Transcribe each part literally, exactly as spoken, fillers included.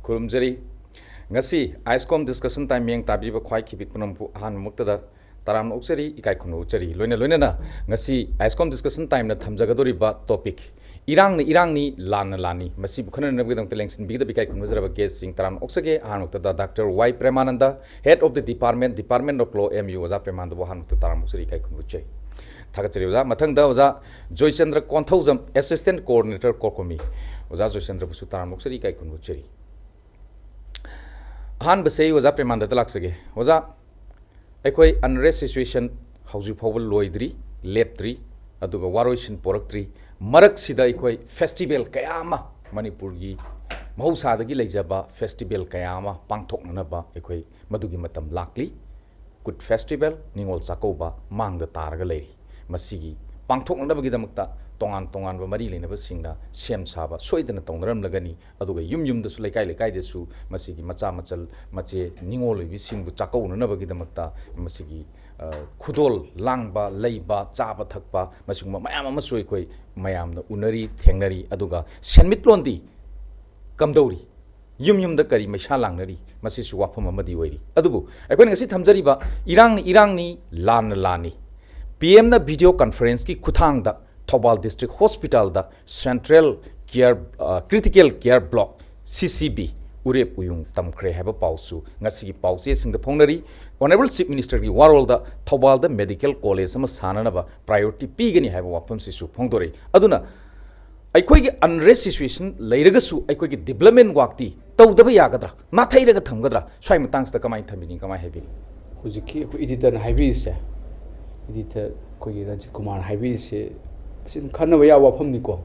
ꯈꯨꯔꯨꯝꯖꯔꯤ꯫ ꯉꯁꯤ ꯑꯥꯏꯁꯀꯣꯝ discussion time ꯃꯤꯠꯌꯦꯡ ꯇꯥꯕꯤꯔꯤꯕ ꯈ꯭ꯋꯥꯏ ꯈꯤꯕꯤꯛ ꯄꯨꯝꯅꯃꯛꯄꯨ ꯑꯍꯥꯟꯕꯃꯛꯇꯗ ꯇꯔꯥꯝꯅ ꯑꯣꯛꯆꯔꯤ, ꯏꯀꯥꯏ ꯈꯨꯝꯅꯕ ꯎꯠꯆꯔꯤ꯫ ꯂꯣꯏꯅ ꯂꯣꯏꯅꯅ ꯉꯁꯤ ꯑꯥꯏꯁꯀꯣꯝ ꯗꯤꯁꯀꯁꯟ ꯇꯥꯏꯝꯅ ꯊꯝꯖꯒꯗꯧꯔꯤꯕ ꯇꯣꯄꯤꯛ, "ꯏꯔꯥꯡꯅ ꯏꯔꯥꯡꯅꯤ, ꯂꯥꯟꯅ ꯂꯥꯟꯅꯤ", ꯃꯁꯤꯕꯨ ꯈꯟꯅꯅꯕꯒꯤꯗꯃꯛꯇ ꯂꯦꯡꯁꯤꯟꯕꯤꯒꯗꯕ ꯏꯀꯥꯏ ꯈꯨꯝꯅꯖꯔꯕ ꯒꯦꯁꯁꯤꯡ ꯇꯔꯥꯝꯅ ꯑꯣꯛꯆꯒꯦ꯫ ꯑꯍꯥꯟꯕꯃꯛꯇꯗ doctor Y Premananda, Head of the Department, Department of Law, M U, ꯑꯣꯖꯥ ꯄ꯭ꯔꯦꯃꯥꯅꯟꯗꯕꯨ ꯑꯍꯥꯟꯕꯃꯛꯇ ꯇꯔꯥꯝꯅ ꯑꯣꯛꯆꯔꯤ, ꯏꯀꯥꯏ ꯈꯨꯝꯅꯕ ꯎꯠꯆꯔꯤ꯫ ꯊꯥꯒꯠꯆꯔꯤ ꯑꯣꯖꯥ꯫ ꯃꯊꯪꯗ ꯑꯣꯖꯥ Joychandra Konthoujam, Assistant Coordinator, core committee, ꯑꯣꯖꯥ ꯖꯣꯏꯆꯟꯗ꯭ꯔꯕꯨꯁꯨ ꯇꯔꯥꯝꯅ ꯑꯣꯛꯆꯔꯤ, ꯏꯀꯥꯏ ꯈꯨꯝꯅꯕ ꯎꯠꯆꯔꯤ꯫ ꯑꯍꯥꯟꯕꯁꯦ ꯑꯩ ꯑꯣꯖꯥ ꯄ꯭ꯔꯦꯃꯥꯅꯟꯗꯗ ꯂꯥꯛꯆꯒꯦ꯫ ꯑꯣꯖꯥ, ꯑꯩꯈꯣꯏ unrest situation ꯍꯧꯖꯤꯛ ꯐꯥꯎꯕ ꯂꯣꯏꯗ꯭ꯔꯤ, ꯂꯦꯞꯇ꯭ꯔꯤ, ꯑꯗꯨꯒ ꯋꯥꯔꯣꯏꯁꯤꯟ ꯄꯣꯔꯛꯇ꯭ꯔꯤ꯫ ꯃꯔꯛꯁꯤꯗ ꯑꯩꯈꯣꯏ ꯐꯦꯁꯇꯤꯚꯦꯜ ꯀꯌꯥ ꯑꯃ, ꯃꯅꯤꯄꯨꯔꯒꯤ ꯃꯍꯧꯁꯥꯗꯒꯤ ꯂꯩꯖꯕ ꯐꯦꯁꯇꯤꯚꯦꯜ ꯀꯌꯥ ꯑꯃ ꯄꯥꯡꯊꯣꯛꯅꯅꯕ ꯑꯩꯈꯣꯏ ꯃꯗꯨꯒꯤ ꯃꯇꯝ ꯂꯥꯛꯂꯤ꯫ ꯀꯨꯠ ꯐꯦꯁꯇꯤꯚꯦꯜ, ꯅꯤꯉꯣꯜ ꯆꯥꯛꯀꯧꯕ ꯃꯥꯡꯗ ꯇꯥꯔꯒ ꯂꯩꯔꯤ꯫ ꯃꯁꯤꯒꯤ ꯄꯥꯡꯊꯣꯛꯅꯅꯕꯒꯤꯗꯃꯛꯇ ꯇꯣꯉꯥꯟ ꯇꯣꯉꯥꯟꯕ ꯃꯔꯤ ꯂꯩꯅꯕꯁꯤꯡꯅ ꯁꯦꯝ ꯁꯥꯕ ꯁꯣꯏꯗꯅ ꯇꯧꯅꯔꯝꯂꯒꯅꯤ꯫ ꯑꯗꯨꯒ ꯌꯨꯝ ꯌꯨꯝꯗꯁꯨ, ꯂꯩꯀꯥꯏ ꯂꯩꯀꯥꯏꯗꯁꯨ ꯃꯁꯤꯒꯤ ꯃꯆꯥ ꯃꯆꯜ, ꯃꯆꯦ ꯅꯤꯉꯣꯜ ꯑꯣꯏꯕꯤꯁꯤꯡꯕꯨ ꯆꯥꯛꯀꯧꯅꯅꯕꯒꯤꯗꯃꯛꯇ ꯃꯁꯤꯒꯤ, ꯑ, ꯈꯨꯗꯣꯜ ꯂꯥꯡꯕ, ꯂꯩꯕ, ꯆꯥꯕ ꯊꯛꯄ, ꯃꯁꯤꯒꯨꯝꯕ ꯃꯌꯥꯝ ꯑꯃꯁꯨ ꯑꯩꯈꯣꯏ ꯃꯌꯥꯝꯅ ꯎꯅꯔꯤ, ꯊꯦꯡꯅꯔꯤ꯫ ꯑꯗꯨꯒ ꯁꯦꯟꯃꯤꯠꯂꯣꯟꯗꯤ ꯀꯝꯗꯧꯔꯤ? ꯌꯨꯝ ꯌꯨꯝꯗ ꯀꯔꯤ ꯃꯩꯁꯥ ꯂꯥꯡꯅꯔꯤ? ꯃꯁꯤꯁꯨ ꯋꯥꯐꯝ ꯑꯃꯗꯤ ꯑꯣꯏꯔꯤ꯫ ꯑꯗꯨꯕꯨ ꯑꯩꯈꯣꯏꯅ ꯉꯁꯤ ꯊꯝꯖꯔꯤꯕ "ꯏꯔꯥꯡꯅꯤ ꯏꯔꯥꯡꯅꯤ, ꯂꯥꯟꯅ ꯂꯥꯟꯅꯤ", ꯄꯤ ꯑꯦꯝꯅ ꯚꯤꯗꯤꯑꯣ ꯀꯟꯐꯔꯦꯟꯁꯀꯤ ꯈꯨꯠꯊꯥꯡꯗ ꯊꯧꯕꯥꯜ ꯗꯤꯁꯇ꯭ꯔꯤꯛ ꯍꯣꯁꯄꯤꯇꯥꯜꯗ Central Care, ꯑ, Critical Care Block, C C B, ꯎꯔꯦꯞ ꯎꯌꯨꯡ ꯇꯝꯈ꯭ꯔꯦ ꯍꯥꯏꯕ ꯄꯥꯎꯁꯨ ꯉꯁꯤꯒꯤ ꯄꯥꯎꯆꯦꯁꯤꯡꯗ ꯐꯣꯡꯅꯔꯤ꯫ Honourable Chief Ministerꯒꯤ ꯋꯥꯔꯣꯜꯗ ꯊꯧꯕꯥꯜꯗ medical college ꯑꯃ ꯁꯥꯅꯅꯕ priority ꯄꯤꯒꯅꯤ ꯍꯥꯏꯕ ꯋꯥꯐꯝꯁꯤꯁꯨ ꯐꯣꯡꯗꯣꯔꯛꯏ꯫ ꯑꯗꯨꯅ ꯑꯩꯈꯣꯏꯒꯤ unrest situation ꯂꯩꯔꯒꯁꯨ ꯑꯩꯈꯣꯏꯒꯤ development workꯇꯤ ꯇꯧꯗꯕ ꯌꯥꯒꯗ꯭ꯔꯥ? ꯅꯥꯊꯩꯔꯒ ꯊꯝꯒꯗ꯭ꯔꯥ? ꯁ꯭ꯋꯥꯏ ꯃꯇꯥꯡꯁꯤꯗ ꯀꯃꯥꯏꯅ ꯊꯝꯕꯤꯅꯤ? ꯀꯃꯥꯏꯅ ꯍꯥꯏꯕꯤꯅꯤ? ꯍꯧꯖꯤꯛꯀꯤ ꯑꯩꯈꯣꯏ editorꯅ ꯍꯥꯏꯕꯤꯔꯤꯁꯦ, editor ꯑꯩꯈꯣꯏꯒꯤ ꯔꯟꯖꯤꯠ ꯀꯨꯃꯥꯔꯅ ꯍꯥꯏꯕꯤꯔꯤꯁꯦ, ꯑꯁꯤ ꯑꯗꯨꯝ ꯈꯟꯅꯕ ꯌꯥꯕ ꯋꯥꯐꯝꯅꯤꯀꯣ꯫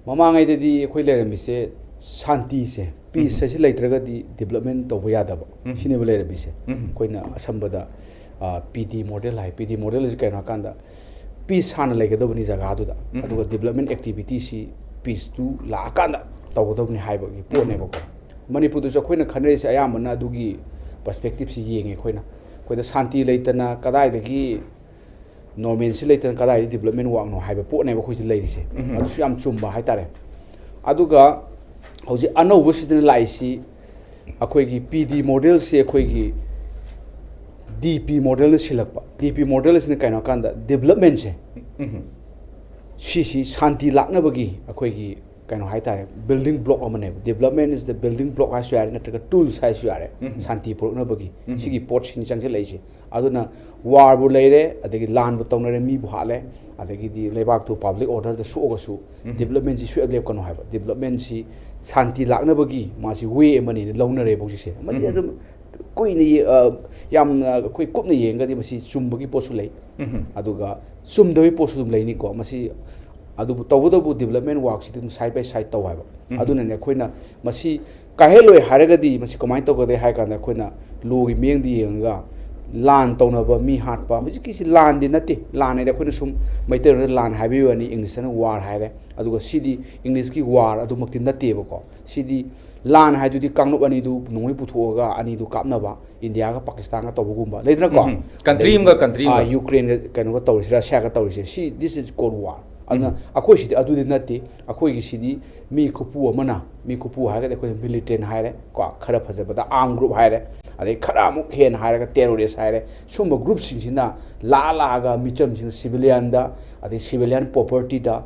ꯃꯃꯥꯡꯉꯩꯗꯗꯤ ꯑꯩꯈꯣꯏ ꯂꯩꯔꯝꯃꯤꯁꯦ ꯁꯥꯟꯇꯤꯁꯦ, peace ꯎꯝ꯫ ꯑꯁꯤ ꯂꯩꯇ꯭ꯔꯒꯗꯤ development ꯇꯧꯕ ꯌꯥꯗꯕ, ꯎꯝ꯫ ꯁꯤꯅꯦꯕ ꯂꯩꯔꯝꯃꯤꯁꯦ꯫ ꯎꯝ꯫ ꯑꯩꯈꯣꯏꯅ ꯑꯁꯝꯕꯗ, ꯑ, P D model ꯍꯥꯏ꯫ P D model ꯑꯁꯤ ꯀꯩꯅꯣ ꯍꯥꯏꯀꯥꯟꯗ, peace ꯍꯥꯟꯅ ꯂꯩꯒꯗꯕꯅꯤ ꯖꯒꯥꯗꯨꯗ, ꯎꯝ꯫ ꯑꯗꯨꯒ development activityꯁꯤ peaceꯇꯨ ꯂꯥꯛꯑꯀꯥꯟꯗ ꯇꯧꯒꯗꯕꯅꯤ ꯍꯥꯏꯕꯒꯤ ꯄꯣꯠꯅꯦꯕꯀꯣ꯫ ꯃꯅꯤꯄꯨꯔꯗꯁꯨ ꯑꯩꯈꯣꯏꯅ ꯈꯟꯅꯔꯤꯁꯦ ꯑꯌꯥꯝꯕꯅ ꯑꯗꯨꯒꯤ perspectiveꯁꯤ ꯌꯦꯡꯉꯦ ꯑꯩꯈꯣꯏꯅ꯫ ꯑꯩꯈꯣꯏꯗ ꯁꯥꯟꯇꯤ ꯂꯩꯇꯅ ꯀꯗꯥꯏꯗꯒꯤ normalcy ꯂꯩꯇꯅ ꯀꯗꯥꯏꯗꯒꯤ development workꯅꯣ ꯍꯥꯏꯕ ꯄꯣꯠꯅꯦꯕ ꯑꯩꯈꯣꯏꯁꯦ ꯂꯩꯔꯤꯁꯦ꯫ ꯎꯝ꯫ ꯑꯗꯨꯁꯨ ꯌꯥꯝ ꯆꯨꯝꯕ ꯍꯥꯏꯇꯥꯔꯦ꯫ ꯑꯗꯨꯒ ꯍꯧꯖꯤꯛ ꯑꯅꯧꯕꯁꯤꯗꯅ ꯂꯥꯛꯏꯁꯤ ꯑꯩꯈꯣꯏꯒꯤ ꯄꯤ ꯗꯤ ꯃꯣꯗꯦꯜꯁꯤ ꯑꯩꯈꯣꯏꯒꯤ ꯗꯤ ꯄꯤ ꯃꯣꯗꯦꯜꯅ ꯁꯤꯜꯂꯛꯄ꯫ ꯗꯤ ꯄꯤ ꯃꯣꯗꯦꯜ ꯑꯁꯤꯅ ꯀꯩꯅꯣ ꯍꯥꯏꯀꯥꯟꯗ ꯗꯤꯕꯂꯞꯃꯦꯟꯁꯦ ꯎꯝ꯫ ꯁꯤꯁꯤ ꯁꯥꯟꯇꯤ ꯂꯥꯛꯅꯕꯒꯤ ꯑꯩꯈꯣꯏꯒꯤ ꯀꯩꯅꯣ ꯍꯥꯏꯇꯥꯔꯦ, building block ꯑꯃꯅꯦꯕ꯫ Development is the building block ꯍꯥꯏꯁꯨ ꯌꯥꯔꯦ, ꯅꯠꯇ꯭ꯔꯒ tools ꯍꯥꯏꯁꯨ ꯌꯥꯔꯦ, ꯎꯝ꯫ ꯁꯥꯟꯇꯤ ꯄꯨꯔꯛꯅꯕꯒꯤ ꯎꯝ꯫ ꯁꯤꯒꯤ ꯄꯣꯠꯁꯤꯅꯤ ꯆꯪꯁꯤꯜꯂꯛꯏꯁꯦ꯫ ꯑꯗꯨꯅ ꯋꯥꯔꯕꯨ ꯂꯩꯔꯦ, ꯑꯗꯒꯤ ꯂꯥꯟꯕꯨ ꯇꯧꯅꯔꯦ, ꯃꯤꯕꯨ ꯍꯥꯠꯂꯦ, ꯑꯗꯒꯤꯗꯤ ꯂꯩꯕꯥꯛꯇꯨ ꯄꯕ꯭ꯂꯤꯛ ꯑꯣꯔꯗꯔꯗ ꯁꯣꯛꯑꯒꯁꯨ ꯎꯝ꯫ ꯗꯤꯕꯂꯞꯃꯦꯟꯁꯤ ꯁꯨꯡꯂꯦꯞ ꯂꯦꯞꯀꯅꯨ ꯍꯥꯏꯕ꯫ ꯗꯤꯕꯂꯞꯃꯦꯟꯁꯤ ꯁꯥꯟꯇꯤ ꯂꯥꯛꯅꯕꯒꯤ ꯃꯥꯁꯤ ꯋꯦ ꯑꯃꯅꯤꯅ ꯂꯧꯅꯔꯦꯕ ꯍꯧꯖꯤꯛꯁꯦ꯫ ꯃꯁꯤ ꯎꯝ꯫ ꯑꯗꯨꯝ ꯀꯨꯏꯅ ꯌꯦ-, ꯑ, ꯌꯥꯝꯅ ꯑꯩꯈꯣꯏ ꯀꯨꯞꯅ ꯌꯦꯡꯉꯒꯗꯤ ꯃꯁꯤ ꯆꯨꯝꯕꯒꯤ ꯄꯣꯠꯁꯨ ꯂꯩ, ꯎꯝ꯫ ꯑꯗꯨꯒ ꯆꯨꯝꯗꯕꯒꯤ ꯄꯣꯠꯁꯨ ꯑꯗꯨꯝ ꯂꯩꯅꯤꯀꯣ꯫ ꯃꯁꯤ ꯑꯗꯨꯕꯨ ꯇꯧꯕꯇꯕꯨ ꯗꯤꯕꯂꯞꯃꯦꯟ ꯋꯥꯔꯛꯁꯤꯗꯤ ꯑꯗꯨꯝ ꯁꯥꯏꯠ ꯕꯥꯏ ꯁꯥꯏꯠ ꯇꯧ ꯍꯥꯏꯕ꯫ ꯎꯝ꯫ ꯑꯗꯨꯅꯅꯦ ꯑꯩꯈꯣꯏꯅ ꯃꯁꯤ ꯀꯥꯏꯍꯜꯂꯣꯏ ꯍꯥꯏꯔꯒꯗꯤ ꯃꯁꯤ ꯀꯃꯥꯏꯅ ꯇꯧꯒꯗꯒꯦ ꯍꯥꯏ ꯀꯥꯟꯗ ꯑꯩꯈꯣꯏꯅ ꯂꯣꯒꯤ ꯃꯤꯠꯌꯦꯡꯗ ꯌꯦꯡꯉꯒ ꯂꯥꯟ ꯇꯧꯅꯕ, ꯃꯤ ꯍꯥꯠꯄ, ꯍꯧꯖꯤꯛꯀꯤꯁꯤ ꯂꯥꯟꯗꯤ ꯅꯠꯇꯦ꯫ ꯂꯥꯟ ꯍꯥꯏꯗꯤ ꯑꯩꯈꯣꯏꯅ ꯁꯨꯝ ꯃꯩꯇꯩꯂꯣꯟꯗ ꯂꯥꯟ ꯍꯥꯏꯕꯒꯤ ꯋꯥꯅꯤ, ꯏꯪꯂꯤꯁꯇꯅ ꯋꯥꯔ ꯍꯥꯏꯔꯦ꯫ ꯑꯗꯨꯒ ꯁꯤꯗꯤ ꯏꯪꯂꯤꯁꯀꯤ ꯋꯥꯔ ꯑꯗꯨꯃꯛꯇꯤ ꯅꯠꯇꯦꯕꯀꯣ꯫ ꯁꯤꯗꯤ ꯂꯥꯟ ꯍꯥꯏꯗꯨꯗꯤ ꯀꯥꯡꯂꯨꯞ ꯑꯅꯤꯗꯨ ꯅꯣꯡꯃꯩ ꯄꯨꯊꯣꯛꯑꯒ ꯑꯅꯤꯗꯨ ꯀꯥꯞꯅꯕ, ꯏꯟꯗꯤꯌꯥꯒ ꯄꯥꯀꯤꯁꯇꯥꯟꯒ ꯇꯧꯕꯒꯨꯝꯕ ꯂꯩꯗꯅꯀꯣ꯫ ꯎꯝ꯫ Country ꯑꯃꯒ country ꯑꯃꯒ꯫ ꯑꯥ, ꯌꯨꯀ꯭ꯔꯦꯟꯒ ꯀꯩꯅꯣꯒ ꯇꯧꯔꯤꯁꯦ, ꯔꯁꯤꯌꯥꯒ ꯇꯧꯔꯤꯁꯦ, ꯁꯤ, this is called war꯫ ꯑꯗꯨꯅ ꯎꯝ꯫ ꯑꯩꯈꯣꯏꯁꯤꯗꯤ ꯑꯗꯨꯗꯤ ꯅꯠꯇꯦ꯫ ꯑꯩꯈꯣꯏꯒꯤꯁꯤꯗꯤ ꯃꯤ ꯈꯨꯄꯨ ꯑꯃꯅ, ꯃꯤ ꯈꯨꯄꯨ ꯍꯥꯏꯔꯒꯗꯤ ꯑꯩꯈꯣꯏꯅ ꯃꯤꯂꯤꯇꯦꯟ ꯍꯥꯏꯔꯦ ꯀꯣ, ꯈꯔ ꯐꯖꯕꯗ ꯑꯥꯔꯝ ꯒ꯭ꯔꯨꯞ ꯍꯥꯏꯔꯦ, ꯑꯗꯩ ꯈꯔ ꯑꯃꯨꯛ ꯍꯦꯟꯅ ꯍꯥꯏꯔꯒ ꯇꯦꯔꯣꯔꯤꯁ ꯍꯥꯏꯔꯦ꯫ ꯁꯨꯝꯕ ꯒ꯭ꯔꯨꯞꯁꯤꯡꯁꯤꯅ ꯂꯥꯛꯑ ꯂꯥꯛꯑꯒ ꯃꯤꯆꯝꯁꯤꯡ, ꯁꯤꯚꯤꯂꯤꯌꯟꯗ, ꯑꯗꯩ ꯁꯤꯚꯤꯂꯤꯌꯟ ꯄ꯭ꯔꯣꯄꯔꯇꯤꯗ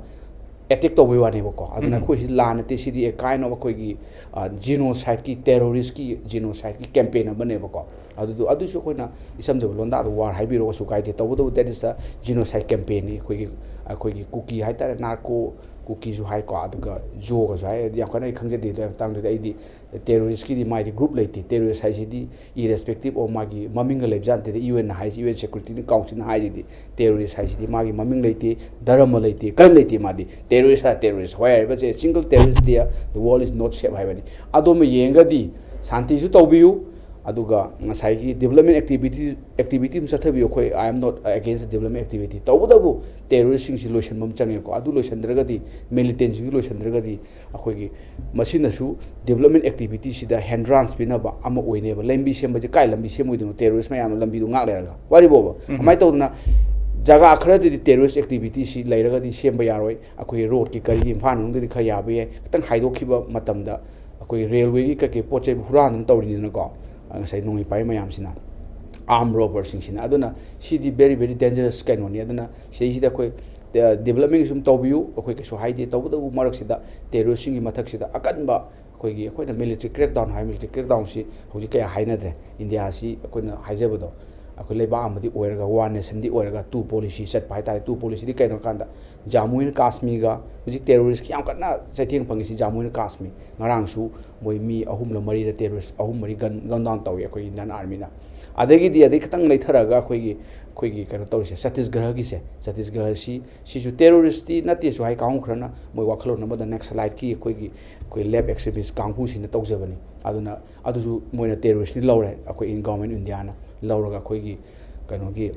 ꯑꯦꯇꯦꯛ ꯇꯧꯕꯩ ꯋꯥꯅꯦꯕꯀꯣ꯫ ꯑꯗꯨꯅ ꯎꯝ꯫ ꯑꯩꯈꯣꯏꯁꯤ ꯂꯥꯟ ꯅꯠꯇꯦ, ꯁꯤꯗꯤ a kind of ꯑꯩꯈꯣꯏꯒꯤ, ꯑ, ꯖꯤꯅꯣꯁꯥꯏꯠꯀꯤ, ꯇꯦꯔꯣꯔꯤꯁꯀꯤ ꯖꯤꯅꯣꯁꯥꯏꯠꯀꯤ ꯀꯦꯝꯄꯦꯟ ꯑꯃꯅꯦꯕꯀꯣ꯫ ꯑꯗꯨꯗꯣ, ꯑꯗꯨꯁꯨ ꯑꯩꯈꯣꯏꯅ ꯏꯆꯝ ꯆꯝꯕ ꯂꯣꯟꯗꯥꯗ ꯋꯥꯔ ꯍꯥꯏꯕꯤꯔꯣ, ꯀꯩꯁꯨ ꯀꯥꯏꯗꯦ꯫ ꯇꯧꯕꯇꯕꯨ that is a genocide campaign ꯅꯤ꯫ ꯑꯩꯈꯣꯏꯒꯤ, ꯑꯩꯈꯣꯏꯒꯤ ꯀꯨꯀꯤ ꯍꯥꯏꯇꯥꯔꯦ, ꯅꯥꯔꯀꯣ ꯀꯨꯀꯤꯁꯨ ꯍꯥꯏꯀꯣ, ꯑꯗꯨꯒ ꯖꯣꯒꯁꯨ ꯍꯥꯏ꯫ ꯑꯗꯨ ꯌꯥꯝ ꯀꯟꯅ ꯑꯩ ꯈꯪꯖꯗꯦ ꯑꯗꯨꯒꯤ ꯃꯇꯥꯡꯗꯨꯗ꯫ ꯑꯩꯗꯤ ꯇꯦꯔꯣꯔꯤꯁꯀꯤꯗꯤ ꯃꯥꯏꯗꯤ ꯒ꯭ꯔꯨꯞ ꯂꯩꯇꯦ꯫ ꯇꯦꯔꯣꯔꯤꯁ ꯍꯥꯏꯁꯤꯗꯤ irrespective of ꯃꯥꯒꯤ ꯃꯃꯤꯡꯒ ꯂꯩꯕꯖꯥꯠ ꯅꯠꯇꯦ꯫ ꯌꯨ ꯑꯦꯟꯅ ꯍꯥꯏꯁꯤ, ꯌꯨ ꯑꯦꯟ ꯁꯦꯀ꯭ꯌꯨꯔꯤꯇꯤ ꯀꯥꯎꯟꯁꯤꯜꯅ ꯍꯥꯏꯁꯤꯗꯤ ꯇꯦꯔꯣꯔꯤꯁ ꯍꯥꯏꯁꯤꯗꯤ ꯃꯥꯒꯤ ꯃꯃꯤꯡ ꯂꯩꯇꯦ, ꯙꯔꯃ ꯂꯩꯇꯦ, ꯀꯔꯤꯝ ꯂꯩꯇꯦ꯫ ꯃꯥꯗꯤ ꯇꯦꯔꯣꯔꯤꯁ ꯍꯥꯏ ꯇꯦꯔꯣꯔꯤꯁ꯫ ꯍꯣꯏ ꯍꯥꯏꯔꯤꯕꯁꯦ, single terrorist there, the world is not safe ꯍꯥꯏꯕꯅꯤ꯫ ꯑꯗꯣꯝꯅ ꯌꯦꯡꯉꯒꯗꯤ ꯁꯥꯟꯇꯤꯁꯨ ꯇꯧꯕꯤꯌꯨ, ꯑꯗꯨꯒ ꯉꯁꯥꯏꯒꯤ ꯗꯤꯕꯂꯞꯃꯦꯟ ꯑꯦꯛꯇꯤꯚꯤꯇꯤ, ꯑꯦꯛꯇꯤꯚꯤꯇꯤ ꯑꯗꯨꯝ ꯆꯠꯊꯕꯤꯌꯨ꯫ ꯑꯩꯈꯣꯏ, I am not against development activity꯫ ꯇꯧꯕꯇꯕꯨ ꯇꯦꯔꯣꯔꯤꯁꯁꯤꯡꯁꯤ ꯂꯣꯏꯁꯤꯟꯕ ꯑꯃ ꯆꯪꯉꯦꯀꯣ꯫ ꯑꯗꯨ ꯂꯣꯏꯁꯤꯟꯗ꯭ꯔꯒꯗꯤ, ꯃꯤꯂꯤꯇꯦꯟꯁꯤꯡꯁꯤ ꯂꯣꯏꯁꯤꯟꯗ꯭ꯔꯒꯗꯤ, ꯑꯩꯈꯣꯏꯒꯤ ꯃꯁꯤꯅꯁꯨ ꯗꯤꯕꯂꯞꯃꯦꯟ ꯑꯦꯛꯇꯤꯚꯤꯇꯤꯁꯤꯗ ꯍꯦꯟꯗ꯭ꯔꯥꯟꯁ ꯄꯤꯅꯕ ꯑꯃ ꯑꯣꯏꯅꯦꯕ꯫ ꯂꯝꯕꯤ ꯁꯦꯝꯕꯁꯦ ꯀꯥꯏ ꯂꯝꯕꯤ ꯁꯦꯝꯃꯣꯏꯗꯣꯏꯅꯣ? ꯇꯦꯔꯣꯔꯤꯁ ꯃꯌꯥꯝꯅ ꯂꯝꯕꯤꯗꯣ ꯉꯥꯛ ꯂꯩꯔꯒ, ꯋꯥꯔꯤꯕꯣꯕ꯫ ꯎꯝ꯫ ꯀꯃꯥꯏꯅ ꯇꯧꯗꯅ ꯖꯒꯥ ꯈꯔꯗꯗꯤ terrorist activity ꯁꯤ ꯂꯩꯔꯒꯗꯤ ꯁꯦꯝꯕ ꯌꯥꯔꯣꯏ꯫ ꯑꯩꯈꯣꯏꯒꯤ ꯔꯣꯗꯀꯤ ꯀꯔꯤꯒꯤ ꯏꯝꯐꯥꯜ ꯃꯅꯨꯡꯗꯗꯤ ꯈꯔ ꯌꯥꯕ ꯌꯥꯏ꯫ ꯈꯤꯇꯪ ꯍꯥꯏꯗꯣꯛꯈꯤꯕ ꯃꯇꯝꯗ ꯑꯩꯈꯣꯏꯒꯤ ꯔꯦꯜꯋꯦꯒꯤ ꯀꯩꯀꯩ ꯄꯣꯠ ꯆꯩ ꯍꯨꯔꯥꯟꯗꯅ ꯇꯧꯔꯤꯅꯤꯅꯀꯣ, ꯉꯁꯥꯏ ꯅꯣꯡꯃꯩ ꯄꯥꯏꯕ ꯃꯌꯥꯝꯁꯤꯅ, armed robber ꯁꯤꯡꯁꯤꯅ꯫ ꯑꯗꯨꯅ ꯁꯤꯗꯤ very very dangerous ꯀꯩꯅꯣꯅꯤ꯫ ꯑꯗꯨꯅ ꯁꯤꯗꯩꯁꯤꯗ ꯑꯩꯈꯣꯏ development ꯒꯤ ꯁꯨꯝ ꯇꯧꯕꯤꯌꯨ, ꯑꯩꯈꯣꯏ ꯀꯩꯁꯨ ꯍꯥꯏꯗꯦ꯫ ꯇꯧꯕꯇꯕꯨ ꯃꯔꯛꯁꯤꯗ terrorist ꯁꯤꯡꯒꯤ ꯃꯊꯛꯁꯤꯗ ꯑꯀꯟꯕ ꯑꯩꯈꯣꯏꯒꯤ, ꯑꯩꯈꯣꯏꯅ military crackdown ꯍꯥꯏ꯫ Military crackdown ꯁꯤ ꯍꯧꯖꯤꯛ ꯀꯌꯥ ꯍꯥꯏꯅꯗ꯭ꯔꯦ꯫ ꯏꯟꯗꯤꯌꯥꯁꯤ ꯑꯩꯈꯣꯏꯅ ꯍꯥꯏꯖꯕꯗꯣ, ꯑꯩꯈꯣꯏ ꯂꯩꯕꯥꯛ ꯑꯃꯗꯤ ꯑꯣꯏꯔꯒ, one nation ꯗꯤ ꯑꯣꯏꯔꯒ, two policy ꯆꯠꯄ ꯍꯥꯏꯇꯥꯔꯦ꯫ Two policy ꯗꯤ ꯀꯩꯅꯣ ꯍꯥꯏ ꯀꯥꯟꯗ, ꯖꯥꯃꯨ ꯑꯦꯟ ꯀꯥꯁꯃꯤꯔꯒ ꯍꯧꯖꯤꯛ terrorist ꯀꯤ ꯌꯥꯝ ꯀꯟꯅ ꯆꯩꯊꯦꯡ ꯐꯪꯉꯤꯁꯤ ꯖꯥꯃꯨ ꯑꯦꯟ ꯀꯥꯁꯃꯤꯔ꯫ ꯉꯔꯥꯡꯁꯨ ꯃꯣꯏ ꯃꯤ ꯑꯍꯨꯝꯂ ꯃꯔꯤꯔ terrorist ꯑꯍꯨꯝ ꯃꯔꯤ gun, gun down ꯇꯧꯏ ꯑꯩꯈꯣꯏ Indian army ꯅ꯫ ꯑꯗꯒꯤꯗꯤ, ꯑꯗꯩ ꯈꯤꯇꯪ ꯂꯩꯊꯔꯒ ꯑꯩꯈꯣꯏꯒꯤ, ꯑꯩꯈꯣꯏꯒꯤ ꯀꯩꯅꯣ ꯇꯧꯔꯤꯁꯦ, ꯆꯇꯤꯁꯒꯔꯒꯤꯁꯦ, ꯆꯇꯤꯁꯒꯔꯁꯤ, ꯁꯤꯁꯨ terrorist ꯇꯤ ꯅꯠꯇꯦꯁꯨ ꯍꯥꯏ ꯀꯥꯡꯕꯨ ꯈꯔꯅ꯫ ꯃꯣꯏ ꯋꯥꯈꯜꯂꯣꯟ ꯑꯃꯗ Naxalite ꯀꯤ ꯑꯩꯈꯣꯏꯒꯤ, ꯑꯩꯈꯣꯏ left extremist ꯀꯥꯡꯕꯨꯁꯤꯅ ꯇꯧꯖꯕꯅꯤ꯫ ꯑꯗꯨꯅ ꯑꯗꯨꯁꯨ ꯃꯣꯏꯅ terrorist ꯅꯤ ꯂꯧꯔꯦ, ꯑꯩꯈꯣꯏ in-, government India ꯅ ꯂꯧꯔꯒ ꯑꯩꯈꯣꯏꯒꯤ ꯀꯩꯅꯣꯒꯤ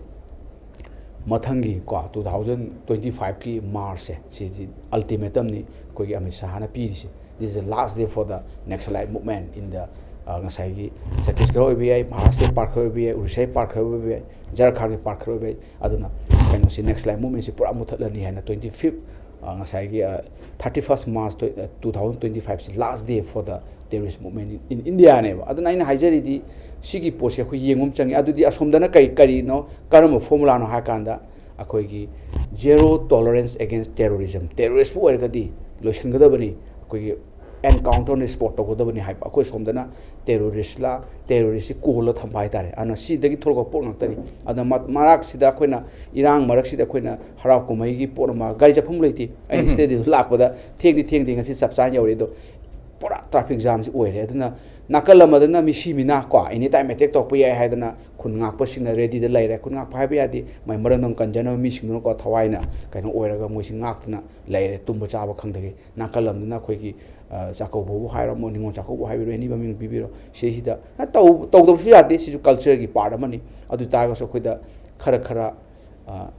ꯃꯊꯪꯒꯤ ꯀꯣ two thousand twenty five ꯀꯤ March ꯁꯦ, ꯁꯤꯁꯤ ultimatum ꯅꯤ ꯑꯩꯈꯣꯏꯒꯤ Amit ꯁꯍꯥꯅ ꯄꯤꯔꯤꯁꯦ꯫ This is the last day for the Naxalite movement in the, ꯑ, ꯉꯁꯥꯏꯒꯤ ꯆꯇꯤꯁꯒꯔ ꯑꯣꯏꯕ ꯌꯥꯏ, ꯃꯍꯥꯔꯥꯁꯇ꯭ꯔꯒꯤ part ꯈꯔ ꯑꯣꯏꯕ ꯌꯥꯏ, ꯎꯔꯤꯁꯥꯒꯤ part ꯈꯔ ꯑꯣꯏꯕ ꯌꯥꯏ, ꯖꯔꯈꯥꯟꯒꯤ part ꯈꯔ ꯑꯣꯏꯕ ꯌꯥꯏ꯫ ꯑꯗꯨꯅ ꯀꯩꯅꯣꯁꯤ, Naxalite movement ꯁꯤ ꯄꯨꯔꯥ ꯃꯨꯊꯠꯂꯅꯤ ꯍꯥꯏꯅ twenty fifth, ꯑ, ꯉꯁꯥꯏꯒꯤ, ꯑ, thirty first March tw-, ꯑ, two thousand twenty five ꯁꯤ last day for the terrorist movement in India ꯅꯦꯕ꯫ ꯑꯗꯨꯅ ꯑꯩꯅ ꯍꯥꯏꯖꯔꯤꯗꯤ, ꯁꯤꯒꯤ ꯄꯣꯠꯁꯦ ꯑꯩꯈꯣꯏ ꯌꯦꯡꯕ ꯑꯃ ꯆꯪꯉꯤ꯫ ꯑꯗꯨꯗꯤ ꯑꯁꯣꯝꯗꯅ ꯀꯔꯤ, ꯀꯔꯤꯅꯣ, ꯀꯔꯝꯕ formula ꯅꯣ ꯍꯥꯏ ꯀꯥꯟꯗ, ꯑꯩꯈꯣꯏꯒꯤ zero tolerance against terrorism, terrorist ꯄꯨ ꯑꯣꯏꯔꯒꯗꯤ ꯂꯣꯏꯁꯤꯟꯒꯗꯕꯅꯤ, ꯑꯩꯈꯣꯏꯒꯤ encounter on spot ꯇꯧꯒꯗꯕꯅꯤ ꯍꯥꯏꯕ꯫ ꯑꯩꯈꯣꯏ ꯁꯣꯝꯗꯅ terrorist ꯂ, terrorist ꯁꯤ ꯀꯣꯜꯂ ꯊꯝꯕ ꯍꯥꯏꯇꯥꯔꯦ꯫ ꯑꯗꯨꯅ ꯁꯤꯗꯒꯤ ꯊꯣꯛꯂꯛꯄ ꯄꯣꯠ ꯉꯥꯛꯇꯅꯤ꯫ ꯑꯗꯨꯅ ꯃ-, ꯃꯔꯛꯁꯤꯗ ꯑꯩꯈꯣꯏꯅ, ꯏꯔꯥꯡ ꯃꯔꯛꯁꯤꯗ ꯑꯩꯈꯣꯏꯅ ꯍꯔꯥꯎ ꯀꯨꯝꯍꯩꯒꯤ ꯄꯣꯠ ꯑꯃ, ꯒꯥꯔꯤ ꯆꯠꯐꯝ ꯂꯩꯇꯦ꯫ ꯑꯩꯅ ꯎꯝ꯫ Stadium ꯂꯥꯛꯄꯗ ꯊꯦꯡꯗꯤ ꯊꯦꯡꯗꯦ, ꯉꯁꯤ ꯆꯞ ꯆꯥꯅ ꯌꯧꯔꯛꯑꯦ꯫ ꯑꯗꯣ ꯄꯨꯔꯥ traffic jam ꯁꯤ ꯑꯣꯏꯔꯦ꯫ ꯑꯗꯨꯅ ꯅꯥꯀꯜ ꯑꯃꯗꯅ ꯃꯤꯁꯤ ꯃꯤꯅꯥ ꯀꯣ, any time attack ꯇꯧꯔꯛꯄ ꯌꯥꯏ ꯍꯥꯏꯗꯅ ꯈꯨꯟ ꯉꯥꯛꯄꯁꯤꯡꯅ ready ꯗ ꯂꯩꯔꯦ꯫ ꯈꯨꯟ ꯉꯥꯛꯄ ꯍꯥꯏꯕ ꯌꯥꯗꯦ, ꯃꯥꯏ ꯃꯔꯝꯗꯝ ꯀꯟꯖꯅꯕ ꯃꯤꯁꯤꯡꯗꯨꯅꯀꯣ ꯊꯋꯥꯏꯅ ꯀꯩꯅꯣ ꯑꯣꯏꯔꯒ ꯃꯣꯏꯁꯤ ꯉꯥꯛꯇꯅ ꯂꯩꯔꯦ, ꯇꯨꯝꯕ ꯆꯥꯕ ꯈꯪꯗꯒꯩ꯫ ꯅꯥꯀꯜ ꯑꯃꯗꯅ ꯑꯩꯈꯣꯏꯒꯤ, ꯑ, ꯆꯥꯛꯀꯧꯕꯕꯨ ꯍꯥꯏꯔꯣ, ꯑꯃꯨꯛ ꯅꯤꯉꯣꯜ ꯆꯥꯛꯀꯧꯕ ꯍꯥꯏꯕꯤꯔꯣ, any ꯃꯃꯤꯡ ꯄꯤꯕꯤꯔꯣ, ꯁꯤꯁꯤꯗ ꯇꯧ-, ꯇꯧꯗꯕꯁꯨ ꯌꯥꯗꯦ꯫ ꯁꯤꯁꯨ culture ꯒꯤ part ꯑꯃꯅꯤ꯫ ꯑꯗꯨ ꯇꯥꯔꯒꯁꯨ ꯑꯩꯈꯣꯏꯗ ꯈꯔ ꯈꯔ, ꯑ,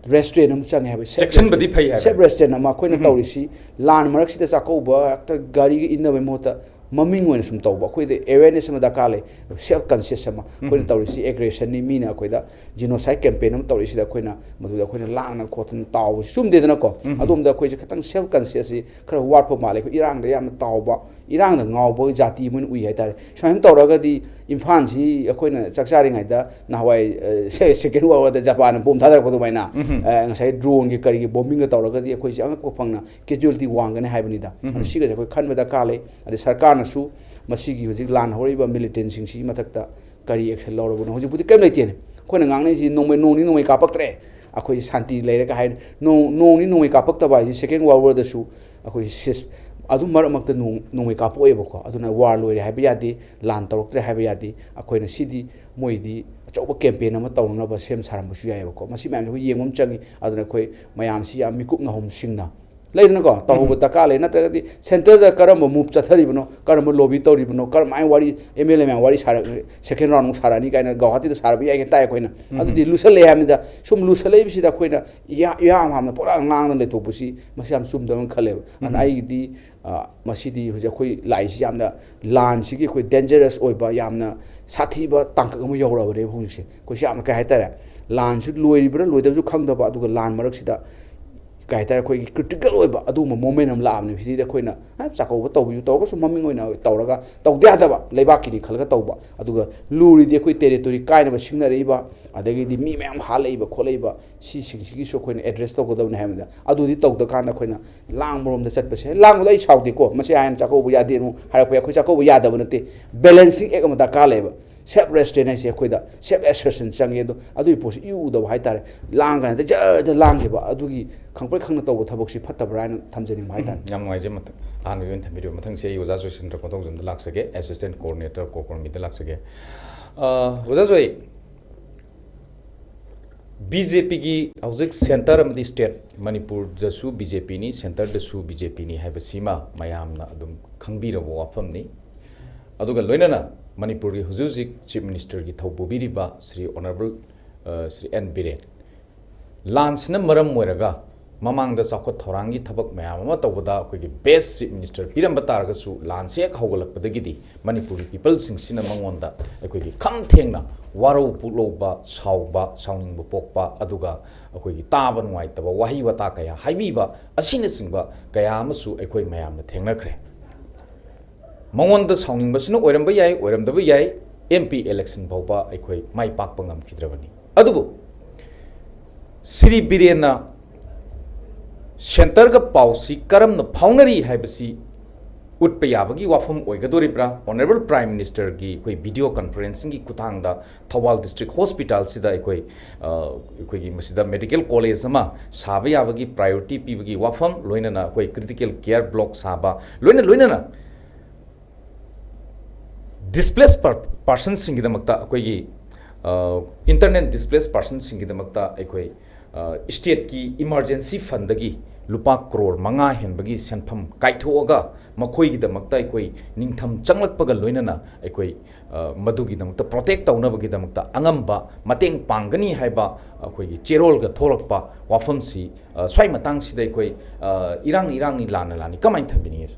restraint ꯑꯃ ꯆꯪꯉꯦ ꯍꯥꯏꯕ, self restraint, ꯆꯦꯛꯁꯤꯟꯕꯗꯤ ꯐꯩ ꯍꯥꯏꯕ꯫ Self restraint ꯑꯃ ꯑꯩꯈꯣꯏꯅ ꯎꯝ꯫ ꯇꯧꯔꯤꯁꯤ, ꯂꯥꯟ ꯃꯔꯛꯁꯤꯗ ꯆꯥꯛꯀꯧꯕ ꯍꯦꯛꯇ ꯒꯥꯔꯤꯒ ꯏꯟꯅꯕꯒꯤ ꯃꯍꯨꯠꯇ ꯃꯃꯤꯡ ꯑꯣꯏꯅ ꯁꯨꯝ ꯇꯧꯕ, ꯑꯩꯈꯣꯏꯗ awareness ꯑꯃ ꯗꯔꯀꯥꯔ ꯂꯩ, self conscious ꯑꯃ꯫ ꯑꯩꯈꯣꯏꯅ ꯎꯝ꯫ ꯇꯧꯔꯤꯁꯤ aggressionꯅꯤ, ꯃꯤꯅ ꯑꯩꯈꯣꯏꯗ genocide campaign ꯑꯃ ꯇꯧꯔꯤꯁꯤꯗ ꯑꯩꯈꯣꯏꯅ ꯃꯗꯨꯗ ꯑꯩꯈꯣꯏꯅ ꯂꯥꯡꯅ ꯈꯣꯠꯇꯅ ꯇꯥꯎꯕꯁꯤ ꯆꯨꯝꯗꯦꯗꯅꯀꯣ꯫ ꯎꯝ꯫ ꯑꯗꯣꯝꯗ ꯑꯩꯈꯣꯏꯁꯦ ꯈꯤꯇꯪ self consciousꯁꯤ ꯈꯔ ꯋꯥꯠꯄ ꯃꯥꯜꯂꯦ꯫ ꯑꯩꯈꯣꯏ ꯏꯔꯥꯡꯗ ꯌꯥꯝꯅ ꯇꯥꯎꯕ, ꯏꯔꯥꯡꯗ ꯉꯥꯎꯕ ꯖꯥꯇꯤ ꯑꯃ ꯑꯣꯏꯅ ꯎꯏ ꯍꯥꯏꯇꯥꯔꯦ꯫ ꯁꯨꯃꯥꯏꯅ ꯇꯧꯔꯒꯗꯤ ꯏꯝꯐꯥꯜꯁꯤ ꯑꯩꯈꯣꯏꯅ ꯆꯥꯛ ꯆꯥꯔꯤꯉꯩꯗ ꯅꯍꯥꯟꯋꯥꯏ, ꯑ, ꯁꯦ-, Second World Warꯗ ꯖꯄꯥꯟꯅ bomb ꯊꯥꯗꯔꯛꯄ ꯑꯗꯨꯃꯥꯏꯅ, ꯎꯝ꯫ ꯑ, ꯉꯁꯥꯏ droneꯒꯤ ꯀꯔꯤꯒꯤ bombingꯒ ꯇꯧꯔꯒꯗꯤ ꯑꯩꯈꯣꯏꯁꯦ ꯑꯉꯛꯄ ꯐꯪꯅ casualty ꯋꯥꯡꯒꯅꯤ ꯍꯥꯏꯕꯅꯤꯗ꯫ ꯎꯝ꯫ ꯑꯗꯨ ꯁꯤꯒꯁꯦ ꯑꯩꯈꯣꯏ ꯈꯟꯕ ꯗꯔꯀꯥꯔ ꯂꯩ꯫ ꯑꯗꯩ ꯁꯔꯀꯥꯔꯅꯁꯨ ꯃꯁꯤꯒꯤ ꯍꯧꯖꯤꯛ ꯂꯥꯟ ꯍꯧꯔꯛꯏꯕ militantꯁꯤꯡꯁꯤꯒꯤ ꯃꯊꯛꯇ ꯀꯔꯤ action ꯂꯧꯔꯕꯅꯣ? ꯍꯧꯖꯤꯛꯄꯨꯗꯤ ꯀꯔꯤꯝ ꯂꯩꯇꯦꯅꯦ꯫ ꯑꯩꯈꯣꯏꯅ ꯉꯥꯡꯅꯩꯁꯤ ꯅꯣꯡꯃꯩ, ꯅꯣꯡ ꯅꯤ ꯅꯣꯡꯃꯩ ꯀꯥꯞꯄꯛꯇ꯭ꯔꯦ, ꯑꯩꯈꯣꯏ ꯁꯥꯟꯇꯤ ꯂꯩꯔꯦꯒ ꯍꯥꯏ꯫ ꯅꯣꯡ, ꯅꯣꯡ ꯅꯤ ꯅꯣꯡꯃꯩ ꯀꯥꯞꯄꯛꯇꯕ ꯍꯥꯏꯁꯤ Second World Warꯗꯁꯨ ꯑꯩꯈꯣꯏ sis-, ꯑꯗꯨꯝ ꯃꯔꯛ ꯃꯔꯛꯇ ꯅꯣꯡ, ꯅꯣꯡꯃꯩ ꯀꯥꯞꯄꯛꯑꯦꯕꯀꯣ꯫ ꯑꯗꯨꯅ war ꯂꯣꯏꯔꯦ ꯍꯥꯏꯕ ꯌꯥꯗꯦ, ꯂꯥꯟ ꯇꯧꯔꯛꯇ꯭ꯔꯦ ꯍꯥꯏꯕ ꯌꯥꯗꯦ꯫ ꯑꯩꯈꯣꯏꯅ ꯁꯤꯗꯤ ꯃꯣꯏꯗꯤ ꯑꯆꯧꯕ campaign ꯑꯃ ꯇꯧꯅꯅꯕ ꯁꯦꯝ ꯁꯥꯔꯝꯕꯁꯨ ꯌꯥꯏꯑꯕꯀꯣ꯫ ꯃꯁꯤ ꯃꯌꯥꯝꯁꯦ ꯑꯩꯈꯣꯏ ꯌꯦꯡꯕ ꯑꯃ ꯆꯪꯉꯤ꯫ ꯑꯗꯨꯅ ꯑꯩꯈꯣꯏ ꯃꯌꯥꯝꯁꯤ ꯌꯥꯝ ꯃꯤꯀꯨꯞ ꯅꯥꯍꯨꯝ ꯁꯤꯡꯅ ꯂꯩꯗꯅꯀꯣ, ꯇꯧꯍꯧꯕ ꯎꯝ꯫ ꯗꯔꯀꯥꯔ ꯂꯩ꯫ ꯅꯠꯇ꯭ꯔꯒꯗꯤ centreꯗ ꯀꯔꯝꯕ move ꯆꯠꯊꯔꯤꯕꯅꯣ, ꯀꯔꯝꯕ lobby ꯇꯧꯔꯤꯕꯅꯣ, ꯀꯔꯝꯍꯥꯏꯅ ꯋꯥꯔꯤ MLA ꯃꯌꯥꯝ ꯋꯥꯔꯤ ꯁꯥꯔꯛ-, second round ꯑꯃꯨꯛ ꯁꯥꯔꯛꯑꯅꯤ ꯀꯥꯏꯅ ꯒꯧꯍꯥꯇꯤꯗ ꯁꯥꯔꯕ ꯌꯥꯏ ꯀꯥꯏꯅ ꯇꯥꯏ ꯑꯩꯈꯣꯏꯅ꯫ ꯎꯝ꯫ ꯑꯗꯨꯗꯤ ꯂꯨꯁꯜꯂꯛꯑꯦ ꯍꯥꯏꯕꯅꯤꯗ꯫ ꯁꯨꯝ ꯂꯨꯁꯜꯂꯛꯏꯕꯁꯤꯗ ꯑꯩꯈꯣꯏꯅ ꯏꯌꯥ-, ꯏꯌꯥꯝ ꯌꯥꯝꯅ ꯄꯣꯂꯥꯡ ꯂꯥꯡꯗꯅ ꯂꯩꯊꯣꯛꯄꯁꯤ ꯃꯁꯤ ꯌꯥꯝ ꯆꯨꯝꯗꯕꯅ ꯈꯜꯂꯦꯕ꯫ ꯑꯗꯨꯅ ꯎꯝ꯫ ꯑꯩꯒꯤꯗꯤ, ꯑ, ꯃꯁꯤꯗꯤ ꯍꯧꯖꯤꯛ ꯑꯩꯈꯣꯏ ꯂꯥꯛꯏꯁꯤ ꯌꯥꯝꯅ ꯂꯥꯟꯁꯤꯒꯤ ꯑꯩꯈꯣꯏ dangerous ꯑꯣꯏꯕ, ꯌꯥꯝꯅ ꯁꯥꯊꯤꯕ ꯇꯥꯡꯀꯛ ꯑꯃ ꯌꯧꯔꯛꯑꯕꯅꯦꯕ ꯍꯧꯖꯤꯛꯁꯦ꯫ ꯑꯩꯈꯣꯏꯁꯤ ꯌꯥꯝꯅ ꯀꯩ ꯍꯥꯏꯇꯥꯔꯦ, ꯂꯥꯟꯁꯤ ꯂꯣꯏꯔꯤꯕ꯭ꯔꯥ ꯂꯣꯏꯗꯕꯁꯨ ꯈꯪꯗꯕ, ꯑꯗꯨꯒ ꯂꯥꯟ ꯃꯔꯛꯁꯤꯗ ꯀꯩ ꯍꯥꯏꯇꯥꯔꯦ, ꯑꯩꯈꯣꯏꯒꯤ critical ꯑꯣꯏꯕ ꯑꯗꯨꯒꯨꯝꯕ moment ꯑꯃ ꯂꯥꯛꯑꯕꯅꯦ꯫ ꯁꯤꯗꯩꯗ ꯑꯩꯈꯣꯏꯅ, ꯑ, ꯆꯥꯛꯀꯧꯕ ꯇꯧꯕꯤꯌꯨ ꯇꯧꯔꯒꯁꯨ ꯃꯃꯤꯡ ꯑꯣꯏꯅ ꯇꯧꯔꯒ ꯇꯧꯗ ꯌꯥꯗꯕ, ꯂꯩꯕꯥꯛꯀꯤꯅꯤ ꯈꯜꯂꯒ ꯇꯧꯕ꯫ ꯑꯗꯨꯒ ꯂꯨꯔꯤꯗꯤ ꯑꯩꯈꯣꯏ territory ꯀꯥꯏꯅꯕ ꯁꯤꯡꯅꯔꯛꯏꯕ, ꯑꯗꯒꯤꯗꯤ ꯃꯤ ꯃꯌꯥꯝ ꯍꯥꯠꯂꯛꯏꯕ ꯈꯣꯠꯂꯛꯏꯕ, ꯁꯤꯁꯤꯡꯁꯤꯒꯤꯁꯨ ꯑꯩꯈꯣꯏꯅ address ꯇꯧꯒꯗꯕꯅꯤ ꯍꯥꯏꯕꯗ꯫ ꯑꯗꯨꯗꯤ ꯇꯧꯗꯀꯥꯟꯗ ꯑꯩꯈꯣꯏꯅ ꯂꯥꯡꯕꯔꯣꯝꯗ ꯆꯠꯄꯁꯦ, ꯂꯥꯡꯕꯗ ꯑꯩ ꯁꯥꯎꯗꯦꯀꯣ, ꯃꯁꯤ ꯍꯥꯏꯅ ꯆꯥꯛꯀꯧꯕ ꯌꯥꯗꯦ ꯑꯃꯨꯛ ꯍꯥꯏꯔꯛꯄ ꯌꯥꯏ, ꯑꯩꯈꯣꯏ ꯆꯥꯛꯀꯧꯕ ꯌꯥꯗꯕ ꯅꯠꯇꯦ꯫ Balancing act ꯑꯃ ꯗꯔꯀꯥꯔ ꯂꯩꯌꯦꯕ꯫ Self restraint ꯍꯥꯏꯁꯦ ꯑꯩꯈꯣꯏꯗ self assertion ꯆꯪꯉꯦ꯫ ꯑꯗꯣ ꯑꯗꯨꯒꯤ ꯄꯣꯠꯁꯤ ꯏꯎ ꯎꯗꯕ ꯍꯥꯏꯇꯥꯔꯦ꯫ ꯂꯥꯡꯒꯅꯤ ꯍꯦꯛꯇ ꯖꯔꯗ ꯂꯥꯡꯈꯤꯕ, ꯑꯗꯨꯒꯤ ꯈꯪꯄ꯭ꯔꯦꯛ ꯈꯪꯅ ꯇꯧꯕ ꯊꯕꯛꯁꯤ ꯐꯠꯇꯕ꯭ꯔꯥ ꯍꯥꯏꯅ ꯊꯝꯖꯅꯤꯡꯕ ꯍꯥꯏꯇꯥꯔꯦ꯫ ꯎꯝ, ꯌꯥꯝ ꯅꯨꯡꯉꯥꯏꯖꯩ꯫ ꯃꯊꯪ ꯑꯍꯥꯟꯕꯒꯤ ꯑꯣꯏꯅ ꯊꯝꯕꯤꯔꯤꯕ꯫ ꯃꯊꯪꯁꯤ ꯑꯩ ꯑꯣꯖꯥ ꯖꯣꯏꯁꯟꯗ꯭ꯔ ꯀꯣꯟꯊꯧꯖꯝꯗ ꯂꯥꯛꯆꯒꯦ, assistant coordinator core committee ꯗ ꯂꯥꯛꯆꯒꯦ꯫ ꯑ, ꯑꯣꯖꯥ ꯖꯣꯏ, BJP ꯒꯤ ꯍꯧꯖꯤꯛ centre ꯑꯃꯗꯤ state, ꯃꯅꯤꯄꯨꯔꯗꯁꯨ BJP ꯅꯤ, centre ꯗꯁꯨ BJP ꯅꯤ ꯍꯥꯏꯕꯁꯤꯃ ꯃꯌꯥꯝꯅ ꯑꯗꯨꯝ ꯈꯪꯕꯤꯔꯕ ꯋꯥꯐꯝꯅꯤ꯫ ꯑꯗꯨꯒ ꯂꯣꯏꯅꯅ ꯃꯅꯤꯄꯨꯔꯒꯤ ꯍꯧꯖꯤꯛ ꯍꯧꯖꯤꯛ Chief Minister ꯒꯤ ꯊꯧ ꯄꯨꯕꯤꯔꯤꯕ ꯁ꯭ꯔꯤ Honourable, ꯑ, ꯁ꯭ꯔꯤ ꯑꯦꯟ ꯕꯤꯔꯦꯟ, ꯂꯥꯟꯁꯤꯅ ꯃꯔꯝ ꯑꯣꯏꯔꯒ ꯃꯃꯥꯡꯗ ꯆꯥꯎꯈꯠ ꯊꯧꯔꯥꯡꯒꯤ ꯊꯕꯛ ꯃꯌꯥꯝ ꯑꯃ ꯇꯧꯕꯗ ꯑꯩꯈꯣꯏꯒꯤ best chief minister ꯄꯤꯔꯝꯕ ꯇꯥꯔꯒꯁꯨ, ꯂꯥꯟꯁꯦ ꯍꯦꯛ ꯍꯧꯒꯠꯂꯛꯄꯗꯒꯤꯗꯤ ꯃꯅꯤꯄꯨꯔꯒꯤ peopleꯁꯤꯡꯁꯤꯅ ꯃꯉꯣꯟꯗ ꯑꯩꯈꯣꯏꯒꯤ ꯈꯝ ꯊꯦꯡꯅ ꯋꯥꯔꯧ ꯄꯨꯛꯂꯧꯕ, ꯁꯥꯎꯕ, ꯁꯥꯎꯅꯤꯡꯕ ꯄꯣꯛꯄ, ꯑꯗꯨꯒ ꯑꯩꯈꯣꯏꯒꯤ ꯇꯥꯕ ꯅꯨꯡꯉꯥꯏꯇꯕ ꯋꯥꯍꯩ ꯋꯥꯇꯥ ꯀꯌꯥ ꯍꯥꯏꯕꯤꯕ ꯑꯁꯤꯅꯆꯤꯡꯕ ꯀꯌꯥ ꯑꯃꯁꯨ ꯑꯩꯈꯣꯏ ꯃꯌꯥꯝꯅ ꯊꯦꯡꯅꯈ꯭ꯔꯦ꯫ ꯃꯉꯣꯟꯗ ꯁꯥꯎꯅꯤꯡꯕꯁꯤꯅ ꯑꯣꯏꯔꯝꯕ ꯌꯥꯏ, ꯑꯣꯏꯔꯝꯗꯕ ꯌꯥꯏ, MP election ꯐꯥꯎꯕ ꯑꯩꯈꯣꯏ ꯃꯥꯏ ꯄꯥꯛꯄ ꯉꯝꯈꯤꯗ꯭ꯔꯕꯅꯤ꯫ ꯑꯗꯨꯕꯨ ꯁ꯭ꯔꯤ ꯕꯤꯔꯦꯟꯅ centreꯒ ꯄꯥꯎꯁꯤ ꯀꯔꯝꯅ ꯐꯥꯎꯅꯔꯤ ꯍꯥꯏꯕꯁꯤ ꯎꯠꯄ ꯌꯥꯕꯒꯤ ꯋꯥꯐꯝ ꯑꯣꯏꯒꯗꯣꯔꯤꯕ꯭ꯔꯥ? Honourable Prime Ministerꯒꯤ ꯑꯩꯈꯣꯏ video conferencingꯒꯤ ꯈꯨꯠꯊꯥꯡꯗ ꯊꯧꯕꯥꯜ district hospitalꯁꯤꯗ ꯑꯩꯈꯣꯏ, ꯑ, ꯑꯩꯈꯣꯏꯒꯤ ꯃꯁꯤꯗ medical college ꯑꯃ ꯁꯥꯕ ꯌꯥꯕꯒꯤ priority ꯄꯤꯕꯒꯤ ꯋꯥꯐꯝ, ꯂꯣꯏꯅꯅ ꯑꯩꯈꯣꯏ critical care block ꯁꯥꯕ, ꯂꯣꯏꯅ ꯂꯣꯏꯅꯅ displaced per-, personꯁꯤꯡꯒꯤꯗꯃꯛꯇ, ꯑꯩꯈꯣꯏꯒꯤ, ꯑ, internally displaced personꯁꯤꯡꯒꯤꯗꯃꯛꯇ ꯑꯩꯈꯣꯏ, ꯑ, stateꯀꯤ emergency fundꯗꯒꯤ ꯂꯨꯄꯥ ꯀ꯭ꯔꯣꯔ ꯃꯉꯥ ꯍꯦꯟꯕꯒꯤ ꯁꯦꯟꯐꯝ ꯀꯥꯏꯊꯣꯛꯑꯒ, ꯃꯈꯣꯏꯒꯤꯗꯃꯛꯇ ꯑꯩꯈꯣꯏ ꯅꯤꯡꯊꯝ ꯆꯪꯂꯛꯄꯒ ꯂꯣꯏꯅꯅ ꯑꯩꯈꯣꯏ, ꯑ, ꯃꯗꯨꯒꯤꯗꯃꯛꯇ protect ꯇꯧꯅꯕꯒꯤꯗꯃꯛꯇ ꯑꯉꯝꯕ ꯃꯇꯦꯡ ꯄꯥꯡꯒꯅꯤ ꯍꯥꯏꯕ ꯑꯩꯈꯣꯏꯒꯤ ꯆꯦꯔꯣꯜꯒ ꯊꯣꯛꯂꯛꯄ ꯋꯥꯐꯝꯁꯤ, ꯑ, ꯁ꯭ꯋꯥꯏ ꯃꯇꯥꯡꯁꯤꯗ ꯑꯩꯈꯣꯏ, ꯑ, ꯏꯔꯥꯡ ꯏꯔꯥꯡꯅꯤ, ꯂꯥꯟꯅ ꯂꯥꯟꯅꯤ, ꯀꯃꯥꯏꯅ ꯊꯝꯕꯤꯅꯤꯡꯉꯤ?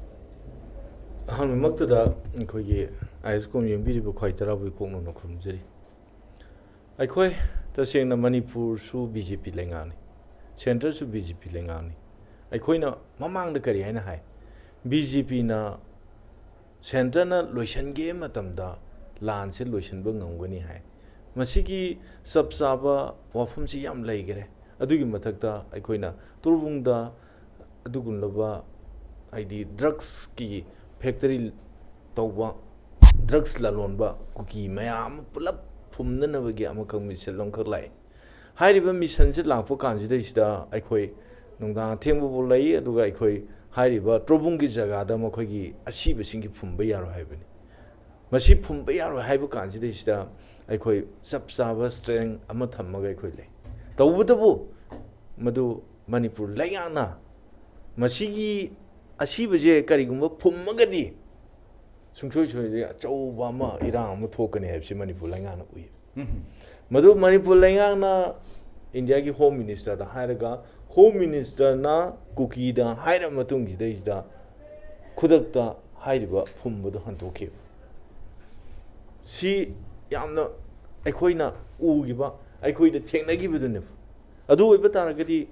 ꯑꯍꯥꯟꯕꯃꯛꯇꯗ ꯑꯩꯈꯣꯏꯒꯤ ISCOM ꯌꯦꯡꯕꯤꯔꯤꯕ ꯈ꯭ꯋꯥꯏ ꯇꯔꯥꯕꯨ ꯏꯀꯣꯛꯅꯅ ꯈꯨꯔꯨꯝꯖꯔꯤ꯫ ꯑꯩꯈꯣꯏ ꯇꯁꯦꯡꯅ ꯃꯅꯤꯄꯨꯔꯁꯨ BJP ꯂꯩꯉꯥꯛꯅꯤ, centreꯁꯨ BJP ꯂꯩꯉꯥꯛꯅꯤ꯫ ꯑꯩꯈꯣꯏꯅ ꯃꯃꯥꯡꯗ ꯀꯔꯤ ꯍꯥꯏꯅ ꯍꯥꯏ? BJPꯅ centreꯅ ꯂꯣꯏꯁꯤꯟꯒꯦ ꯃꯇꯝꯗ ꯂꯥꯟꯁꯦ ꯂꯣꯏꯁꯤꯟꯕ ꯉꯝꯒꯅꯤ ꯍꯥꯏ꯫ ꯃꯁꯤꯒꯤ ꯆꯞ ꯆꯥꯕ ꯋꯥꯐꯝꯁꯤ ꯌꯥꯝ ꯂꯩꯈꯔꯦ꯫ ꯑꯗꯨꯒꯤ ꯃꯊꯛꯇ ꯑꯩꯈꯣꯏꯅ ꯇꯣꯔꯕꯨꯡꯗ ꯑꯗꯨꯒꯨꯝꯂꯕ, ꯍꯥꯏꯗꯤ, drugsꯀꯤ factory ꯇꯧꯕ, drugs ꯂꯂꯣꯟꯕ ꯀꯨꯀꯤ ꯃꯌꯥꯝ ꯑꯃ ꯄꯨꯂꯞ ꯐꯨꯝꯅꯅꯕꯒꯤ ꯑꯃꯈꯛ mission ꯑꯃꯈꯛ ꯂꯥꯛꯏ꯫ ꯍꯥꯏꯔꯤꯕ missionꯁꯦ ꯂꯥꯛꯄ ꯀꯥꯟꯁꯤꯗꯩꯁꯤꯗ ꯑꯩꯈꯣꯏ ꯅꯨꯡꯗꯥꯡ ꯑꯊꯦꯡꯕꯐꯥꯎ ꯂꯩ, ꯑꯗꯨꯒ ꯑꯩꯈꯣꯏ ꯍꯥꯏꯔꯤꯕ ꯇꯣꯔꯕꯨꯡꯒꯤ ꯖꯒꯥꯗ ꯃꯈꯣꯏꯒꯤ ꯑꯁꯤꯕꯁꯤꯡꯒꯤ ꯐꯨꯝꯕ ꯌꯥꯔꯣꯏ ꯍꯥꯏꯕꯅꯤ꯫ ꯃꯁꯤ ꯐꯨꯝꯕ ꯌꯥꯔꯣꯏ ꯍꯥꯏꯕ ꯀꯥꯟꯁꯤꯗꯩꯁꯤꯗ ꯑꯩꯈꯣꯏ ꯆꯞ ꯆꯥꯕ strength ꯑꯃ ꯊꯝꯃꯒ ꯑꯩꯈꯣꯏ ꯂꯩ꯫ ꯇꯧꯕꯇꯕꯨ ꯃꯗꯨ ꯃꯅꯤꯄꯨꯔ ꯂꯩꯉꯥꯛꯅ ꯃꯁꯤꯒꯤ ꯑꯁꯤꯕꯁꯦ ꯀꯔꯤꯒꯨꯝꯕ ꯐꯨꯝꯃꯒꯗꯤ ꯁꯨꯡꯁꯣꯏ ꯁꯣꯏꯗꯅ ꯑꯆꯧꯕ ꯑꯃ ꯏꯔꯥꯡ ꯑꯃ ꯊꯣꯛꯀꯅꯤ ꯍꯥꯏꯕꯁꯤ ꯃꯅꯤꯄꯨꯔ ꯂꯩꯉꯥꯛꯅ ꯎꯏ꯫ ꯃꯗꯨ ꯃꯅꯤꯄꯨꯔ ꯂꯩꯉꯥꯛꯅ ꯏꯟꯗꯤꯌꯥꯒꯤ Home Ministerꯗ ꯍꯥꯏꯔꯒ, Home Ministerꯅ ꯀꯨꯀꯤꯗ ꯍꯥꯏꯔ ꯃꯇꯨꯡꯁꯤꯗꯩꯁꯤꯗ ꯈꯨꯗꯛꯇ ꯍꯥꯏꯔꯤꯕ ꯐꯨꯝꯕꯗꯣ ꯍꯟꯗꯣꯛꯈꯤꯕ꯫ ꯁꯤ ꯌꯥꯝꯅ ꯑꯩꯈꯣꯏꯅ ꯎꯈꯤꯕ, ꯑꯩꯈꯣꯏꯗ ꯊꯦꯡꯅꯈꯤꯕꯗꯨꯅꯦꯕ꯫ ꯑꯗꯨ ꯑꯣꯏꯕ ꯇꯥꯔꯒꯗꯤ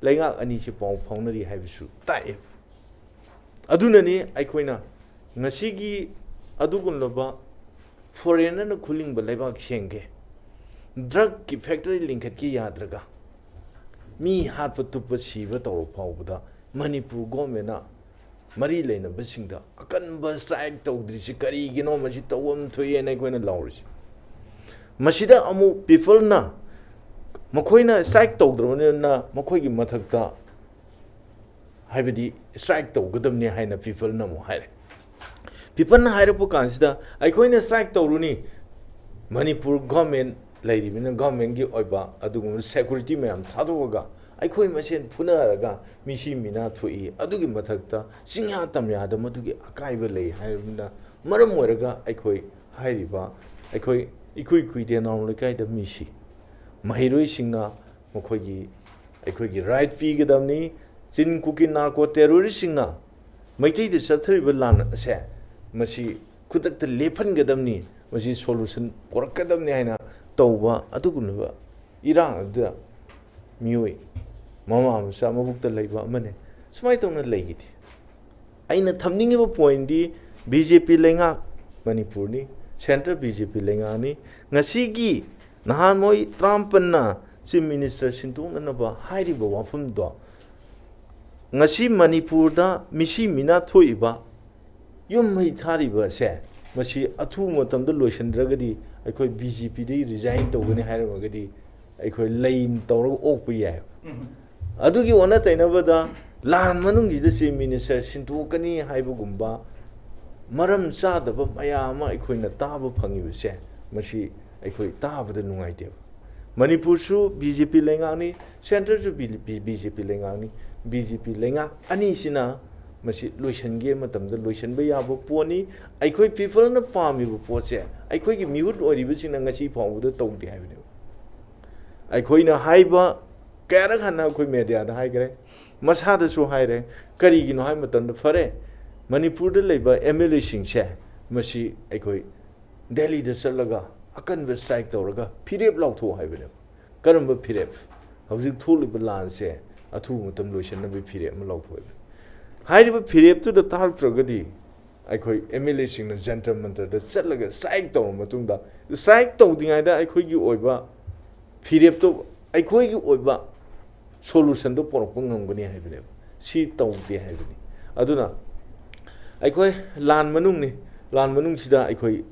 ꯂꯩꯉꯥꯛ ꯑꯅꯤꯁꯤ ꯄꯥꯎ ꯐꯥꯎꯅꯔꯤ ꯍꯥꯏꯕꯁꯨ ꯇꯥꯛꯑꯦ꯫ ꯑꯗꯨꯅꯅꯤ ꯑꯩꯈꯣꯏꯅ ꯉꯁꯤꯒꯤ ꯑꯗꯨꯒꯨꯝꯂꯕ foreignꯅ ꯈꯨꯂꯤꯡꯕ ꯂꯩꯕꯥꯛ ꯁꯦꯡꯒꯦ, drugꯀꯤ factory ꯂꯤꯡꯈꯠꯀꯦ ꯌꯥꯗ꯭ꯔꯒ, ꯃꯤ ꯍꯥꯠꯄ ꯇꯨꯞꯄ ꯁꯤꯕ ꯇꯧꯔ ꯐꯥꯎꯕꯗ ꯃꯅꯤꯄꯨꯔ governmentꯅ ꯃꯔꯤ ꯂꯩꯅꯕꯁꯤꯡꯗ ꯑꯀꯟꯕ strike ꯇꯧꯗ꯭ꯔꯤꯁꯤ ꯀꯔꯤꯒꯤꯅꯣ? ꯃꯁꯤ ꯇꯧꯐꯝ ꯊꯣꯛꯑꯦꯅ ꯑꯩꯈꯣꯏꯅ ꯂꯥꯎꯔꯤꯁꯤ꯫ ꯃꯁꯤꯗ ꯑꯃꯨꯛ peopleꯅ ꯃꯈꯣꯏꯅ strike ꯇꯧꯗ꯭ꯔꯕꯅꯤꯅ ꯃꯈꯣꯏꯒꯤ ꯃꯊꯛꯇ, ꯍꯥꯏꯕꯗꯤ, strike ꯇꯧꯒꯗꯕꯅꯤ ꯍꯥꯏꯅ peopleꯅ ꯑꯃꯨꯛ ꯍꯥꯏꯔꯦ꯫ Peopleꯅ ꯍꯥꯏꯔꯛꯄ ꯀꯥꯟꯁꯤꯗ ꯑꯩꯈꯣꯏꯅ strike ꯇꯧꯔꯨꯅꯤ, ꯃꯅꯤꯄꯨꯔ government ꯂꯩꯔꯤꯕꯅꯤꯅ governmentꯀꯤ ꯑꯣꯏꯕ ꯑꯗꯨꯒꯨꯝꯕ security ꯃꯌꯥꯝ ꯊꯥꯗꯣꯛꯑꯒ ꯑꯩꯈꯣꯏ ꯃꯁꯦꯟ ꯐꯨꯅꯔꯒ ꯃꯤꯁꯤ ꯃꯤꯅꯥ ꯊꯣꯛꯏ, ꯑꯗꯨꯒꯤ ꯃꯊꯛꯇ ꯆꯤꯡꯌꯥ ꯇꯝꯌꯥꯗ ꯃꯗꯨꯒꯤ ꯑꯀꯥꯏꯕ ꯂꯩ ꯍꯥꯏꯕꯅ ꯃꯔꯝ ꯑꯣꯏꯔꯒ ꯑꯩꯈꯣꯏ ꯍꯥꯏꯔꯤꯕ, ꯑꯩꯈꯣꯏ ꯏꯀꯨꯏ ꯀꯨꯏꯗꯦ ꯅꯥꯎꯔꯝ ꯂꯩꯀꯥꯏꯗ ꯃꯤꯁꯤ꯫ ꯃꯍꯩꯔꯣꯏꯁꯤꯡꯅ ꯃꯈꯣꯏꯒꯤ, ꯑꯩꯈꯣꯏꯒꯤ right ꯄꯤꯒꯗꯕꯅꯤ꯫ ꯆꯤꯟ ꯀꯨꯀꯤ narco terroristꯁꯤꯡꯅ ꯃꯩꯇꯩꯗ ꯆꯠꯊꯔꯤꯕ ꯂꯥꯟ ꯑꯁꯦ ꯃꯁꯤ ꯈꯨꯗꯛꯇ ꯂꯦꯞꯍꯟꯒꯗꯕꯅꯤ, ꯃꯁꯤ solution ꯄꯨꯔꯛꯀꯗꯕꯅꯤ ꯍꯥꯏꯅ ꯇꯧꯕ ꯑꯗꯨꯒꯨꯝꯂꯕ ꯏꯔꯥꯡ ꯑꯗꯨꯗ ꯃꯤꯑꯣꯏ ꯃꯃꯥ ꯃꯆꯥ ꯃꯕꯨꯛꯇ ꯂꯩꯕ ꯑꯃꯅꯦ꯫ ꯁꯨꯃꯥꯏꯅ ꯇꯧꯅ ꯂꯩꯈꯤꯗꯦ꯫ ꯑꯩꯅ ꯊꯝꯅꯤꯡꯉꯤꯕ pointꯗꯤ BJP ꯂꯩꯉꯥꯛ ꯃꯅꯤꯄꯨꯔꯅꯤ, centre BJP ꯂꯩꯉꯥꯛꯅꯤ꯫ ꯉꯁꯤꯒꯤ ꯅꯍꯥꯟ ꯃꯣꯏ ꯇꯔꯥꯃꯥꯄꯟꯅ Chief Minister ꯁꯤꯟꯗꯣꯛꯅꯅꯕ ꯍꯥꯏꯔꯤꯕ ꯋꯥꯐꯝꯗꯣ ꯉꯁꯤ ꯃꯅꯤꯄꯨꯔꯗ ꯃꯤꯁꯤ ꯃꯤꯅꯥ ꯊꯣꯛꯏꯕ ꯌꯨꯝ ꯃꯩ ꯊꯥꯔꯤꯕ ꯑꯁꯦ ꯃꯁꯤ ꯑꯊꯨꯕ ꯃꯇꯝꯗ ꯂꯣꯏꯁꯤꯟꯗ꯭ꯔꯒꯗꯤ ꯑꯩꯈꯣꯏ BJPꯗꯒꯤ resign ꯇꯧꯒꯅꯤ ꯍꯥꯏꯔꯝꯃꯒꯗꯤ ꯑꯩꯈꯣꯏ ꯂꯩ ꯇꯧꯔꯒ ꯑꯣꯛꯄ ꯌꯥꯏ꯫ ꯑꯗꯨꯒꯤ ꯑꯣꯟꯅ ꯇꯩꯅꯕꯗ ꯂꯥꯟ ꯃꯅꯨꯡꯁꯤꯗ Chief Minister ꯁꯤꯟꯗꯣꯛꯀꯅꯤ ꯍꯥꯏꯕꯒꯨꯝꯕ ꯃꯔꯝ ꯆꯥꯗꯕ ꯃꯌꯥꯝ ꯑꯃ ꯑꯩꯈꯣꯏꯅ ꯇꯥꯕ ꯐꯪꯉꯤꯕꯁꯦ ꯃꯁꯤ ꯑꯩꯈꯣꯏ ꯇꯥꯕꯗ ꯅꯨꯡꯉꯥꯏꯇꯦꯕ꯫ ꯃꯅꯤꯄꯨꯔꯁꯨ BJP ꯂꯩꯉꯥꯛꯅꯤ, centreꯁꯨ BJP ꯂꯩꯉꯥꯛꯅꯤ꯫ BJP ꯂꯩꯉꯥꯛ ꯑꯅꯤꯁꯤꯅ ꯃꯁꯤ ꯂꯣꯏꯁꯤꯟꯒꯦ ꯃꯇꯝꯗ ꯂꯣꯏꯁꯤꯟꯕ ꯌꯥꯕ ꯄꯣꯠꯅꯤ꯫ ꯑꯩꯈꯣꯏ peopleꯅ ꯄꯥꯝꯃꯤꯕ ꯄꯣꯠꯁꯦ ꯑꯩꯈꯣꯏꯒꯤ ꯃꯤꯍꯨꯠ ꯑꯣꯏꯔꯤꯕꯁꯤꯡꯅ ꯉꯁꯤ ꯐꯥꯎꯕꯗ ꯇꯧꯗꯦ ꯍꯥꯏꯕꯅꯦꯕ꯫ ꯑꯩꯈꯣꯏꯅ ꯍꯥꯏꯕ ꯀꯌꯥꯔꯛ ꯍꯟꯅ ꯑꯩꯈꯣꯏ ꯃꯦꯗꯤꯌꯥꯗ ꯍꯥꯏꯈ꯭ꯔꯦ, ꯃꯁꯥꯗꯁꯨ ꯍꯥꯏꯔꯦ꯫ ꯀꯔꯤꯒꯤꯅꯣ ꯍꯥꯏꯕ ꯃꯇꯝꯗ, ꯐꯔꯦ, ꯃꯅꯤꯄꯨꯔꯗ ꯂꯩꯕ ꯑꯦꯝ ꯑꯦꯜ ꯑꯦꯁꯤꯡꯁꯦ, ꯃꯁꯤ ꯑꯩꯈꯣꯏ ꯗꯦꯜꯂꯤꯗ ꯆꯠꯂꯒ ꯑꯀꯟꯕ ꯁ꯭ꯇ꯭ꯔꯥꯏꯛ ꯇꯧꯔꯒ ꯐꯤꯔꯦꯞ ꯂꯥꯎꯊꯣꯛꯑꯣ ꯍꯥꯏꯕꯅꯦꯕ꯫ ꯀꯔꯝꯕ ꯐꯤꯔꯦꯞ? ꯍꯧꯖꯤꯛ ꯊꯣꯛꯂꯤꯕ ꯂꯥꯟꯁꯦ ꯑꯊꯨꯕ ꯃꯇꯝ ꯂꯣꯏꯁꯤꯟꯅꯕꯒꯤ ꯐꯤꯔꯦꯞ ꯑꯃ ꯂꯥꯎꯊꯣꯛꯑꯦꯕ꯫ ꯍꯥꯏꯔꯤꯕ ꯐꯤꯔꯦꯞꯇꯨꯗ ꯇꯥꯔꯛꯇ꯭ꯔꯒꯗꯤ, ꯑꯩꯈꯣꯏ ꯑꯦꯝ ꯑꯦꯜ ꯑꯦꯁꯤꯡꯅ ꯖꯟꯇꯔ ꯃꯟꯇꯔꯗ ꯆꯠꯂꯒ ꯁ꯭ꯇ꯭ꯔꯥꯏꯛ ꯇꯧꯔꯕ ꯃꯇꯨꯡꯗ, ꯁ꯭ꯇ꯭ꯔꯥꯏꯛ ꯇꯧꯗ꯭ꯔꯤꯉꯩꯗ ꯑꯩꯈꯣꯏꯒꯤ ꯑꯣꯏꯕ ꯐꯤꯔꯦꯞꯇꯣ, ꯑꯩꯈꯣꯏꯒꯤ ꯑꯣꯏꯕ ꯁꯣꯂꯨꯁꯟꯗꯣ ꯄꯨꯔꯛꯄ ꯉꯝꯒꯅꯤ ꯍꯥꯏꯕꯅꯦꯕ꯫ ꯁꯤ ꯇꯧꯗꯦ ꯍꯥꯏꯕꯅꯤ꯫ ꯑꯗꯨꯅ ꯑꯩꯈꯣꯏ ꯂꯥꯟ ꯃꯅꯨꯡꯅꯤ, ꯂꯥꯟ ꯃꯅꯨꯡꯁꯤꯗ ꯑꯩꯈꯣꯏ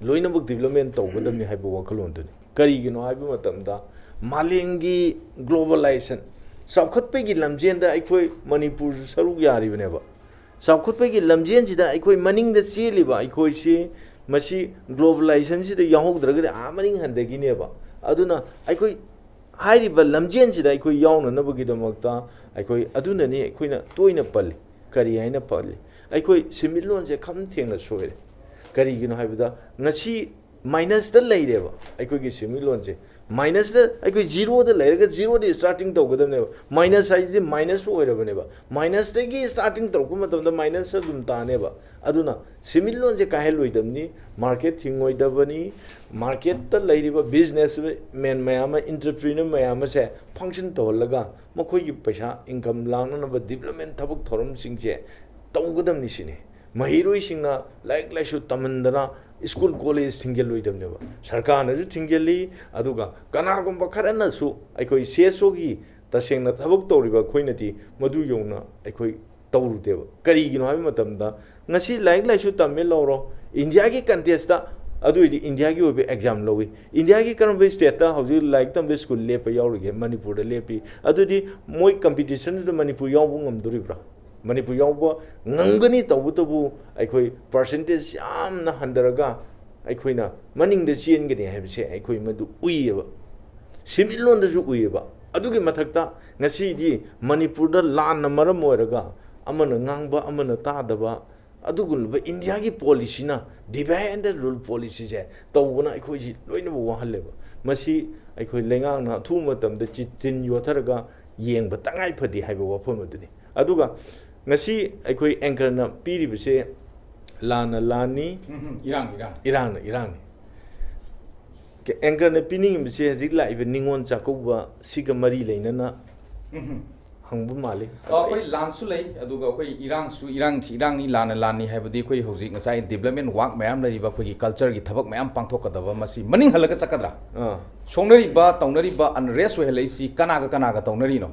ꯂꯣꯏꯅꯃꯛ ꯗꯤꯕꯂꯞꯃꯦꯟ ꯇꯧꯒꯗꯕꯅꯤ ꯍꯥꯏꯕ ꯋꯥꯈꯜꯂꯣꯟꯗꯨꯅꯤ꯫ ꯀꯔꯤꯒꯤꯅꯣ ꯍꯥꯏꯕ ꯃꯇꯝꯗ, ꯃꯥꯂꯦꯝꯒꯤ ꯒ꯭ꯂꯣꯕꯦꯂꯥꯏꯖꯦꯁꯟ, ꯆꯥꯎꯈꯠꯄꯒꯤ ꯂꯝꯖꯦꯟꯗ ꯑꯩꯈꯣꯏ ꯃꯅꯤꯄꯨꯔꯁꯨ ꯁꯔꯨꯛ ꯌꯥꯔꯤꯕꯅꯦꯕ꯫ ꯆꯥꯎꯈꯠꯄꯒꯤ ꯂꯝꯖꯦꯟꯁꯤꯗ ꯑꯩꯈꯣꯏ ꯃꯅꯤꯡꯗ ꯆꯦꯜꯂꯤꯕ ꯑꯩꯈꯣꯏꯁꯤ, ꯃꯁꯤ ꯒ꯭ꯂꯣꯕꯦꯂꯥꯏꯖꯦꯁꯟꯁꯤꯗ ꯌꯥꯎꯍꯧꯗ꯭ꯔꯒꯗꯤ ꯑꯥ ꯃꯅꯤꯡ ꯍꯟꯊꯈꯤꯅꯦꯕ꯫ ꯑꯗꯨꯅ ꯑꯩꯈꯣꯏ ꯍꯥꯏꯔꯤꯕ ꯂꯝꯖꯦꯟꯁꯤꯗ ꯑꯩꯈꯣꯏ ꯌꯥꯎꯅꯅꯕꯒꯤꯗꯃꯛꯇ, ꯑꯩꯈꯣꯏ ꯑꯗꯨꯅꯅꯤ ꯑꯩꯈꯣꯏꯅ ꯇꯣꯏꯅ ꯄꯜꯂꯤ꯫ ꯀꯔꯤ ꯍꯥꯏꯅ ꯄꯜꯂꯤ? ꯑꯩꯈꯣꯏ ꯁꯦꯟꯃꯤꯠꯂꯣꯟꯁꯦ ꯈꯝ ꯊꯦꯡꯅ ꯁꯣꯏꯔꯦ꯫ ꯀꯔꯤꯒꯤꯅꯣ ꯍꯥꯏꯕꯗ, ꯉꯁꯤ ꯃꯥꯏꯅꯁꯇ ꯂꯩꯔꯦꯕ ꯑꯩꯈꯣꯏꯒꯤ ꯁꯦꯟꯃꯤꯠꯂꯣꯟꯁꯦ꯫ ꯃꯥꯏꯅꯁꯇ, ꯑꯩꯈꯣꯏ ꯖꯤꯔꯣꯗ ꯂꯩꯔꯒ ꯖꯤꯔꯣꯗꯤ ꯁ꯭ꯇꯥꯔꯇꯤꯡ ꯇꯧꯒꯗꯕꯅꯦꯕ꯫ ꯃꯥꯏꯅꯁ ꯍꯥꯏꯁꯤꯗꯤ ꯃꯥꯏꯅꯁ ꯑꯣꯏꯔꯕꯅꯦꯕ꯫ ꯃꯥꯏꯅꯁꯇꯒꯤ ꯁ꯭ꯇꯥꯔꯇꯤꯡ ꯇꯧꯔꯛꯄ ꯃꯇꯝꯗ ꯃꯥꯏꯅꯁ ꯑꯗꯨꯝ ꯇꯥꯅꯦꯕ꯫ ꯑꯗꯨꯅ ꯁꯦꯟꯃꯤꯠꯂꯣꯟꯁꯦ ꯀꯥꯏꯍꯜꯂꯣꯏꯗꯕꯅꯤ, ꯃꯥꯔꯀꯦꯠ ꯊꯤꯡꯉꯣꯏꯗꯕꯅꯤ, ꯃꯥꯔꯀꯦꯠꯇ ꯂꯩꯔꯤꯕ ꯕꯤꯖꯤꯅꯦꯁ ꯃꯦꯟ ꯃꯌꯥꯝ ꯑꯃ, ꯑꯦꯟꯇꯔꯄ꯭ꯔꯤꯅꯔ ꯃꯌꯥꯝ ꯑꯃꯁꯦ ꯐꯪꯁꯟ ꯇꯧꯍꯜꯂꯒ ꯃꯈꯣꯏꯒꯤ ꯄꯩꯁꯥ, ꯏꯟꯀꯝ ꯂꯥꯛꯅꯅꯕ ꯗꯤꯕꯂꯞꯃꯦꯟ ꯊꯕꯛ ꯊꯧꯔꯝꯁꯤꯡꯁꯦ ꯇꯧꯒꯗꯕꯅꯤ ꯁꯤꯅꯤ꯫ ꯃꯍꯩꯔꯣꯏꯁꯤꯡꯅ ꯂꯥꯏꯔꯤꯛ ꯂꯥꯏꯁꯨ ꯇꯝꯍꯟꯗꯅ ꯁ꯭ꯀꯨꯜ ꯀꯣꯂꯦꯖ ꯊꯤꯡꯖꯤꯜꯂꯣꯏꯗꯕꯅꯦꯕ꯫ ꯁꯔꯀꯥꯔꯅꯁꯨ ꯊꯤꯡꯖꯤꯜꯂꯤ, ꯑꯗꯨꯒ ꯀꯅꯥꯒꯨꯝꯕ ꯈꯔꯅꯁꯨ ꯑꯩꯈꯣꯏ ꯁꯤ ꯑꯦꯁ ꯑꯣꯒꯤ ꯇꯁꯦꯡꯅ ꯊꯕꯛ ꯇꯧꯔꯤꯕ ꯑꯩꯈꯣꯏꯅꯗꯤ ꯃꯗꯨ ꯌꯧꯅ ꯑꯩꯈꯣꯏ ꯇꯧꯔꯨꯗꯦꯕ꯫ ꯀꯔꯤꯒꯤꯅꯣ ꯍꯥꯏꯕ ꯃꯇꯝꯗ, ꯉꯁꯤ ꯂꯥꯏꯔꯤꯛ ꯂꯥꯏꯁꯨ ꯇꯝꯃꯦ ꯂꯧꯔꯣ, ꯏꯟꯗꯤꯌꯥꯒꯤ ꯀꯟꯇꯦꯛꯁꯇ, ꯑꯗꯨ ꯑꯣꯏꯗꯤ ꯏꯟꯗꯤꯌꯥꯒꯤ ꯑꯣꯏꯕ ꯑꯦꯛꯖꯥꯝ ꯂꯧꯏ꯫ ꯏꯟꯗꯤꯌꯥꯒꯤ ꯀꯔꯝꯕ ꯁ꯭ꯇꯦꯠꯇ ꯍꯧꯖꯤꯛ ꯂꯥꯏꯔꯤꯛ ꯇꯝꯕ ꯁ꯭ꯀꯨꯜ ꯂꯦꯞꯄ ꯌꯥꯎꯔꯤꯒꯦ? ꯃꯅꯤꯄꯨꯔꯗ ꯂꯦꯞꯄꯤ꯫ ꯑꯗꯨꯗꯤ ꯃꯣꯏ ꯀꯝꯄꯤꯇꯤꯁꯟꯗꯨꯗ ꯃꯅꯤꯄꯨꯔ ꯌꯥꯎꯕ ꯉꯝꯗꯣꯔꯤꯕ꯭ꯔꯥ? ꯃꯅꯤꯄꯨꯔ ꯌꯥꯎꯕ ꯉꯝꯒꯅꯤ, ꯇꯧꯕꯇꯕꯨ ꯑꯩꯈꯣꯏ ꯄꯥꯔꯁꯦꯟꯇꯦꯖ ꯌꯥꯝꯅ ꯍꯟꯊꯔꯒ ꯑꯩꯈꯣꯏꯅ ꯃꯅꯤꯡꯗ ꯆꯦꯟꯒꯅꯤ ꯍꯥꯏꯕꯁꯦ ꯑꯩꯈꯣꯏ ꯃꯗꯨ ꯎꯏꯌꯦꯕ, ꯁꯦꯟꯃꯤꯠꯂꯣꯟꯗꯁꯨ ꯎꯏꯌꯦꯕ꯫ ꯑꯗꯨꯒꯤ ꯃꯊꯛꯇ ꯉꯁꯤꯗꯤ ꯃꯅꯤꯄꯨꯔꯗ ꯂꯥꯟꯅ ꯃꯔꯝ ꯑꯣꯏꯔꯒ ꯑꯃꯅ ꯉꯥꯡꯕ, ꯑꯃꯅ ꯇꯥꯗꯕ, ꯑꯗꯨꯒꯨꯝꯂꯕ ꯏꯟꯗꯤꯌꯥꯒꯤ ꯄꯣꯂꯤꯁꯤꯅ, divide and rule ꯄꯣꯂꯤꯁꯤꯁꯦ ꯇꯧꯕꯅ ꯑꯩꯈꯣꯏꯁꯤ ꯂꯣꯏꯅꯃꯛ ꯋꯥꯍꯜꯂꯦꯕ꯫ ꯃꯁꯤ ꯑꯩꯈꯣꯏ ꯂꯩꯉꯥꯛꯅ ꯑꯊꯨꯕ ꯃꯇꯝꯗ ꯆꯤꯇꯤꯟ ꯌꯣꯠꯊꯔꯒ ꯌꯦꯡꯕ ꯇꯉꯥꯏ ꯐꯗꯦ ꯍꯥꯏꯕ ꯋꯥꯐꯝ ꯑꯗꯨꯅꯤ꯫ ꯑꯗꯨꯒ ꯉꯁꯤ ꯑꯩꯈꯣꯏ anchorꯅ ꯄꯤꯔꯤꯕꯁꯦ ꯂꯥꯟꯅ ꯂꯥꯟꯅꯤ, ꯎꯝ, ꯏꯔꯥꯡ ꯏꯔꯥꯡ ꯏꯔꯥꯡꯅ ꯏꯔꯥꯡꯅꯤ꯫ Anchorꯅ ꯄꯤꯅꯤꯡꯉꯤꯕꯁꯦ ꯍꯧꯖꯤꯛ ꯂꯥꯛꯏꯕ ꯅꯤꯉꯣꯜ ꯆꯥꯛꯀꯧꯕ ꯁꯤꯒ ꯃꯔꯤ ꯂꯩꯅꯅ ꯎꯝ꯫ ꯍꯪꯕ ꯃꯥꯜꯂꯤ꯫ ꯑ, ꯑꯩꯈꯣꯏ ꯂꯥꯟꯁꯨ ꯂꯩ, ꯑꯗꯨꯒ ꯑꯩꯈꯣꯏ ꯏꯔꯥꯡꯁꯨ, ꯏꯔꯥꯡ ꯏꯔꯥꯡꯅꯤ, ꯂꯥꯟꯅ ꯂꯥꯟꯅꯤ ꯍꯥꯏꯕꯗꯤ ꯑꯩꯈꯣꯏ ꯍꯧꯖꯤꯛ ꯉꯁꯥꯏ development work ꯃꯌꯥꯝ ꯂꯩꯔꯤꯕ, ꯑꯩꯈꯣꯏꯒꯤ cultureꯒꯤ ꯊꯕꯛ ꯃꯌꯥꯝ ꯄꯥꯡꯊꯣꯛꯀꯗꯕ, ꯃꯁꯤ ꯃꯅꯤꯡ ꯍꯜꯂꯒ ꯆꯠꯀꯗ꯭ꯔꯥ? ꯑꯥ꯫ ꯁꯣꯛꯅꯔꯤꯕ ꯇꯧꯅꯔꯤꯕ unrest ꯑꯣꯏꯍꯜꯂꯛꯏꯁꯤ ꯀꯅꯥꯒ ꯀꯅꯥꯒ ꯇꯧꯅꯔꯤꯅꯣ?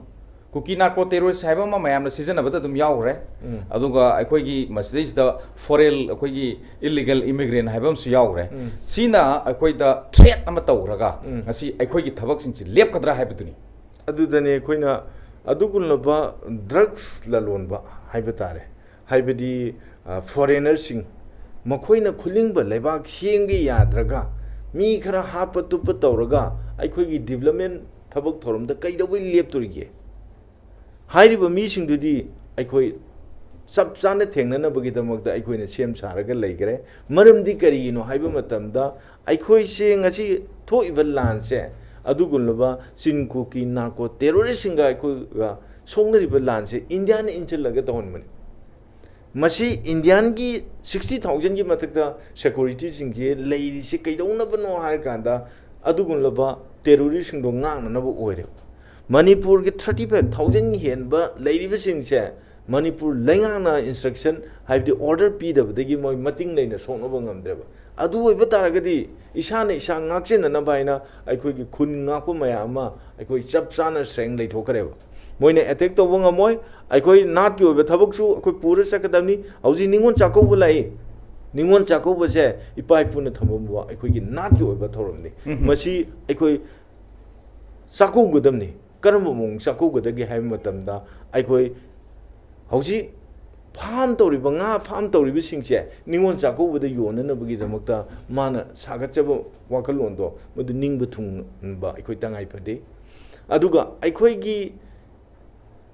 ꯀꯨꯀꯤ narco terrorist ꯍꯥꯏꯕ ꯑꯃ ꯃꯌꯥꯝꯅ ꯁꯤꯖꯤꯟꯅꯕꯗ ꯑꯗꯨꯝ ꯌꯥꯎꯈ꯭ꯔꯦ꯫ ꯎꯝ꯫ ꯑꯗꯨꯒ ꯑꯩꯈꯣꯏꯒꯤ ꯃꯁꯤꯗꯩꯁꯤꯗ foreign, ꯑꯩꯈꯣꯏꯒꯤ illegal immigrant ꯍꯥꯏꯕ ꯑꯃꯁꯨ ꯌꯥꯎꯈ꯭ꯔꯦ꯫ ꯎꯝ꯫ ꯁꯤꯅ ꯑꯩꯈꯣꯏꯗ threat ꯑꯃ ꯇꯧꯔꯒ ꯎꯝ꯫ ꯉꯁꯤ ꯑꯩꯈꯣꯏꯒꯤ ꯊꯕꯛꯁꯤꯡꯁꯤ ꯂꯦꯞꯀꯗ꯭ꯔꯥ ꯍꯥꯏꯕꯗꯨꯅꯤ꯫ ꯑꯗꯨꯗꯅꯤ ꯑꯩꯈꯣꯏꯅ ꯑꯗꯨꯒꯨꯝꯂꯕ drugs ꯂꯂꯣꯟꯕ ꯍꯥꯏꯕ ꯇꯥꯔꯦ, ꯍꯥꯏꯕꯗꯤ, ꯑ, foreignerꯁꯤꯡ, ꯃꯈꯣꯏꯅ ꯈꯨꯂꯤꯡꯕ ꯂꯩꯕꯥꯛ ꯁꯦꯝꯒꯦ ꯌꯥꯗ꯭ꯔꯒ, ꯃꯤ ꯈꯔ ꯍꯥꯞꯄ ꯇꯨꯞꯄ ꯇꯧꯔꯒ ꯑꯩꯈꯣꯏꯒꯤ development ꯊꯕꯛ ꯊꯧꯔꯝꯗ ꯀꯩꯗꯧꯕꯩ ꯂꯦꯞꯇꯣꯔꯤꯒꯦ? ꯍꯥꯏꯔꯤꯕ ꯃꯤꯁꯤꯡꯗꯨꯗꯤ ꯑꯩꯈꯣꯏ ꯆꯞ ꯆꯥꯅ ꯊꯦꯡꯅꯅꯕꯒꯤꯗꯃꯛꯇ ꯑꯩꯈꯣꯏꯅ ꯁꯦꯝ ꯁꯥꯔꯒ ꯂꯩꯈ꯭ꯔꯦ꯫ ꯃꯔꯝꯗꯤ ꯀꯔꯤꯒꯤꯅꯣ ꯍꯥꯏꯕ ꯃꯇꯝꯗ, ꯑꯩꯈꯣꯏꯁꯦ ꯉꯁꯤ ꯊꯣꯛꯏꯕ ꯂꯥꯟꯁꯦ, ꯑꯗꯨꯒꯨꯝꯂꯕ ꯆꯤꯟ ꯀꯨꯀꯤ narco terroristꯁꯤꯡꯒ ꯑꯩꯈꯣꯏꯒ ꯁꯣꯛꯅꯔꯤꯕ ꯂꯥꯟꯁꯦ ꯏꯟꯗꯤꯌꯥꯅ ꯏꯟꯁꯤꯜꯂꯒ ꯇꯧꯍꯟꯕꯅꯤ꯫ ꯃꯁꯤ ꯏꯟꯗꯤꯌꯥꯟꯒꯤ sixty thousandꯒꯤ ꯃꯊꯛꯇ securityꯁꯤꯡꯁꯦ ꯂꯩꯔꯤꯁꯦ ꯀꯩꯗꯧꯅꯕꯅꯣ ꯍꯥꯏꯔꯀꯥꯟꯗ, ꯑꯗꯨꯒꯨꯝꯂꯕ terroristꯁꯤꯡꯗꯣ ꯉꯥꯛꯅꯅꯕ ꯑꯣꯏꯔꯦ꯫ ꯃꯅꯤꯄꯨꯔꯒꯤ thirty five thousand ꯍꯦꯟꯕ ꯂꯩꯔꯤꯕꯁꯤꯡꯁꯦ ꯃꯅꯤꯄꯨꯔ ꯂꯩꯉꯥꯛꯅ instruction, ꯍꯥꯏꯕꯗꯤ order ꯄꯤꯗꯕꯗꯒꯤ ꯃꯣꯏ ꯃꯇꯤꯡ ꯂꯩꯅ ꯁꯣꯛꯅꯕ ꯉꯝꯗ꯭ꯔꯦꯕ꯫ ꯑꯗꯨ ꯑꯣꯏꯕ ꯇꯥꯔꯒꯗꯤ ꯏꯁꯥꯅ ꯏꯁꯥ ꯉꯥꯛꯆꯦꯟꯅꯅꯕ ꯍꯥꯏꯅ ꯑꯩꯈꯣꯏꯒꯤ ꯈꯨꯟ ꯉꯥꯛꯄ ꯃꯌꯥꯝ ꯑꯃ ꯑꯩꯈꯣꯏ ꯆꯞ ꯆꯥꯅ ꯁꯦꯡ ꯂꯩꯊꯣꯛꯈ꯭ꯔꯦꯕ꯫ ꯃꯣꯏꯅ attack ꯇꯧꯕ ꯉꯝꯃꯣꯏ꯫ ꯑꯩꯈꯣꯏ ꯅꯥꯠꯀꯤ ꯑꯣꯏꯕ ꯊꯕꯛꯁꯨ ꯑꯩꯈꯣꯏ ꯄꯨꯔ ꯆꯠꯀꯗꯕꯅꯤ꯫ ꯍꯧꯖꯤꯛ ꯅꯤꯉꯣꯜ ꯆꯥꯛꯀꯧꯕ ꯂꯥꯛꯏ꯫ ꯅꯤꯉꯣꯜ ꯆꯥꯛꯀꯧꯕꯁꯦ ꯏꯄꯥ ꯏꯄꯨꯅ ꯊꯝꯃꯝꯕ ꯑꯩꯈꯣꯏꯒꯤ ꯅꯥꯠꯀꯤ ꯑꯣꯏꯕ ꯊꯧꯔꯝꯅꯤ꯫ ꯎꯝ꯫ ꯃꯁꯤ ꯑꯩꯈꯣꯏ ꯆꯥꯛꯀꯧꯒꯗꯕꯅꯤ꯫ ꯀꯔꯝꯕ ꯃꯑꯣꯡ ꯆꯥꯛꯀꯧꯒꯗꯒꯦ ꯍꯥꯏꯕ ꯃꯇꯝꯗ, ꯑꯩꯈꯣꯏ ꯍꯧꯖꯤꯛ farm ꯇꯧꯔꯤꯕ, ꯉꯥ farm ꯇꯧꯔꯤꯕꯁꯤꯡꯁꯦ ꯅꯤꯉꯣꯜ ꯆꯥꯛꯀꯧꯕꯗ ꯌꯣꯟꯅꯅꯕꯒꯤꯗꯃꯛꯇ ꯃꯥꯅ ꯁꯥꯒꯠꯆꯕ ꯋꯥꯈꯜꯂꯣꯟꯗꯣ ꯃꯗꯨ ꯅꯤꯡꯕ ꯊꯨꯡꯍꯟꯕ ꯑꯩꯈꯣꯏ ꯇꯉꯥꯏ ꯐꯗꯦ꯫ ꯑꯗꯨꯒ ꯑꯩꯈꯣꯏꯒꯤ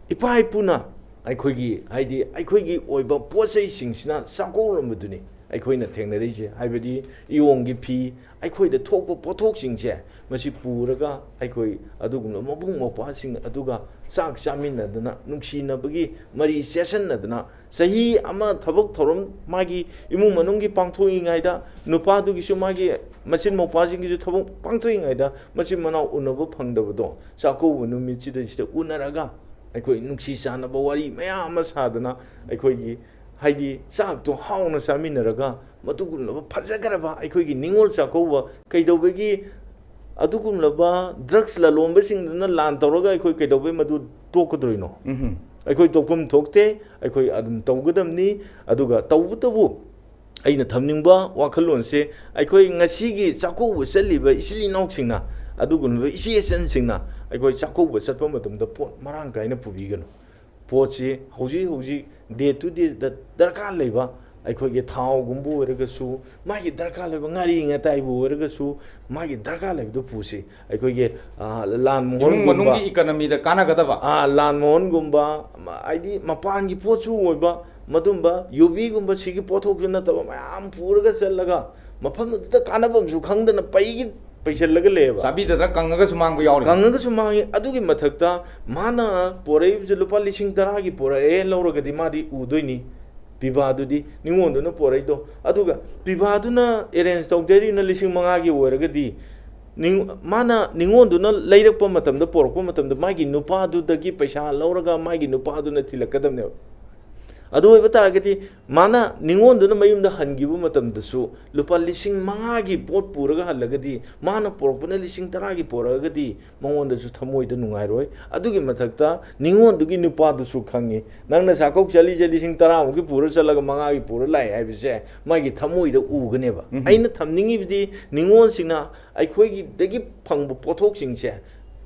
ꯏꯄꯥ ꯏꯄꯨꯅ ꯑꯩꯈꯣꯏꯒꯤ, ꯍꯥꯏꯗꯤ, ꯑꯩꯈꯣꯏꯒꯤ ꯑꯣꯏꯕ ꯄꯣꯠ ꯆꯩꯁꯤꯡꯁꯤꯅ ꯆꯥꯛꯀꯧꯔꯝꯕꯗꯨꯅꯤ ꯑꯩꯈꯣꯏꯅ ꯊꯦꯡꯅꯔꯤꯁꯦ꯫ ꯍꯥꯏꯕꯗꯤ, ꯏꯌꯣꯡꯒꯤ ꯐꯤ, ꯑꯩꯈꯣꯏꯗ ꯊꯣꯛꯄ ꯄꯣꯠꯊꯣꯛꯁꯤꯡꯁꯦ, ꯃꯁꯤ ꯄꯨꯔꯒ ꯑꯩꯈꯣꯏ ꯑꯗꯨꯒꯨꯝꯂꯕ ꯃꯕꯨꯡ ꯃꯧꯄ꯭ꯋꯥꯁꯤꯡ ꯑꯗꯨꯒ ꯆꯥꯛ ꯆꯥꯃꯤꯟꯅꯗꯅ, ꯅꯨꯡꯁꯤꯅꯕꯒꯤ ꯃꯔꯤ ꯆꯦꯠꯁꯤꯟꯅꯗꯅ, ꯆꯍꯤ ꯑꯃ ꯊꯕꯛ ꯊꯧꯔꯝ ꯃꯥꯒꯤ ꯏꯃꯨꯡ ꯃꯅꯨꯡꯒꯤ ꯄꯥꯡꯊꯣꯛꯏꯉꯩꯗ, ꯅꯨꯄꯥꯗꯨꯒꯤꯁꯨ, ꯃꯥꯒꯤ ꯃꯆꯤꯟ ꯃꯧꯄ꯭ꯋꯥꯁꯤꯡꯒꯤꯁꯨ ꯊꯕꯛ ꯄꯥꯡꯊꯣꯛꯏꯉꯩꯗ, ꯃꯆꯤꯟ ꯃꯅꯥꯎ ꯎꯅꯕ ꯐꯪꯗꯕꯗꯣ, ꯆꯥꯛꯀꯧꯕ ꯅꯨꯃꯤꯠꯁꯤꯗꯩꯁꯤꯗ ꯎꯅꯔꯒ ꯑꯩꯈꯣꯏ ꯅꯨꯡꯁꯤ ꯆꯥꯟꯅꯕ ꯋꯥꯔꯤ ꯃꯌꯥꯝ ꯑꯃ ꯁꯥꯗꯅ, ꯑꯩꯈꯣꯏꯒꯤ, ꯍꯥꯏꯗꯤ, ꯆꯥꯛꯇꯣ ꯍꯥꯎꯅ ꯆꯥꯃꯤꯟꯅꯔꯒ, ꯃꯗꯨꯒꯨꯝꯂꯕ ꯐꯖꯈ꯭ꯔꯕ ꯑꯩꯈꯣꯏꯒꯤ ꯅꯤꯉꯣꯜ ꯆꯥꯛꯀꯧꯕ ꯀꯩꯗꯧꯕꯒꯤ ꯑꯗꯨꯒꯨꯝꯂꯕ ꯗ꯭ꯔꯒꯁ ꯂꯂꯣꯟꯕꯁꯤꯡꯗꯨꯅ ꯂꯥꯟ ꯇꯧꯔꯒ ꯑꯩꯈꯣꯏ ꯀꯩꯗꯧꯕꯩ ꯃꯗꯨ ꯇꯣꯛꯀꯗꯣꯏꯅꯣ? ꯎꯝꯍꯨꯝ꯫ ꯑꯩꯈꯣꯏ ꯇꯣꯛꯐꯝ ꯊꯣꯛꯇꯦ, ꯑꯩꯈꯣꯏ ꯑꯗꯨꯝ ꯇꯧꯒꯗꯕꯅꯤ꯫ ꯑꯗꯨꯒ ꯇꯧꯕꯇꯕꯨ ꯑꯩꯅ ꯊꯝꯅꯤꯡꯕ ꯋꯥꯈꯜꯂꯣꯟꯁꯦ, ꯑꯩꯈꯣꯏ ꯉꯁꯤꯒꯤ ꯆꯥꯛꯀꯧꯕ ꯆꯠꯂꯤꯕ ꯏꯆꯤꯜ ꯏꯅꯥꯎꯁꯤꯡꯅ, ꯑꯗꯨꯒꯨꯝꯂꯕ ꯏꯆꯦ ꯏꯆꯟꯁꯤꯡꯅ ꯑꯩꯈꯣꯏ ꯆꯥꯛꯀꯧꯕ ꯆꯠꯄ ꯃꯇꯝꯗ ꯄꯣꯠ ꯃꯔꯥꯡ ꯀꯥꯏꯅ ꯄꯨꯕꯤꯒꯅꯨ꯫ ꯄꯣꯠꯁꯤ ꯍꯧꯖꯤꯛ ꯍꯧꯖꯤꯛ day to day ꯗ ꯗꯔꯀꯥꯔ ꯂꯩꯕ, ꯑꯩꯈꯣꯏꯒꯤ ꯊꯥꯎꯒꯨꯝꯕ ꯑꯣꯏꯔꯒꯁꯨ, ꯃꯥꯒꯤ ꯗꯔꯀꯥꯔ ꯂꯩꯕ ꯉꯥꯔꯤ ꯉꯥꯇꯥꯏꯕꯨ ꯑꯣꯏꯔꯒꯁꯨ, ꯃꯥꯒꯤ ꯗꯔꯀꯥꯔ ꯂꯩꯕꯗꯨ ꯄꯨꯁꯤ꯫ ꯑꯩꯈꯣꯏꯒꯤ, ꯑ, ꯂꯥꯜ ꯏꯃꯨꯡ ꯃꯣꯍꯣꯟꯒꯨꯝꯕ, ꯃꯅꯨꯡꯒꯤ ꯏꯀꯅꯃꯤꯗ ꯀꯥꯟꯅꯒꯗꯕ꯫ ꯑ, ꯂꯥꯜ ꯃꯣꯍꯣꯟꯒꯨꯝꯕ, ꯃ-, ꯍꯥꯏꯗꯤ ꯃꯄꯥꯟꯒꯤ ꯄꯣꯠꯁꯨ ꯑꯣꯏꯕ, ꯃꯗꯨꯝꯕ ꯌꯨꯕꯤꯒꯨꯝꯕ ꯁꯤꯒꯤ ꯄꯣꯠꯊꯣꯛꯁꯨ ꯅꯠꯇꯕ ꯃꯌꯥꯝ ꯄꯨꯔꯒ ꯆꯠꯂꯒ, ꯃꯐꯝ ꯑꯗꯨꯗ ꯀꯥꯟꯅꯐꯝꯁꯨ ꯈꯪꯗꯅ ꯄꯩꯒꯤ ꯄꯩꯁꯤꯜꯂꯒ ꯂꯩꯌꯦꯕ꯫ ꯆꯥꯕꯤꯗꯗꯅ ꯀꯪꯉꯒꯁꯨ ꯃꯥꯡꯕ ꯌꯥꯎꯔꯤ꯫ ꯀꯪꯉꯒꯁꯨ ꯃꯥꯡꯉꯤ꯫ ꯑꯗꯨꯒꯤ ꯃꯊꯛꯇ ꯃꯥꯅ ꯄꯣꯔꯛꯏꯕꯁꯦ ꯂꯨꯄꯥ ꯂꯤꯁꯤꯡ ꯇꯔꯥꯒꯤ ꯄꯣꯔꯛꯑꯦ ꯂꯧꯔꯒꯗꯤ ꯃꯥꯗꯤ ꯎꯗꯣꯏꯅꯤ ꯄꯤꯕꯥꯗꯨꯗꯤ, ꯅꯤꯉꯣꯟꯗꯨꯅ ꯄꯣꯔꯛꯏꯗꯣ꯫ ꯑꯗꯨꯒ ꯄꯤꯕꯥꯗꯨꯅ arrange ꯇꯧꯖꯔꯤꯅ ꯂꯤꯁꯤꯡ ꯃꯉꯥꯒꯤ ꯑꯣꯏꯔꯒꯗꯤ, ꯅꯤꯡ-, ꯃꯥꯅ ꯅꯤꯉꯣꯟꯗꯨꯅ ꯂꯩꯔꯛꯄ ꯃꯇꯝꯗ, ꯄꯣꯔꯛꯄ ꯃꯇꯝꯗ, ꯃꯥꯒꯤ ꯅꯨꯄꯥꯗꯨꯗꯒꯤ ꯄꯩꯁꯥ ꯂꯧꯔꯒ ꯃꯥꯒꯤ ꯅꯨꯄꯥꯗꯨꯅ ꯊꯤꯜꯂꯛꯀꯗꯕꯅꯦꯕ꯫ ꯑꯗꯨ ꯑꯣꯏꯕ ꯇꯥꯔꯒꯗꯤ, ꯃꯥꯅ ꯅꯤꯉꯣꯟꯗꯨꯅ ꯃꯌꯨꯝꯗ ꯍꯟꯈꯤꯕ ꯃꯇꯝꯗꯁꯨ ꯂꯨꯄꯥ ꯂꯤꯁꯤꯡ ꯃꯉꯥꯒꯤ ꯄꯣꯠ ꯄꯨꯔꯒ ꯍꯜꯂꯒꯗꯤ, ꯃꯥꯅ ꯄꯨꯔꯛꯄꯅ ꯂꯤꯁꯤꯡ ꯇꯔꯥꯒꯤ ꯄꯨꯔꯛꯑꯒꯗꯤ, ꯃꯉꯣꯟꯗꯁꯨ ꯊꯃꯣꯏꯗ ꯅꯨꯡꯉꯥꯏꯔꯣꯏ꯫ ꯑꯗꯨꯒꯤ ꯃꯊꯛꯇ ꯅꯤꯉꯣꯟꯗꯨꯒꯤ ꯅꯨꯄꯥꯗꯨꯁꯨ ꯈꯪꯉꯤ, ꯅꯪꯅ ꯆꯥꯛꯀꯧ ꯆꯠꯂꯤꯁꯦ ꯂꯤꯁꯤꯡ ꯇꯔꯥꯃꯨꯛꯀꯤ ꯄꯨꯔ ꯆꯠꯂꯒ ꯃꯉꯥꯒꯤ ꯄꯨꯔ ꯂꯥꯛꯑꯦ ꯍꯥꯏꯕꯁꯦ ꯃꯥꯒꯤ ꯊꯃꯣꯏꯗ ꯎꯒꯅꯦꯕ꯫ ꯎꯝ꯫ ꯑꯩꯅ ꯊꯝꯅꯤꯡꯉꯤꯕꯗꯤ, ꯅꯤꯉꯣꯜꯁꯤꯡꯅ ꯑꯩꯈꯣꯏꯒꯤꯗꯒꯤ ꯐꯪꯕ ꯄꯣꯠꯊꯣꯛꯁꯤꯡꯁꯦ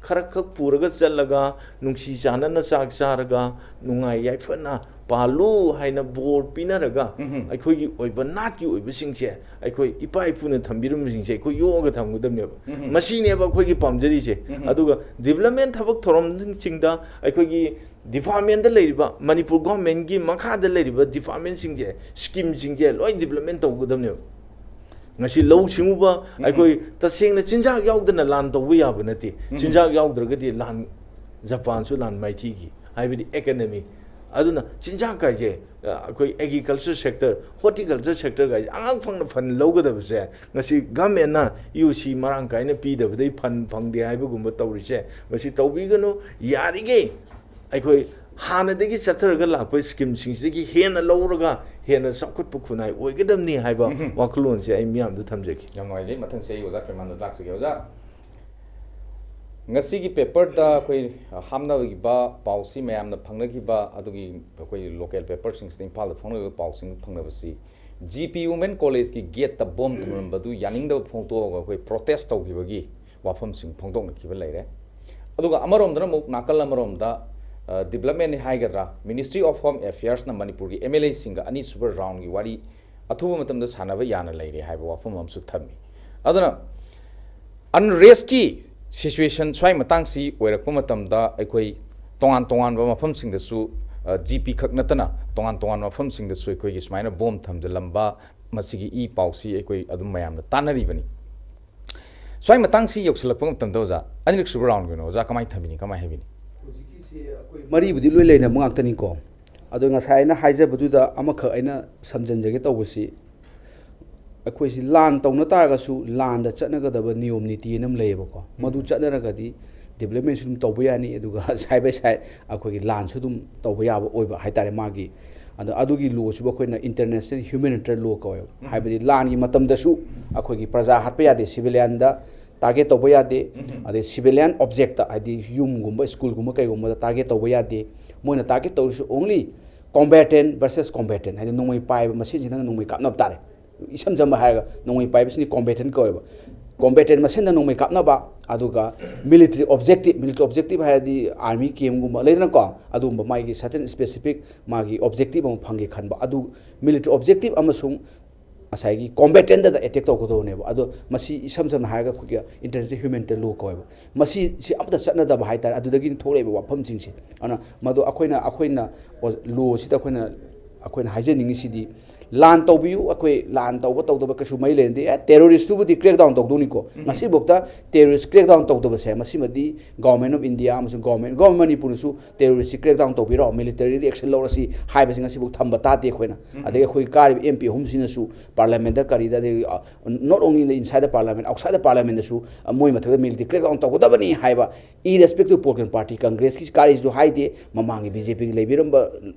ꯈꯔ ꯈꯛ ꯄꯨꯔꯒ ꯆꯠꯂꯒ, ꯅꯨꯡꯁꯤ ꯆꯥꯟꯅꯅ ꯆꯥꯛ ꯆꯥꯔꯒ, ꯅꯨꯡꯉꯥꯏ ꯌꯥꯏꯐꯅ ꯄꯥꯜꯂꯨ ꯍꯥꯏꯅ ꯕꯣꯔ ꯄꯤꯅꯔꯒ, ꯎꯝ꯫ ꯑꯩꯈꯣꯏꯒꯤ ꯑꯣꯏꯕ ꯅꯥꯠꯀꯤ ꯑꯣꯏꯕꯁꯤꯡꯁꯦ, ꯑꯩꯈꯣꯏ ꯏꯄꯥ ꯏꯄꯨꯅ ꯊꯝꯕꯤꯔꯝꯕꯁꯤꯡꯁꯦ ꯑꯩꯈꯣꯏ ꯌꯣꯛꯑꯒ ꯊꯝꯒꯗꯕꯅꯦꯕ꯫ ꯎꯝ꯫ ꯃꯁꯤꯅꯦꯕ ꯑꯩꯈꯣꯏꯒꯤ ꯄꯥꯝꯖꯔꯤꯁꯦ꯫ ꯎꯝ꯫ ꯑꯗꯨꯒ development ꯊꯕꯛ ꯊꯧꯔꯝꯁꯤꯡꯗ ꯑꯩꯈꯣꯏꯒꯤ ꯗꯤꯄꯥꯔꯠꯃꯦꯟꯗ ꯂꯩꯔꯤꯕ, ꯃꯅꯤꯄꯨꯔ ꯒꯣꯔꯃꯦꯟꯒꯤ ꯃꯈꯥꯗ ꯂꯩꯔꯤꯕ ꯗꯤꯄꯥꯔꯠꯃꯦꯟꯁꯤꯡꯁꯦ, ꯁ꯭ꯀꯤꯝꯁꯤꯡꯁꯦ ꯂꯣꯏ ꯗꯤꯕꯂꯞꯃꯦꯟ ꯇꯧꯒꯗꯕꯅꯦꯕ꯫ ꯉꯁꯤ ꯂꯧꯎ ꯁꯤꯡꯎꯕ, ꯑꯩꯈꯣꯏ ꯇꯁꯦꯡꯅ ꯆꯤꯟꯖꯥꯛ ꯌꯥꯎꯗꯅ ꯂꯥꯟ ꯇꯧꯕ ꯌꯥꯕ ꯅꯠꯇꯦ꯫ ꯆꯤꯟꯖꯥꯛ ꯌꯥꯎꯗ꯭ꯔꯒꯗꯤ ꯂꯥꯟ, ꯖꯄꯥꯟꯁꯨ ꯂꯥꯟ ꯃꯥꯏꯊꯤꯈꯤ, ꯍꯥꯏꯕꯗꯤ ꯏꯀꯅꯃꯤ꯫ ꯑꯗꯨꯅ ꯆꯤꯟꯖꯥꯛ ꯍꯥꯏꯁꯦ, ꯑ, ꯑꯩꯈꯣꯏ ꯑꯦꯒ꯭ꯔꯤꯀꯜꯆꯔ ꯁꯦꯛꯇꯔ, ꯍꯣꯔꯇꯤꯀꯜꯆꯔ ꯁꯦꯛꯇꯔ ꯍꯥꯏꯁꯦ ꯑꯉꯥꯡ ꯐꯪꯅ ꯐꯟ ꯂꯧꯒꯗꯕꯁꯦ, ꯉꯁꯤ ꯒꯃꯦꯟꯅ ꯌꯨ ꯁꯤ ꯃꯔꯥꯡ ꯀꯥꯏꯅ ꯄꯤꯗꯕꯗꯩ ꯐꯟ ꯐꯪꯗꯦ ꯍꯥꯏꯕꯒꯨꯝꯕ ꯇꯧꯔꯤꯁꯦ, ꯃꯁꯤ ꯇꯧꯕꯤꯒꯅꯨ꯫ ꯌꯥꯔꯤꯈꯩ ꯑꯩꯈꯣꯏ ꯍꯥꯟꯅꯗꯒꯤ ꯆꯠꯊꯔꯒ ꯂꯥꯛꯄ ꯁ꯭ꯀꯤꯝꯁꯤꯡꯁꯤꯗꯒꯤ ꯍꯦꯟꯅ ꯂꯧꯔꯒ ꯍꯦꯟꯅ ꯆꯥꯎꯈꯠꯄ ꯈꯨꯟꯅꯥꯏ ꯑꯣꯏꯒꯗꯕꯅꯤ ꯍꯥꯏꯕ ꯋꯥꯈꯜꯂꯣꯟꯁꯦ ꯑꯩ ꯃꯤꯌꯥꯝꯗ ꯊꯝꯖꯒꯦ꯫ ꯌꯥꯝ ꯅꯨꯡꯉꯥꯏꯖꯩ꯫ ꯃꯊꯪꯁꯦ ꯑꯩ ꯑꯣꯖꯥ ꯄ꯭ꯔꯦꯃꯥꯅꯟꯗ ꯂꯥꯛꯆꯒꯦ꯫ ꯑꯣꯖꯥ, ꯉꯁꯤꯒꯤ ꯄꯦꯄꯔꯗ ꯑꯩꯈꯣꯏ ꯍꯥꯞꯅꯈꯤꯕ ꯄꯥꯎꯁꯤ, ꯃꯌꯥꯝꯅ ꯐꯪꯅꯈꯤꯕ ꯑꯗꯨꯒꯤ ꯑꯩꯈꯣꯏ ꯂꯣꯀꯦꯜ ꯄꯦꯄꯔꯁꯤꯡꯁꯤꯗ ꯏꯝꯐꯥꯜꯗ ꯐꯣꯡꯅꯈꯤꯕ ꯄꯥꯎꯁꯤꯡ ꯐꯪꯅꯕꯁꯤ, ꯖꯤ ꯄꯤ ꯋꯨꯃꯦꯟ ꯀꯣꯂꯦꯖꯀꯤ ꯒꯦꯠꯇ ꯕꯣꯝ ꯊꯝꯂꯝꯕꯗꯨ ꯌꯥꯅꯤꯡꯗꯕ ꯐꯣꯡꯗꯣꯛꯑꯒ ꯑꯩꯈꯣꯏ ꯄ꯭ꯔꯣꯇꯦꯁ ꯇꯧꯈꯤꯕꯒꯤ ꯋꯥꯐꯝꯁꯤꯡ ꯐꯣꯡꯗꯣꯛꯅꯈꯤꯕ ꯂꯩꯔꯦ꯫ ꯑꯗꯨꯒ ꯑꯃꯔꯣꯝꯗꯅ ꯑꯃꯨꯛ, ꯅꯥꯀꯜ ꯑꯃꯔꯣꯝꯗ, ꯑ, ꯗꯤꯕꯂꯞꯃꯦꯟꯅꯤ ꯍꯥꯏꯒꯗ꯭ꯔꯥ, ꯃꯤꯅꯤꯁꯇ꯭ꯔꯤ ꯑꯣꯐ ꯍꯣꯝ ꯑꯦꯐꯤꯌꯔꯁꯅ ꯃꯅꯤꯄꯨꯔꯒꯤ ꯑꯦꯝ ꯑꯦꯜ ꯑꯦꯁꯤꯡꯒ ꯑꯅꯤꯁꯨꯕ ꯔꯥꯎꯟꯒꯤ ꯋꯥꯔꯤ ꯑꯊꯨꯕ ꯃꯇꯝꯗ ꯁꯥꯟꯅꯕ ꯌꯥꯅ ꯂꯩꯔꯦ ꯍꯥꯏꯕ ꯋꯥꯐꯝ ꯑꯃꯁꯨ ꯊꯝꯃꯤ꯫ ꯑꯗꯨꯅ ꯑꯟꯔꯦꯁꯀꯤ ꯁꯤꯆꯨꯋꯦꯁꯟ ꯁ꯭ꯋꯥꯏ ꯃꯇꯥꯡꯁꯤ ꯑꯣꯏꯔꯛꯄ ꯃꯇꯝꯗ, ꯑꯩꯈꯣꯏ ꯇꯣꯉꯥꯟ ꯇꯣꯉꯥꯟꯕ ꯃꯐꯝꯁꯤꯡꯗꯁꯨ, ꯑ, ꯖꯤ ꯄꯤ ꯈꯛ ꯅꯠꯇꯅ ꯇꯣꯉꯥꯟ ꯇꯣꯉꯥꯟꯕ ꯃꯐꯝꯁꯤꯡꯗꯁꯨ ꯑꯩꯈꯣꯏꯒꯤ ꯁꯨꯃꯥꯏꯅ ꯕꯣꯝ ꯊꯝꯖꯤꯜꯂꯝꯕ, ꯃꯁꯤꯒꯤ ꯏ ꯄꯥꯎꯁꯤ ꯑꯩꯈꯣꯏ ꯑꯗꯨꯝ ꯃꯌꯥꯝꯅ ꯇꯥꯟꯅꯔꯤꯕꯅꯤ꯫ ꯁ꯭ꯋꯥꯏ ꯃꯇꯥꯡꯁꯤ ꯌꯧꯁꯤꯜꯂꯛꯄ ꯃꯇꯝꯗ, ꯑꯣꯖꯥ, ꯑꯅꯤꯔꯛ ꯁꯨꯕ ꯔꯥꯎꯟꯒꯤ ꯑꯣꯏꯅ ꯑꯣꯖꯥ ꯀꯃꯥꯏꯅ ꯊꯝꯕꯤꯅꯤ, ꯀꯃꯥꯏꯅ ꯍꯥꯏꯕꯤꯅꯤ? ꯍꯧꯖꯤꯛꯀꯤꯁꯤ ꯑꯩꯈꯣꯏ ꯃꯔꯤꯕꯨꯗꯤ ꯂꯣꯏ ꯂꯩꯅꯕ ꯉꯥꯛꯇꯅꯤꯀꯣ꯫ ꯑꯗꯣ ꯉꯁꯥꯏ ꯑꯩꯅ ꯍꯥꯏꯖꯕꯗꯨꯗ ꯑꯃꯈꯛ ꯑꯩꯅ ꯁꯝꯖꯤꯟꯖꯒꯦ ꯇꯧꯕꯁꯤ, ꯑꯩꯈꯣꯏꯁꯤ ꯂꯥꯟ ꯇꯧꯅ ꯇꯥꯔꯒꯁꯨ ꯂꯥꯟꯗ ꯆꯠꯅꯒꯗꯕ ꯅꯤꯌꯣꯝ ꯅꯤꯇꯤ ꯑꯅ ꯑꯃ ꯂꯩꯌꯦꯕꯀꯣ꯫ ꯃꯗꯨ ꯆꯠꯅꯔꯒꯗꯤ ꯗꯤꯕꯂꯞꯃꯦꯟꯁꯨ ꯑꯗꯨꯝ ꯇꯧꯕ ꯌꯥꯅꯤ, ꯑꯗꯨꯒ ꯁꯥꯏꯠ ꯕꯥꯏ ꯁꯥꯏꯠ ꯑꯩꯈꯣꯏꯒꯤ ꯂꯥꯟꯁꯨ ꯑꯗꯨꯝ ꯇꯧꯕ ꯌꯥꯕ ꯑꯣꯏꯕ ꯍꯥꯏꯇꯥꯔꯦ꯫ ꯃꯥꯒꯤ, ꯑꯗꯣ ꯑꯗꯨꯒꯤ ꯂꯣꯁꯤꯕꯨ ꯑꯩꯈꯣꯏꯅ ꯏꯟꯇꯔꯅꯦꯁꯅꯦꯜ ꯍ꯭ꯌꯨꯃꯦꯅꯤꯇꯔꯤꯌꯟ ꯂꯣ ꯀꯧꯋꯦꯕ꯫ ꯍꯥꯏꯕꯗꯤ ꯂꯥꯟꯒꯤ ꯃꯇꯝꯗꯁꯨ ꯑꯩꯈꯣꯏꯒꯤ ꯄ꯭ꯔꯖꯥ ꯍꯥꯠꯄ ꯌꯥꯗꯦ, ꯁꯤꯚꯤꯂꯤꯌꯟꯗ ꯇꯥꯔꯒꯦꯠ ꯇꯧꯕ ꯌꯥꯗꯦ, ꯑꯗꯩ ꯁꯤꯚꯤꯂꯤꯌꯟ ꯑꯣꯕꯖꯦꯛꯇ, ꯍꯥꯏꯗꯤ ꯌꯨꯝꯒꯨꯝꯕ, ꯁ꯭ꯀꯨꯜꯒꯨꯝꯕ ꯀꯩꯒꯨꯝꯕꯗ ꯇꯥꯔꯒꯦꯠ ꯇꯧꯕ ꯌꯥꯗꯦ꯫ ꯃꯣꯏꯅ target ꯇꯧꯔꯤꯁꯨ only combatant versus combatant, ꯍꯥꯏꯗꯤ ꯅꯣꯡꯃꯩ ꯄꯥꯏꯕ ꯃꯁꯦꯟꯁꯤꯅ ꯅꯣꯡꯃꯩ ꯀꯥꯞꯅꯕ ꯇꯥꯔꯦ꯫ ꯏꯁꯝ ꯁꯝꯕ ꯍꯥꯏꯔꯒ ꯅꯣꯡꯃꯩ ꯄꯥꯏꯕꯁꯤꯅꯤ combatant ꯀꯧꯋꯦꯕ꯫ Combatant ꯃꯁꯦꯟꯗ ꯅꯣꯡꯃꯩ ꯀꯥꯞꯅꯕ, ꯑꯗꯨꯒ ꯃꯤꯂꯤꯇꯔꯤ ꯑꯣꯕꯖꯦꯛꯇꯤꯞ, ꯃꯤꯂꯤꯇꯔꯤ ꯑꯣꯕꯖꯦꯛꯇꯤꯞ ꯍꯥꯏꯔꯗꯤ ꯑꯥꯔꯃꯤ ꯀꯦꯝꯒꯨꯝꯕ ꯂꯩꯗꯅꯀꯣ, ꯑꯗꯨꯒꯨꯝꯕ ꯃꯥꯒꯤ certain specific ꯃꯥꯒꯤ ꯑꯣꯕꯖꯦꯛꯇꯤꯞ ꯑꯃ ꯐꯪꯒꯦ ꯈꯟꯕ, ꯑꯗꯨ ꯃꯤꯂꯤꯇꯔꯤ ꯑꯣꯕꯖꯦꯛꯇꯤꯞ ꯑꯃꯁꯨꯡ ꯉꯁꯥꯏꯒꯤ ꯀꯣꯝꯕꯦꯇꯦꯟꯗꯗ ꯑꯦꯇꯦꯛ ꯇꯧꯒꯗꯧꯕꯅꯦꯕ꯫ ꯑꯗꯣ ꯃꯁꯤ ꯏꯁꯝ ꯁꯝꯅ ꯍꯥꯏꯔꯒ ꯑꯩꯈꯣꯏꯒꯤ ꯏꯟꯇꯔꯅꯦꯁꯅꯦꯜ ꯍ꯭ꯌꯨꯃꯦꯅꯤꯇꯦꯔꯤꯌꯟ ꯂꯣ ꯀꯧꯋꯦꯕ꯫ ꯃꯁꯤ ꯁꯤ ꯑꯃꯠꯇ ꯆꯠꯅꯗꯕ ꯍꯥꯏꯇꯥꯔꯦ꯫ ꯑꯗꯨꯗꯒꯤ ꯊꯣꯛꯂꯛꯏꯕ ꯋꯥꯐꯝꯁꯤꯡꯁꯦ꯫ ꯑꯗꯨꯅ ꯃꯗꯨ ꯑꯩꯈꯣꯏꯅ ꯑꯩꯈꯣꯏꯅ ꯂꯣꯁꯤꯗ ꯑꯩꯈꯣꯏꯅ ꯑꯩꯈꯣꯏꯅ ꯍꯥꯏꯖꯅꯤꯡꯉꯤꯁꯤꯗꯤ, ꯂꯥꯟ ꯇꯧꯕꯤꯌꯨ, ꯑꯩꯈꯣꯏ ꯂꯥꯟ ꯇꯧꯕ ꯇꯧꯗꯕ ꯀꯩꯁꯨ ꯃꯔꯤ ꯂꯩꯅꯗꯦ꯫ ꯑꯦ, ꯇꯦꯔꯣꯔꯤꯁꯇꯨꯕꯨꯗꯤ ꯀ꯭ꯔꯦꯛ ꯗꯥꯎꯟ ꯇꯧꯗꯧꯅꯤꯀꯣ꯫ ꯎꯝ꯫ ꯉꯁꯤꯐꯥꯎꯗ ꯇꯦꯔꯣꯔꯤꯁ ꯀ꯭ꯔꯦꯛ ꯗꯥꯎꯟ ꯇꯧꯗꯕꯁꯦ, ꯃꯁꯤꯃꯗꯤ ꯒꯣꯚꯔꯟꯃꯦꯟ ꯑꯣꯐ ꯏꯟꯗꯤꯌꯥ ꯑꯃꯁꯨꯡ ꯒꯣꯚꯔꯟꯃꯦꯟ, ꯒꯣꯚꯔꯟꯃꯦꯟ ꯃꯅꯤꯄꯨꯔꯅꯁꯨ ꯇꯦꯔꯣꯔꯤꯁꯁꯤ ꯀ꯭ꯔꯦꯛ ꯗꯥꯎꯟ ꯇꯧꯕꯤꯔꯣ, ꯃꯤꯂꯤꯇꯔꯤꯗ ꯑꯦꯛꯁꯟ ꯂꯧꯔꯁꯤ ꯍꯥꯏꯕꯁꯤ ꯉꯁꯤꯐꯥꯎ ꯊꯝꯕ ꯇꯥꯗꯦ ꯑꯩꯈꯣꯏꯅ꯫ ꯎꯝ꯫ ꯑꯗꯒꯤ ꯑꯩꯈꯣꯏ ꯀꯥꯔꯤꯕ ꯑꯦꯝ ꯄꯤ ꯑꯍꯨꯝꯁꯤꯅꯁꯨ ꯄꯥꯔꯂꯤꯌꯥꯃꯦꯟꯗ ꯀꯔꯤꯗ, ꯑꯗꯒꯤ, ꯑ, not only in the inside the parliament, outside the parliamentꯗꯁꯨ, ꯑ, ꯃꯣꯏ ꯃꯊꯛꯇ ꯃꯤꯂꯤꯇꯔꯤ ꯀ꯭ꯔꯦꯛ ꯗꯥꯎꯟ ꯇꯧꯒꯗꯕꯅꯤ ꯍꯥꯏꯕ, irrespective of political party, ꯀꯪꯒ꯭ꯔꯦꯁꯀꯤ ꯀꯥꯔꯤꯁꯤꯁꯨ ꯍꯥꯏꯗꯦ, ꯃꯃꯥꯡꯒꯤ ꯕꯤ ꯖꯦ ꯄꯤꯒꯤ ꯂꯩꯕꯤꯔꯝꯕ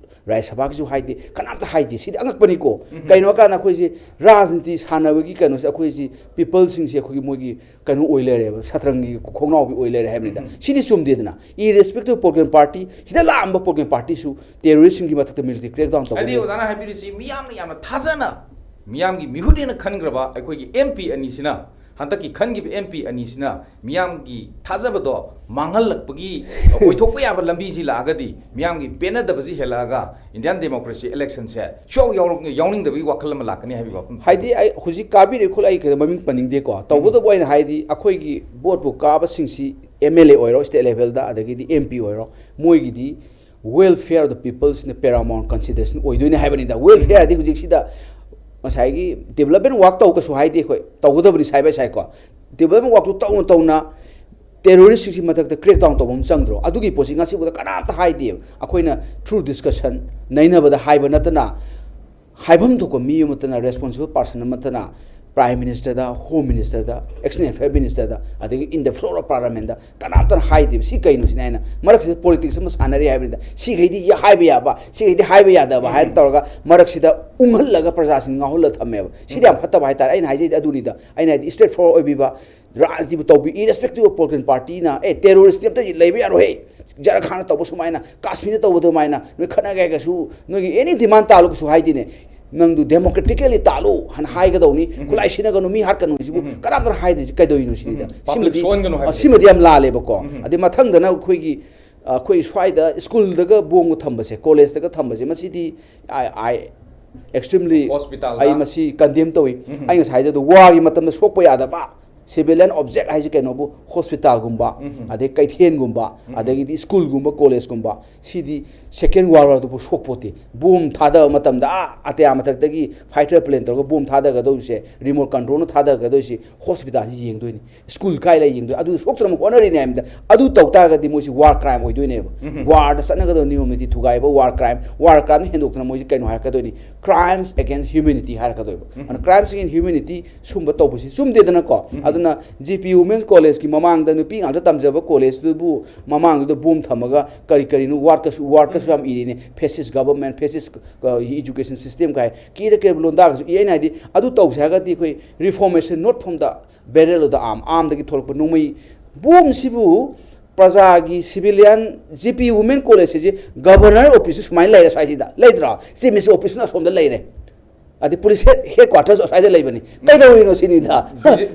ꯔꯥꯖ꯭ꯌ ꯁꯚꯥꯒꯤꯁꯨ ꯍꯥꯏꯗꯦ, ꯀꯅꯥꯝꯇ ꯍꯥꯏꯗꯦ꯫ ꯁꯤꯗꯤ ꯑꯉꯛꯄꯅꯤꯀꯣ꯫ ꯎꯝ꯫ ꯀꯩꯅꯣ ꯍꯥꯏꯀꯥꯟꯗ ꯑꯩꯈꯣꯏꯁꯤ ꯔꯥꯖꯅꯤꯇꯤ ꯁꯥꯟꯅꯕꯒꯤ ꯀꯩꯅꯣꯁꯦ, ꯑꯩꯈꯣꯏꯁꯤ ꯄꯤꯄꯜꯁꯤꯡꯁꯦ ꯑꯩꯈꯣꯏꯒꯤ ꯃꯣꯏꯒꯤ ꯀꯩꯅꯣ ꯑꯣꯏ ꯂꯩꯔꯦꯕ, ꯁꯥꯇ꯭ꯔꯪꯒꯤ ꯈꯣꯡꯅꯥꯎꯕꯤ ꯑꯣꯏ ꯂꯩꯔꯦ ꯍꯥꯏꯕꯅꯤꯗ꯫ ꯎꯝ꯫ ꯁꯤꯗꯤ ꯆꯨꯝꯗꯦꯗꯅ꯫ Irrespective of political party, ꯁꯤꯗ ꯂꯥꯛꯑꯝꯕ political partyꯁꯨ ꯇꯦꯔꯣꯔꯤꯁꯁꯤꯡꯒꯤ ꯃꯊꯛꯇ ꯃꯤꯂꯤꯇꯔꯤ ꯀ꯭ꯔꯦꯛ ꯗꯥꯎꯟ ꯍꯥꯏꯗꯤ ꯇꯧꯒꯅꯤ꯫ ꯑꯣꯖꯥꯅ ꯍꯥꯏꯕꯤꯔꯤꯁꯤ ꯃꯤꯌꯥꯝꯅ ꯌꯥꯝꯅ ꯊꯥꯖꯅ, ꯃꯤꯌꯥꯝꯒꯤ ꯃꯤꯍꯨꯠꯅꯦꯅ ꯈꯟꯈ꯭ꯔꯕ ꯑꯩꯈꯣꯏꯒꯤ ꯑꯦꯝ ꯄꯤ ꯑꯅꯤꯁꯤꯅ, ꯍꯟꯗꯛꯀꯤ ꯈꯟꯈꯤꯕ ꯑꯦꯝ ꯄꯤ ꯑꯅꯤꯁꯤꯅ ꯃꯤꯌꯥꯝꯒꯤ ꯊꯥꯖꯕꯗꯣ ꯃꯥꯡꯍꯜꯂꯛꯄꯒꯤ ꯑꯣꯏꯊꯣꯛꯄ ꯌꯥꯕ ꯂꯝꯕꯤꯁꯤ ꯂꯥꯛꯑꯒꯗꯤ, ꯃꯤꯌꯥꯝꯒꯤ ꯄꯦꯟꯅꯗꯕꯁꯤ ꯍꯦꯜꯂꯛꯑꯒ ꯏꯟꯗꯤꯌꯥꯟ ꯗꯦꯃꯣꯀ꯭ꯔꯦꯁꯤ ꯏꯂꯦꯛꯁꯟꯁꯦ ꯁꯨꯡꯌꯥꯎ ꯌꯥꯎꯔꯛ-, ꯌꯥꯎꯅꯤꯡꯗꯕꯒꯤ ꯋꯥꯈꯜ ꯑꯃ ꯂꯥꯛꯀꯅꯤ ꯍꯥꯏꯕꯒꯤ ꯋꯥꯐꯝ꯫ ꯍꯥꯏꯗꯤ ꯑꯩ ꯍꯧꯖꯤꯛ ꯀꯥꯕꯤꯔꯤ ꯈꯨꯠꯂꯥꯏ ꯀꯩꯅꯣ ꯃꯃꯤꯡ ꯄꯟꯅꯤꯡꯗꯦꯀꯣ꯫ ꯇꯧꯕꯇꯕꯨ ꯑꯩꯅ ꯍꯥꯏꯗꯤ ꯑꯩꯈꯣꯏꯒꯤ ꯚꯣꯠꯄꯨ ꯀꯥꯕꯁꯤꯡꯁꯤ ꯑꯦꯝ ꯑꯦꯜ ꯑꯦ ꯑꯣꯏꯔꯣ, ꯁ꯭ꯇꯦꯠ ꯂꯦꯚꯦꯜꯗ, ꯑꯗꯒꯤꯗꯤ ꯑꯦꯝ ꯄꯤ ꯑꯣꯏꯔꯣ, ꯃꯣꯏꯒꯤꯗꯤ welfare of the peopleꯁꯤꯅ paramount consideration ꯑꯣꯏꯗꯣꯏꯅꯦ ꯍꯥꯏꯕꯅꯤꯗ꯫ Welfare ꯍꯥꯏꯗꯤ ꯍꯧꯖꯤꯛꯁꯤꯗ ꯉꯁꯥꯏꯒꯤ development work ꯇꯧ ꯀꯩꯁꯨ ꯍꯥꯏꯗꯦ ꯑꯩꯈꯣꯏ, ꯇꯧꯒꯗꯕꯅꯤ side by side ꯀꯣ꯫ Development workꯇꯨ ꯇꯧꯅ ꯇꯧꯅ ꯇꯦꯔꯣꯔꯤꯁꯁꯤꯡꯁꯤ ꯃꯊꯛꯇ crackdown ꯇꯧꯕ ꯑꯃ ꯆꯪꯗ꯭ꯔꯣ? ꯑꯗꯨꯒꯤ ꯄꯣꯠꯁꯤ ꯉꯁꯤꯐꯥꯎꯗ ꯀꯅꯥꯝꯇ ꯍꯥꯏꯗꯦꯕ꯫ ꯑꯩꯈꯣꯏꯅ through discussion, ꯅꯩꯅꯕꯗ ꯍꯥꯏꯕ ꯅꯠꯇꯅ, ꯍꯥꯏꯐꯝ ꯊꯣꯛꯄ ꯃꯤ ꯑꯃꯠꯇꯅ, responsible person ꯑꯃꯠꯇꯅ Prime Ministerꯗ, Home Ministerꯗ, External Affair Ministerꯗ, ꯑꯗꯒꯤ in the floor of Parliamentꯗ ꯀꯅꯥꯝꯇꯅ ꯍꯥꯏꯗꯦꯕ꯫ ꯁꯤ ꯀꯩꯅꯣ ꯁꯤꯅꯤ ꯑꯩꯅ ꯃꯔꯛꯁꯤꯗ politics ꯑꯃ ꯁꯥꯟꯅꯔꯤ ꯍꯥꯏꯕꯅꯤꯗ꯫ ꯁꯤꯈꯩꯗꯤ ꯌꯥ-, ꯍꯥꯏꯕ ꯌꯥꯕ, ꯁꯤꯈꯩꯗꯤ ꯍꯥꯏꯕ ꯌꯥꯗꯕ ꯍꯥꯏꯅ ꯎꯝ꯫ ꯇꯧꯔꯒ ꯃꯔꯛꯁꯤꯗ ꯎꯪꯍꯜꯂꯒ ꯄ꯭ꯔꯖꯥꯁꯤꯡ ꯉꯥꯎꯍꯜꯂ ꯊꯝꯃꯦꯕ꯫ ꯁꯤꯗꯤ ꯌꯥꯝ ꯎꯝ꯫ ꯐꯠꯇꯕ ꯍꯥꯏꯇꯥꯔꯦ꯫ ꯑꯩꯅ ꯍꯥꯏꯖꯩꯗꯤ ꯑꯗꯨꯅꯤꯗ꯫ ꯑꯩꯅ ꯍꯥꯏꯗꯤ straight forward ꯑꯣꯏꯕꯤꯕ, ꯔꯥꯖꯅꯤꯇꯤꯕꯨ ꯇꯧꯕꯤ, irrespective of political partyꯅ, "A, terrorist ꯑꯝꯇ ꯂꯩꯕ ꯌꯥꯔꯣꯏꯍꯦ, ꯖꯔꯈꯥꯟꯅ ꯇꯧꯕ ꯁꯨꯃꯥꯏꯅ, ꯀꯥꯁꯃꯤꯔꯗ ꯇꯧꯕ ꯑꯗꯨꯃꯥꯏꯅ, ꯅꯣꯏ ꯈꯠꯅꯒꯦ ꯍꯥꯏꯔꯒꯁꯨ, ꯅꯣꯏꯒꯤ any demand ꯇꯥꯜꯂꯨ" ꯀꯩꯁꯨ ꯍꯥꯏꯗꯦꯅꯦ꯫ "ꯅꯪꯗꯨ democratically ꯇꯥꯜꯂꯨ" ꯍꯥꯏꯅ ꯍꯥꯏꯒꯗꯧꯅꯤ꯫ ꯎꯝ꯫ "ꯈꯨꯠꯂꯥꯏ ꯁꯤꯟꯅꯒꯅꯨ, ꯃꯤ ꯍꯥꯠꯀꯅꯨ" ꯍꯥꯏꯁꯤꯕꯨ ꯎꯝ꯫ ꯀꯅꯥꯝꯇꯅ ꯍꯥꯏꯗ꯭ꯔꯤꯁꯤ ꯀꯩꯗꯧꯔꯤꯅꯣ ꯁꯤꯅꯤꯗ꯫ ꯎꯝ꯫ Public ꯁꯤꯃꯗꯤ, ꯁꯣꯛꯍꯟꯒꯅꯨ ꯍꯥꯏꯕ꯫ ꯁꯤꯃꯗꯤ ꯌꯥꯝ ꯂꯥꯜꯂꯦꯕꯀꯣ꯫ ꯎꯝ꯫ ꯑꯗꯩ ꯃꯊꯪꯗꯅ ꯑꯩꯈꯣꯏꯒꯤ, ꯑꯩꯈꯣꯏ ꯁ꯭ꯋꯥꯏꯗ ꯁ꯭ꯀꯨꯜꯗꯒ ꯕꯣꯝꯒ ꯊꯝꯕꯁꯦ, ꯀꯣꯂꯦꯖꯇꯒ ꯊꯝꯕꯁꯦ, ꯃꯁꯤꯗꯤ I, I, Extremely Hospital ꯑꯩ ꯃꯁꯤ condemn ꯇꯧꯏ꯫ ꯑꯩ ꯉꯁꯥꯏ ꯍꯥꯏꯖꯕꯗꯣ, ꯋꯥꯔꯒꯤ ꯃꯇꯝꯗ ꯁꯣꯛꯄ ꯌꯥꯗꯕ civilian object ꯍꯥꯏꯁꯦ ꯀꯩꯅꯣꯕꯨ, ꯍꯣꯁꯄꯤꯇꯥꯜꯒꯨꯝꯕ, ꯑꯗꯩ ꯀꯩꯊꯦꯜꯒꯨꯝꯕ, ꯑꯗꯒꯤꯗꯤ ꯁ꯭ꯀꯨꯜꯒꯨꯝꯕ, ꯀꯣꯂꯦꯖꯀꯨꯝꯕ, ꯁꯤꯗꯤ second world war ꯗꯨꯕꯨ ꯁꯣꯛꯄꯣꯠꯇꯦ꯫ ꯕꯣꯝ ꯊꯥꯗꯕ ꯃꯇꯝꯗ ꯑꯥ ꯑꯇꯤꯌꯥ ꯃꯊꯛꯇꯒꯤ fighter plane ꯇꯧꯔꯒ ꯕꯣꯝ ꯊꯥꯗꯒꯗꯧꯔꯤꯁꯦ, remote control ꯅ ꯊꯥꯗꯒꯗꯧꯔꯤꯁꯦ ꯍꯣꯁꯄꯤꯇꯥꯜꯁꯤ ꯌꯦꯡꯗꯣꯏꯅꯤ, ꯁ꯭ꯀꯨꯜ ꯀꯥꯏ ꯂꯩ ꯌꯦꯡꯗꯣꯏꯅꯤ, ꯑꯗꯨ ꯁꯣꯛꯇꯅꯕ ꯍꯣꯠꯅꯔꯤꯅꯦ ꯍꯥꯏꯕꯗ, ꯑꯗꯨ ꯇꯧ ꯇꯥꯔꯒꯗꯤ ꯃꯣꯏꯁꯤ war crime ꯑꯣꯏꯗꯣꯏꯅꯦꯕ꯫ War ꯗ ꯆꯠꯅꯒꯗꯕ ꯅꯤꯌꯣꯝ ꯅꯤꯇꯤ ꯊꯨꯒꯥꯏꯕ war crime, war crime ꯅ ꯍꯦꯟꯗꯣꯛꯇꯅ ꯃꯣꯏꯁꯤ ꯀꯩꯅꯣ ꯍꯥꯏꯔꯛꯀꯗꯣꯏꯅꯤ, crimes against humanity ꯍꯥꯏꯔꯛꯀꯗꯣꯏꯕ꯫ ꯑꯗꯨꯅ crimes against humanity ꯁꯨꯝꯕ ꯇꯧꯕꯁꯤ ꯆꯨꯝꯗꯦꯗꯅꯀꯣ꯫ ꯑꯗꯨꯅ G P Women College ꯀꯤ ꯃꯃꯥꯡꯗ ꯅꯨꯄꯤ ꯉꯥꯛꯇ ꯇꯝꯖꯕ ꯀꯣꯂꯦꯖꯇꯨꯕꯨ ꯃꯃꯥꯡꯗꯨꯗ ꯕꯣꯝ ꯊꯝꯃꯒ ꯀꯔꯤ ꯀꯔꯤꯅꯣ word ꯀꯁꯨ, word ꯀꯁꯨ ꯌꯥꯝ ꯏꯔꯤꯅꯦ, fascist government, fascist education system ꯀꯥꯏ ꯀꯤꯔ ꯀꯤꯔꯕ ꯂꯣꯟꯗꯥꯒꯁꯨ ꯏ꯫ ꯑꯩꯅ ꯍꯥꯏꯗꯤ ꯑꯗꯨ ꯇꯧꯁꯦ ꯍꯥꯏꯔꯒꯗꯤ ꯑꯩꯈꯣꯏ reformation not from the barrel of the arm, arm ꯗꯒꯤ ꯊꯣꯛꯂꯛꯄ ꯅꯣꯡꯃꯩ ꯕꯣꯝꯁꯤꯕꯨ ꯄ꯭ꯔꯖꯥꯒꯤ civilian G P Women College ꯁꯤꯁꯦ governor office ꯁꯨ ꯁꯨꯃꯥꯏꯅ ꯂꯩꯔꯦ ꯁ꯭ꯋꯥꯏꯁꯤꯗ, ꯂꯩꯇ꯭ꯔꯣ? Chief Minister office ꯅ ꯑꯁꯣꯝꯗ ꯂꯩꯔꯦ, ꯑꯗꯩ police head, headquarters ꯑꯁ꯭ꯋꯥꯏꯗ ꯂꯩꯕꯅꯤ꯫ ꯀꯩꯗꯧꯔꯤꯅꯣ ꯁꯤꯅꯤꯗ꯫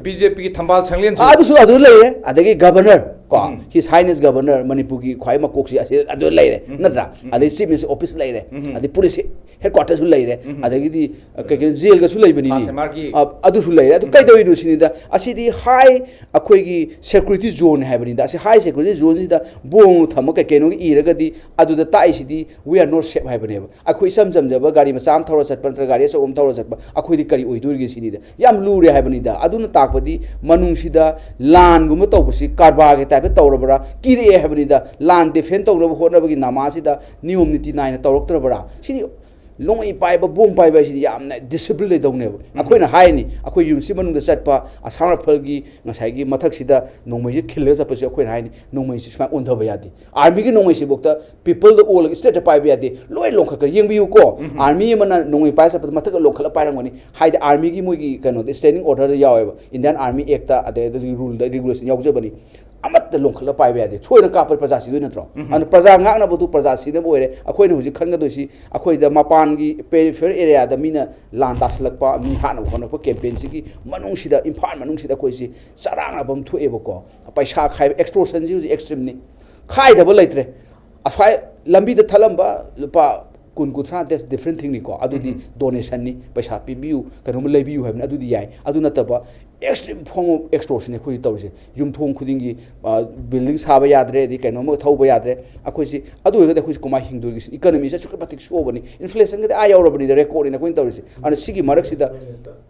B J P ꯒꯤ ꯊꯝꯕꯥꯜ ꯁꯪꯂꯦꯟꯁꯨ ꯑꯗꯨꯁꯨ ꯑꯗꯨ ꯂꯩꯔꯦ, ꯑꯗꯒꯤ governor ꯀꯣ, His Highness Governor, ꯃꯅꯤꯄꯨꯔꯒꯤ ꯈ꯭ꯋꯥꯏ ꯃꯀꯣꯛꯁꯤ ꯑꯁꯤ ꯑꯗꯨ ꯂꯩꯔꯦ, ꯅꯠꯇ꯭ꯔꯥ? ꯑꯗꯩ Chief Minister office ꯂꯩꯔꯦ, ꯑꯗꯩ police headquarters ꯁꯨ ꯂꯩꯔꯦ, ꯑꯗꯒꯤꯗꯤ ꯀꯩ ꯀꯩꯅꯣ jail ꯒꯁꯨ ꯂꯩꯕꯅꯤꯅꯦ꯫ ꯃꯥꯁꯦ ꯃꯥꯒꯤ ꯑ, ꯑꯗꯨꯁꯨ ꯂꯩꯔꯦ꯫ ꯑꯗꯨ ꯀꯩꯗꯧꯔꯤꯅꯣ ꯁꯤꯅꯤꯗ? ꯑꯁꯤꯗꯤ high, ꯑꯩꯈꯣꯏꯒꯤ security zone ꯍꯥꯏꯕꯅꯤꯗ꯫ ꯑꯁꯤ high security zone ꯁꯤꯗ ꯕꯣꯝ ꯊꯝꯃ ꯀꯩ ꯀꯩꯅꯣꯒꯤ ꯏꯔꯒꯗꯤ ꯑꯗꯨꯗ ꯇꯥꯛꯏꯁꯤꯗꯤ we are not safe ꯍꯥꯏꯕꯅꯦꯕ꯫ ꯑꯩꯈꯣꯏ ꯏꯆꯝ ꯆꯝꯖꯕ ꯒꯥꯔꯤ ꯃꯆꯥ ꯑꯃ ꯊꯧꯔ ꯆꯠꯄ ꯅꯠꯇ꯭ꯔꯒ ꯒꯥꯔꯤ ꯑꯆꯧꯕ ꯑꯃ ꯊꯧꯔ ꯆꯠꯄ ꯑꯩꯈꯣꯏꯗꯤ ꯀꯔꯤ ꯑꯣꯏꯗꯣꯔꯤꯒꯦ ꯁꯤꯅꯤꯗ꯫ ꯌꯥꯝ ꯂꯨꯔꯦ ꯍꯥꯏꯕꯅꯤꯗ꯫ ꯑꯗꯨꯅ ꯇꯥꯛꯄꯗꯤ ꯃꯅꯨꯡꯁꯤꯗ ꯂꯥꯟꯒꯨꯝꯕ ꯇꯧꯕꯁꯤ ꯀꯔꯕꯥꯔꯒꯤ type ꯇ ꯇꯧꯔꯕ꯭ꯔꯥ, ꯀꯤꯔꯛꯑꯦ ꯍꯥꯏꯕꯅꯤꯗ꯫ ꯂꯥꯟ defend ꯇꯧꯅꯕ ꯍꯣꯠꯅꯕꯒꯤ ꯅꯃꯥꯁꯤꯗ ꯅꯤꯌꯣꯝ ꯅꯤꯇꯤ ꯅꯥꯏꯅ ꯇꯧꯔꯛꯇ꯭ꯔꯕ꯭ꯔꯥ? ꯁꯤꯗꯤ ꯅꯣꯡꯃꯩ ꯄꯥꯏꯕ, ꯕꯣꯝ ꯄꯥꯏꯕ ꯍꯥꯏꯁꯤꯗꯤ ꯌꯥꯝꯅ discipline ꯂꯩꯗꯧꯅꯦꯕ꯫ ꯑꯩꯈꯣꯏꯅ ꯍꯥꯏꯅꯤ, ꯑꯩꯈꯣꯏ ꯌꯨꯅꯤꯚꯔꯁꯤꯇꯤ ꯃꯅꯨꯡꯗ ꯆꯠꯄ ꯑꯁꯥꯝ ꯔꯥꯏꯐꯜꯒꯤ ꯉꯁꯥꯏꯒꯤ ꯃꯊꯛꯁꯤꯗ ꯅꯣꯡꯃꯩꯁꯦ ꯈꯤꯜꯂꯒ ꯆꯠꯄꯁꯦ ꯑꯩꯈꯣꯏꯅ ꯍꯥꯏꯅꯤ, ꯅꯣꯡꯃꯩꯁꯤ ꯁꯨꯃꯥꯏꯅ ꯑꯣꯟꯊꯕ ꯌꯥꯗꯦ꯫ Army ꯒꯤ ꯅꯣꯡꯃꯩꯁꯤꯐꯥꯎꯗ people ꯗ ꯑꯣꯜꯂꯒ straight ꯇ ꯄꯥꯏꯕ ꯌꯥꯗꯦ, ꯂꯣꯏ ꯂꯣꯡꯈꯠꯈ꯭ꯔꯦ꯫ ꯌꯦꯡꯕꯤꯌꯨꯀꯣ, army ꯑꯃꯅ ꯅꯣꯡꯃꯩ ꯄꯥꯏꯔ ꯆꯠꯄꯗ ꯃꯊꯛꯇ ꯂꯣꯡꯈꯠꯂ ꯄꯥꯏꯔꯝꯒꯅꯤ, ꯍꯥꯏꯗꯤ army ꯒꯤ ꯃꯣꯏꯒꯤ ꯀꯩꯅꯣꯗ standing order ꯗ ꯌꯥꯎꯋꯦꯕ, Indian Army Act ꯇ, ꯑꯗꯩ ꯑꯗꯨꯒꯤ rule ꯗ, regulation ꯌꯥꯎꯖꯕꯅꯤ꯫ ꯑꯃꯠꯇ ꯂꯣꯡꯈꯠꯂ ꯄꯥꯏꯕ ꯌꯥꯗꯦ꯫ ꯁꯣꯏꯗꯅ ꯀꯥꯞꯄꯗꯤ ꯄ꯭ꯔꯖꯥ ꯁꯤꯗꯣꯏ ꯅꯠꯇ꯭ꯔꯣ? ꯑꯗꯨꯅ ꯄ꯭ꯔꯖꯥ ꯉꯥꯛꯅꯕꯗꯨ ꯄ꯭ꯔꯖꯥ ꯁꯤꯅꯕ ꯑꯣꯏꯔꯦ꯫ ꯑꯩꯈꯣꯏꯅ ꯍꯧꯖꯤꯛ ꯈꯟꯒꯗꯣꯏꯁꯤ, ꯑꯩꯈꯣꯏꯗ ꯃꯄꯥꯟꯒꯤ peripheral area ꯗ ꯃꯤꯅ ꯂꯥꯟ ꯇꯥꯁꯤꯜꯂꯛꯄ, ꯃꯤ ꯍꯥꯠꯅꯕ ꯈꯣꯠꯅꯕ campaign ꯁꯤꯒꯤ ꯃꯅꯨꯡꯁꯤꯗ, ꯏꯝꯐꯥꯜ ꯃꯅꯨꯡꯁꯤꯗ ꯑꯩꯈꯣꯏꯁꯤ ꯆꯔꯥꯡꯅꯕ ꯑꯃ ꯊꯣꯛꯑꯦꯕꯀꯣ꯫ ꯄꯩꯁꯥ ꯈꯥꯏꯕ, extortion ꯁꯤ ꯍꯧꯖꯤꯛ extreme ꯅꯤ꯫ ꯈꯥꯏꯗꯕ ꯂꯩꯇ꯭ꯔꯦ꯫ ꯑꯁ꯭ꯋꯥꯏ ꯂꯝꯕꯤꯗ ꯊꯠꯂꯝꯕ ꯂꯨꯄꯥ ꯀꯨꯟ ꯀꯨꯟꯊ꯭ꯔꯥ, that's different thing ꯅꯤꯀꯣ꯫ ꯑꯗꯨꯗꯤ ꯗꯣꯅꯦꯁꯟꯅꯤ, ꯄꯩꯁꯥ ꯄꯤꯕꯤꯌꯨ, ꯀꯩꯅꯣꯝꯃ ꯂꯩꯕꯤꯌꯨ ꯍꯥꯏꯕꯅꯤ, ꯑꯗꯨꯗꯤ ꯌꯥꯏ꯫ ꯑꯗꯨ ꯅꯠꯇꯕ extreme form of extortion ꯅꯤ ꯑꯩꯈꯣꯏꯅ ꯇꯧꯔꯤꯁꯦ꯫ ꯌꯨꯝꯊꯣꯡ ꯈꯨꯗꯤꯡꯒꯤ ꯕꯤꯜꯗꯤꯡ ꯁꯥꯕ ꯌꯥꯗ꯭ꯔꯦ, ꯑꯗꯩ ꯀꯩꯅꯣꯝꯃ ꯊꯧꯕ ꯌꯥꯗ꯭ꯔꯦ꯫ ꯑꯩꯈꯣꯏꯁꯤ ꯑꯗꯨ ꯑꯣꯏꯔꯒꯗꯤ ꯑꯩꯈꯣꯏꯁꯤ ꯀꯃꯥꯏꯅ ꯍꯤꯡꯗꯣꯏꯒꯦ? ꯏꯀꯅꯃꯤꯁꯦ ꯑꯁꯨꯛꯀꯤ ꯃꯇꯤꯛ ꯁꯣꯛꯑꯕꯅꯤ, ꯏꯟꯐ꯭ꯂꯦꯁꯟꯒꯗꯤ ꯑꯥ ꯌꯧꯔꯕꯅꯤꯗ, ꯔꯦꯀꯣꯔꯗꯅꯤ ꯑꯩꯈꯣꯏꯅ ꯇꯧꯔꯤꯁꯦ꯫ ꯑꯗꯨꯅ ꯁꯤꯒꯤ ꯃꯔꯛꯁꯤꯗ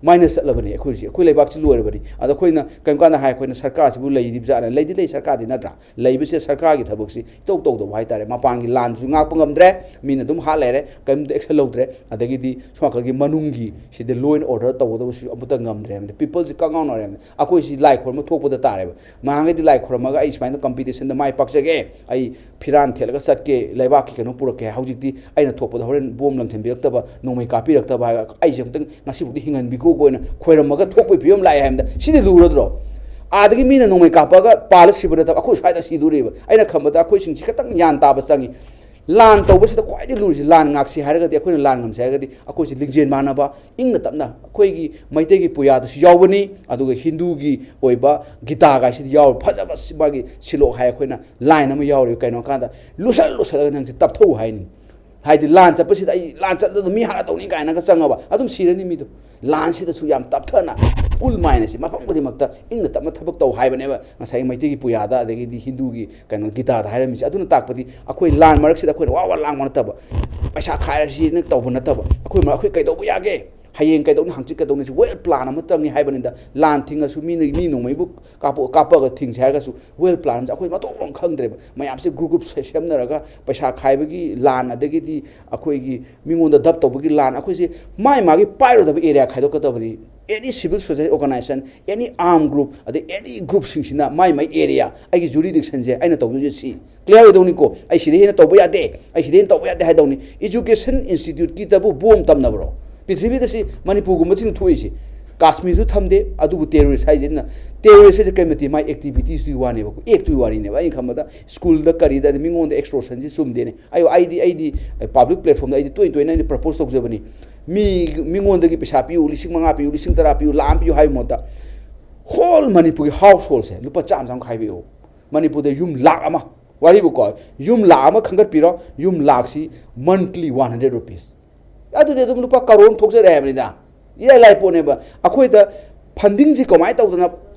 ꯃꯥꯏꯅꯁ ꯆꯠꯂꯕꯅꯤ ꯑꯩꯈꯣꯏꯁꯦ, ꯑꯩꯈꯣꯏ ꯂꯩꯕꯥꯛꯁꯤ ꯂꯣꯏꯔꯕꯅꯤ꯫ ꯑꯗ ꯑꯩꯈꯣꯏꯅ ꯀꯔꯤꯝ ꯀꯥꯟꯗ ꯍꯥꯏ, ꯑꯩꯈꯣꯏꯅ ꯁꯔꯀꯥꯔꯁꯤꯕꯨ ꯂꯩꯔꯤꯕ ꯖꯥꯠꯅ? ꯂꯩꯗꯤ ꯂꯩ ꯁꯔꯀꯥꯔꯗꯤ, ꯅꯠꯇ꯭ꯔꯥ? ꯂꯩꯕꯁꯦ ꯁꯔꯀꯥꯔꯒꯤ ꯊꯕꯛꯁꯤ ꯏꯇꯧ ꯇꯧꯗꯕ ꯍꯥꯏꯇꯥꯔꯦ꯫ ꯃꯄꯥꯟꯒꯤ ꯂꯥꯟꯁꯨ ꯉꯥꯛꯄ ꯉꯝꯗ꯭ꯔꯦ, ꯃꯤꯅ ꯑꯗꯨꯝ ꯍꯥꯠ ꯂꯩꯔꯦ, ꯀꯔꯤꯝꯇ ꯑꯦꯛꯁꯟ ꯂꯧꯗ꯭ꯔꯦ꯫ ꯑꯗꯒꯤꯗꯤ ꯁꯣꯝ ꯅꯥꯀꯜꯒꯤ ꯃꯅꯨꯡꯒꯤ ꯁꯤꯗ law and order ꯇꯧꯒꯗꯕꯁꯨ ꯑꯃꯠꯇ ꯉꯝꯗ꯭ꯔꯦ ꯍꯥꯏꯕꯗꯤ, ꯄꯤꯄꯜꯁꯤ ꯀꯪꯉꯥꯎꯅꯔꯦ ꯍꯥꯏꯕꯗꯤ꯫ ꯑꯩꯈꯣꯏꯁꯤ ꯂꯥꯏ ꯈꯨꯔꯨꯝꯕ ꯊꯣꯛꯄꯗ ꯇꯥꯔꯦꯕ꯫ ꯅꯍꯥꯟꯈꯩꯗꯤ ꯂꯥꯏ ꯈꯨꯔꯨꯝꯃꯒ ꯑꯩ ꯁꯨꯃꯥꯏꯅ ꯀꯝꯄꯤꯇꯤꯁꯟꯗ ꯃꯥꯏ ꯄꯥꯛꯆꯒꯦ, ꯑꯩ ꯐꯤꯔꯥꯟ ꯊꯦꯠꯂꯒ ꯆꯠꯀꯦ, ꯂꯩꯕꯥꯛꯀꯤ ꯀꯩꯅꯣ ꯄꯨꯔꯛꯀꯦ꯫ ꯍꯧꯖꯤꯛꯇꯤ ꯑꯩꯅ ꯊꯣꯛꯄꯗ ꯍꯣꯔꯦꯟ ꯕꯣꯝ ꯂꯪꯁꯤꯟꯕꯤꯔꯛꯇꯕ, ꯅꯣꯡꯃꯩ ꯀꯥꯞꯄꯤꯔꯛꯇꯕ ꯍꯥꯏꯔꯒ ꯑꯩꯁꯦ ꯑꯃꯨꯛꯇꯪ ꯉꯁꯤꯐꯥꯎꯗꯤ ꯍꯤꯡꯍꯟꯕꯤꯈꯣꯀꯣꯅ ꯈꯣꯏꯔꯝꯃꯒ ꯊꯣꯛꯄꯒꯤ ꯐꯤꯕꯝ ꯂꯥꯛꯑꯦ ꯍꯥꯏꯕꯗ, ꯁꯤꯗꯤ ꯂꯨꯔꯗ꯭ꯔꯣ? ꯑꯥꯗꯒꯤ ꯃꯤꯅ ꯅꯣꯡꯃꯩ ꯀꯥꯞꯄꯒ ꯄꯥꯜꯂ ꯁꯤꯕ ꯅꯠꯇꯕ ꯑꯩꯈꯣꯏ ꯁ꯭ꯋꯥꯏꯗ ꯁꯤꯗꯣꯔꯤꯕ꯫ ꯑꯩꯅ ꯈꯟꯕꯗ ꯑꯩꯈꯣꯏꯁꯤꯡꯁꯤ ꯈꯤꯇꯪ ꯒ꯭ꯌꯥꯟ ꯇꯥꯕ ꯆꯪꯉꯤ꯫ ꯂꯥꯟ ꯇꯧꯕꯁꯤꯗ ꯈ꯭ꯋꯥꯏꯗꯒꯤ ꯂꯨꯔꯤꯁꯤ, ꯂꯥꯟ ꯉꯥꯛꯁꯤ ꯍꯥꯏꯔꯒꯗꯤ, ꯑꯩꯈꯣꯏꯅ ꯂꯥꯟ ꯉꯝꯁꯤ ꯍꯥꯏꯔꯒꯗꯤ, ꯑꯩꯈꯣꯏꯁꯤ ꯂꯤꯡꯖꯦꯜ ꯃꯥꯟꯅꯕ, ꯏꯪꯅ ꯇꯞꯅ, ꯑꯩꯈꯣꯏꯒꯤ ꯃꯩꯇꯩꯒꯤ ꯄꯨꯌꯥꯗꯁꯨ ꯌꯥꯎꯕꯅꯤ, ꯑꯗꯨꯒ ꯍꯤꯟꯗꯨꯒꯤ ꯑꯣꯏꯕ ꯒꯤꯇꯥꯒꯥꯏꯁꯤꯗ ꯌꯥꯎꯔ, ꯐꯖꯕ ꯁꯤ-, ꯃꯥꯒꯤ ꯁꯤꯂꯣꯛ ꯍꯥꯏ, ꯑꯩꯈꯣꯏꯅ ꯂꯥꯏꯟ ꯑꯃ ꯌꯥꯎꯔꯤꯕ꯫ ꯀꯩꯅꯣ ꯀꯥꯟꯗ ꯂꯨꯁꯜ ꯂꯨꯁꯜꯂꯒ ꯅꯪꯁꯦ ꯇꯞꯊꯧ ꯍꯥꯏꯅꯤ꯫ ꯍꯥꯏꯗꯤ ꯂꯥꯟ ꯆꯠꯄꯁꯤꯗ ꯑꯩ ꯂꯥꯟ ꯆꯠꯂꯗ ꯃꯤ ꯍꯥꯠꯂ ꯇꯧꯅꯤ ꯀꯥꯏꯅꯒ ꯆꯪꯉꯕ ꯑꯗꯨꯝ ꯁꯤꯔꯅꯤ ꯃꯤꯗꯣ꯫ ꯂꯥꯟꯁꯤꯗꯁꯨ ꯌꯥꯝ ꯇꯞꯊꯅ, ꯀꯨꯜ ꯃꯥꯏꯟ ꯑꯁꯤ ꯃꯐꯝ ꯈꯨꯗꯤꯡꯃꯛꯇ ꯏꯪꯅ ꯇꯞꯅ ꯊꯕꯛ ꯇꯧ ꯍꯥꯏꯕꯅꯦꯕ ꯉꯁꯥꯏ ꯃꯩꯇꯩꯒꯤ ꯄꯨꯌꯥꯗ, ꯑꯗꯒꯤꯗꯤ ꯍꯤꯟꯗꯨꯒꯤ ꯀꯩꯅꯣ ꯒꯤꯇꯥꯗ ꯍꯥꯏꯔꯝꯃꯤꯁꯦ꯫ ꯑꯗꯨꯅ ꯇꯥꯛꯄꯗꯤ ꯑꯩꯈꯣꯏ ꯂꯥꯟ ꯃꯔꯛꯁꯤꯗ ꯑꯩꯈꯣꯏꯅ ꯋꯥ ꯋꯥ ꯂꯥꯡꯕ ꯅꯠꯇꯕ, ꯄꯩꯁꯥ ꯈꯥꯏꯔꯁꯤꯅ ꯇꯧꯕ ꯅꯠꯇꯕ, ꯑꯩꯈꯣꯏ ꯃ-, ꯑꯩꯈꯣꯏ ꯀꯩꯗꯧꯕ ꯌꯥꯒꯦ, ꯍꯌꯦꯡ ꯀꯩꯗꯧꯅꯤ, ꯍꯪꯆꯤꯠ ꯀꯩꯗꯧꯅꯤ, ꯁꯤ ꯋꯦꯜ ꯄ꯭ꯂꯥꯟ ꯑꯃ ꯆꯪꯉꯤ ꯍꯥꯏꯕꯅꯤꯗ꯫ ꯂꯥꯟ ꯊꯤꯡꯉꯁꯨ, ꯃꯤꯅ, ꯃꯤ ꯅꯣꯡꯃꯩꯕꯨ ꯀꯥꯞꯄ-, ꯀꯥꯞꯄꯒ ꯊꯤꯡꯁꯦ ꯍꯥꯏꯔꯒꯁꯨ, ꯋꯦꯜ ꯄ꯭ꯂꯥꯟ ꯑꯃꯁꯦ ꯑꯩꯈꯣꯏ ꯃꯊꯣꯡ ꯃꯔꯝ ꯈꯪꯗ꯭ꯔꯦꯕ꯫ ꯃꯌꯥꯝꯁꯦ ꯒ꯭ꯔꯨꯞ ꯒ꯭ꯔꯨꯞ ꯁꯦ-, ꯁꯦꯝꯅꯔꯒ ꯄꯩꯁꯥ ꯈꯥꯏꯕꯒꯤ ꯂꯥꯟ, ꯑꯗꯒꯤꯗꯤ ꯑꯩꯈꯣꯏꯒꯤ ꯃꯤꯉꯣꯟꯗ ꯗꯞ ꯇꯧꯕꯒꯤ ꯂꯥꯟ, ꯑꯩꯈꯣꯏꯁꯦ ꯃꯥꯏ ꯃꯥꯒꯤ ꯄꯥꯏꯔꯨꯗꯕ ꯑꯦꯔꯤꯌꯥ ꯈꯥꯏꯗꯣꯛꯀꯗꯕꯅꯤ꯫ Any civil society organization, any arm group, ꯑꯗꯩ any ꯒ꯭ꯔꯨꯞꯁꯤꯡꯁꯤꯅ ꯃꯥꯏ ꯃꯥꯏ ꯑꯦꯔꯤꯌꯥ, ꯑꯩꯒꯤ ꯖꯨꯔꯤꯗꯤꯛꯁꯟꯁꯦ ꯑꯩꯅ ꯇꯧꯗꯣꯏꯁꯦ ꯁꯤ꯫ ꯀ꯭ꯂꯤꯌꯥꯔ ꯑꯣꯏꯗꯧꯅꯤꯀꯣ꯫ ꯑꯩ ꯁꯤꯗꯩ ꯍꯦꯟꯅ ꯇꯧꯕ ꯌꯥꯗꯦ, ꯑꯩ ꯁꯤꯗꯩ ꯍꯦꯟꯅ ꯇꯧꯕ ꯌꯥꯗꯦ ꯍꯥꯏꯗꯧꯅꯤ꯫ Education ꯏꯟꯁꯇꯤꯇ꯭ꯌꯨꯠꯀꯤꯗꯕꯨ bomb ꯇꯝꯅꯕ꯭ꯔꯣ? ꯄ꯭ꯔꯤꯊꯤꯕꯤꯗ ꯁꯤ ꯃꯅꯤꯄꯨꯔꯒꯨꯝꯕꯁꯤꯡ ꯊꯣꯛꯏꯁꯤ꯫ ꯀꯥꯁꯃꯤꯔꯁꯨ ꯊꯝꯗꯦ, ꯑꯗꯨꯕꯨ ꯇꯦꯔꯣꯔꯤꯁ ꯍꯥꯏꯁꯤꯅ, ꯇꯦꯔꯣꯔꯤꯁ ꯍꯥꯏꯁꯦ ꯀꯔꯤ ꯃꯇꯤꯛ ꯃꯥꯏ ꯑꯦꯛꯇꯤꯚꯤꯇꯤꯁꯇꯨꯒꯤ ꯋꯥꯅꯦꯕꯀꯣ, ꯑꯦꯛꯇꯨꯒꯤ ꯋꯥꯔꯤꯅꯦꯕ꯫ ꯑꯩꯅ ꯈꯟꯕꯗ ꯁ꯭ꯀꯨꯜꯗ ꯀꯔꯤꯗ ꯑꯗꯩ ꯃꯤꯉꯣꯟꯗ ꯑꯦꯛꯁꯇꯣꯔꯁꯟꯁꯤ ꯆꯨꯝꯗꯦꯅꯦ꯫ ꯑꯩ, ꯑꯩꯗꯤ, ꯑꯩꯗꯤ ꯄꯕ꯭ꯂꯤꯛ ꯄ꯭ꯂꯦꯠꯐꯣꯝꯗ ꯑꯩꯗꯤ ꯇꯣꯏꯅ ꯇꯣꯏꯅ ꯑꯩꯅ ꯄ꯭ꯔꯄꯣꯁ ꯇꯧꯖꯕꯅꯤ꯫ ꯃꯤ, ꯃꯤꯉꯣꯟꯗꯒꯤ ꯄꯩꯁꯥ ꯄꯤꯌꯨ, ꯂꯤꯁꯤꯡ ꯃꯉꯥ ꯄꯤꯌꯨ, ꯂꯤꯁꯤꯡ ꯇꯔꯥ ꯄꯤꯌꯨ, ꯂꯥꯈ ꯑꯃ ꯄꯤꯌꯨ ꯍꯥꯏꯕ ꯃꯍꯨꯠꯇ, ꯍꯣꯜ ꯃꯅꯤꯄꯨꯔꯒꯤ ꯍꯥꯎꯁ ꯍꯣꯜꯁꯦ ꯂꯨꯄꯥ ꯆꯥꯝꯃ ꯆꯥꯝꯃ ꯈꯥꯏꯕꯤꯌꯨ꯫ ꯃꯅꯤꯄꯨꯔꯗ ꯌꯨꯝ ꯂꯥꯈ ꯑꯃ, ꯋꯥꯔꯤꯕꯨꯀꯣ, ꯌꯨꯝ ꯂꯥꯛ ꯑꯃ ꯈꯟꯒꯠꯄꯤꯔꯣ, ꯌꯨꯝ ꯂꯥꯛꯁꯤ monthly one hundred rupees, ꯑꯗꯨꯗꯤ ꯑꯗꯨꯝ ꯂꯨꯄꯥ ꯀꯔꯣꯔ ꯑꯃ ꯊꯣꯛꯆꯔꯦ ꯍꯥꯏꯕꯅꯤꯗ꯫ ꯏꯔꯥꯏ ꯂꯥꯏ ꯄꯣꯠꯅꯦꯕ꯫ ꯑꯩꯈꯣꯏꯗ ꯐꯟꯗꯤꯡꯁꯤ ꯀꯃꯥꯏꯅ ꯇꯧꯗꯅ,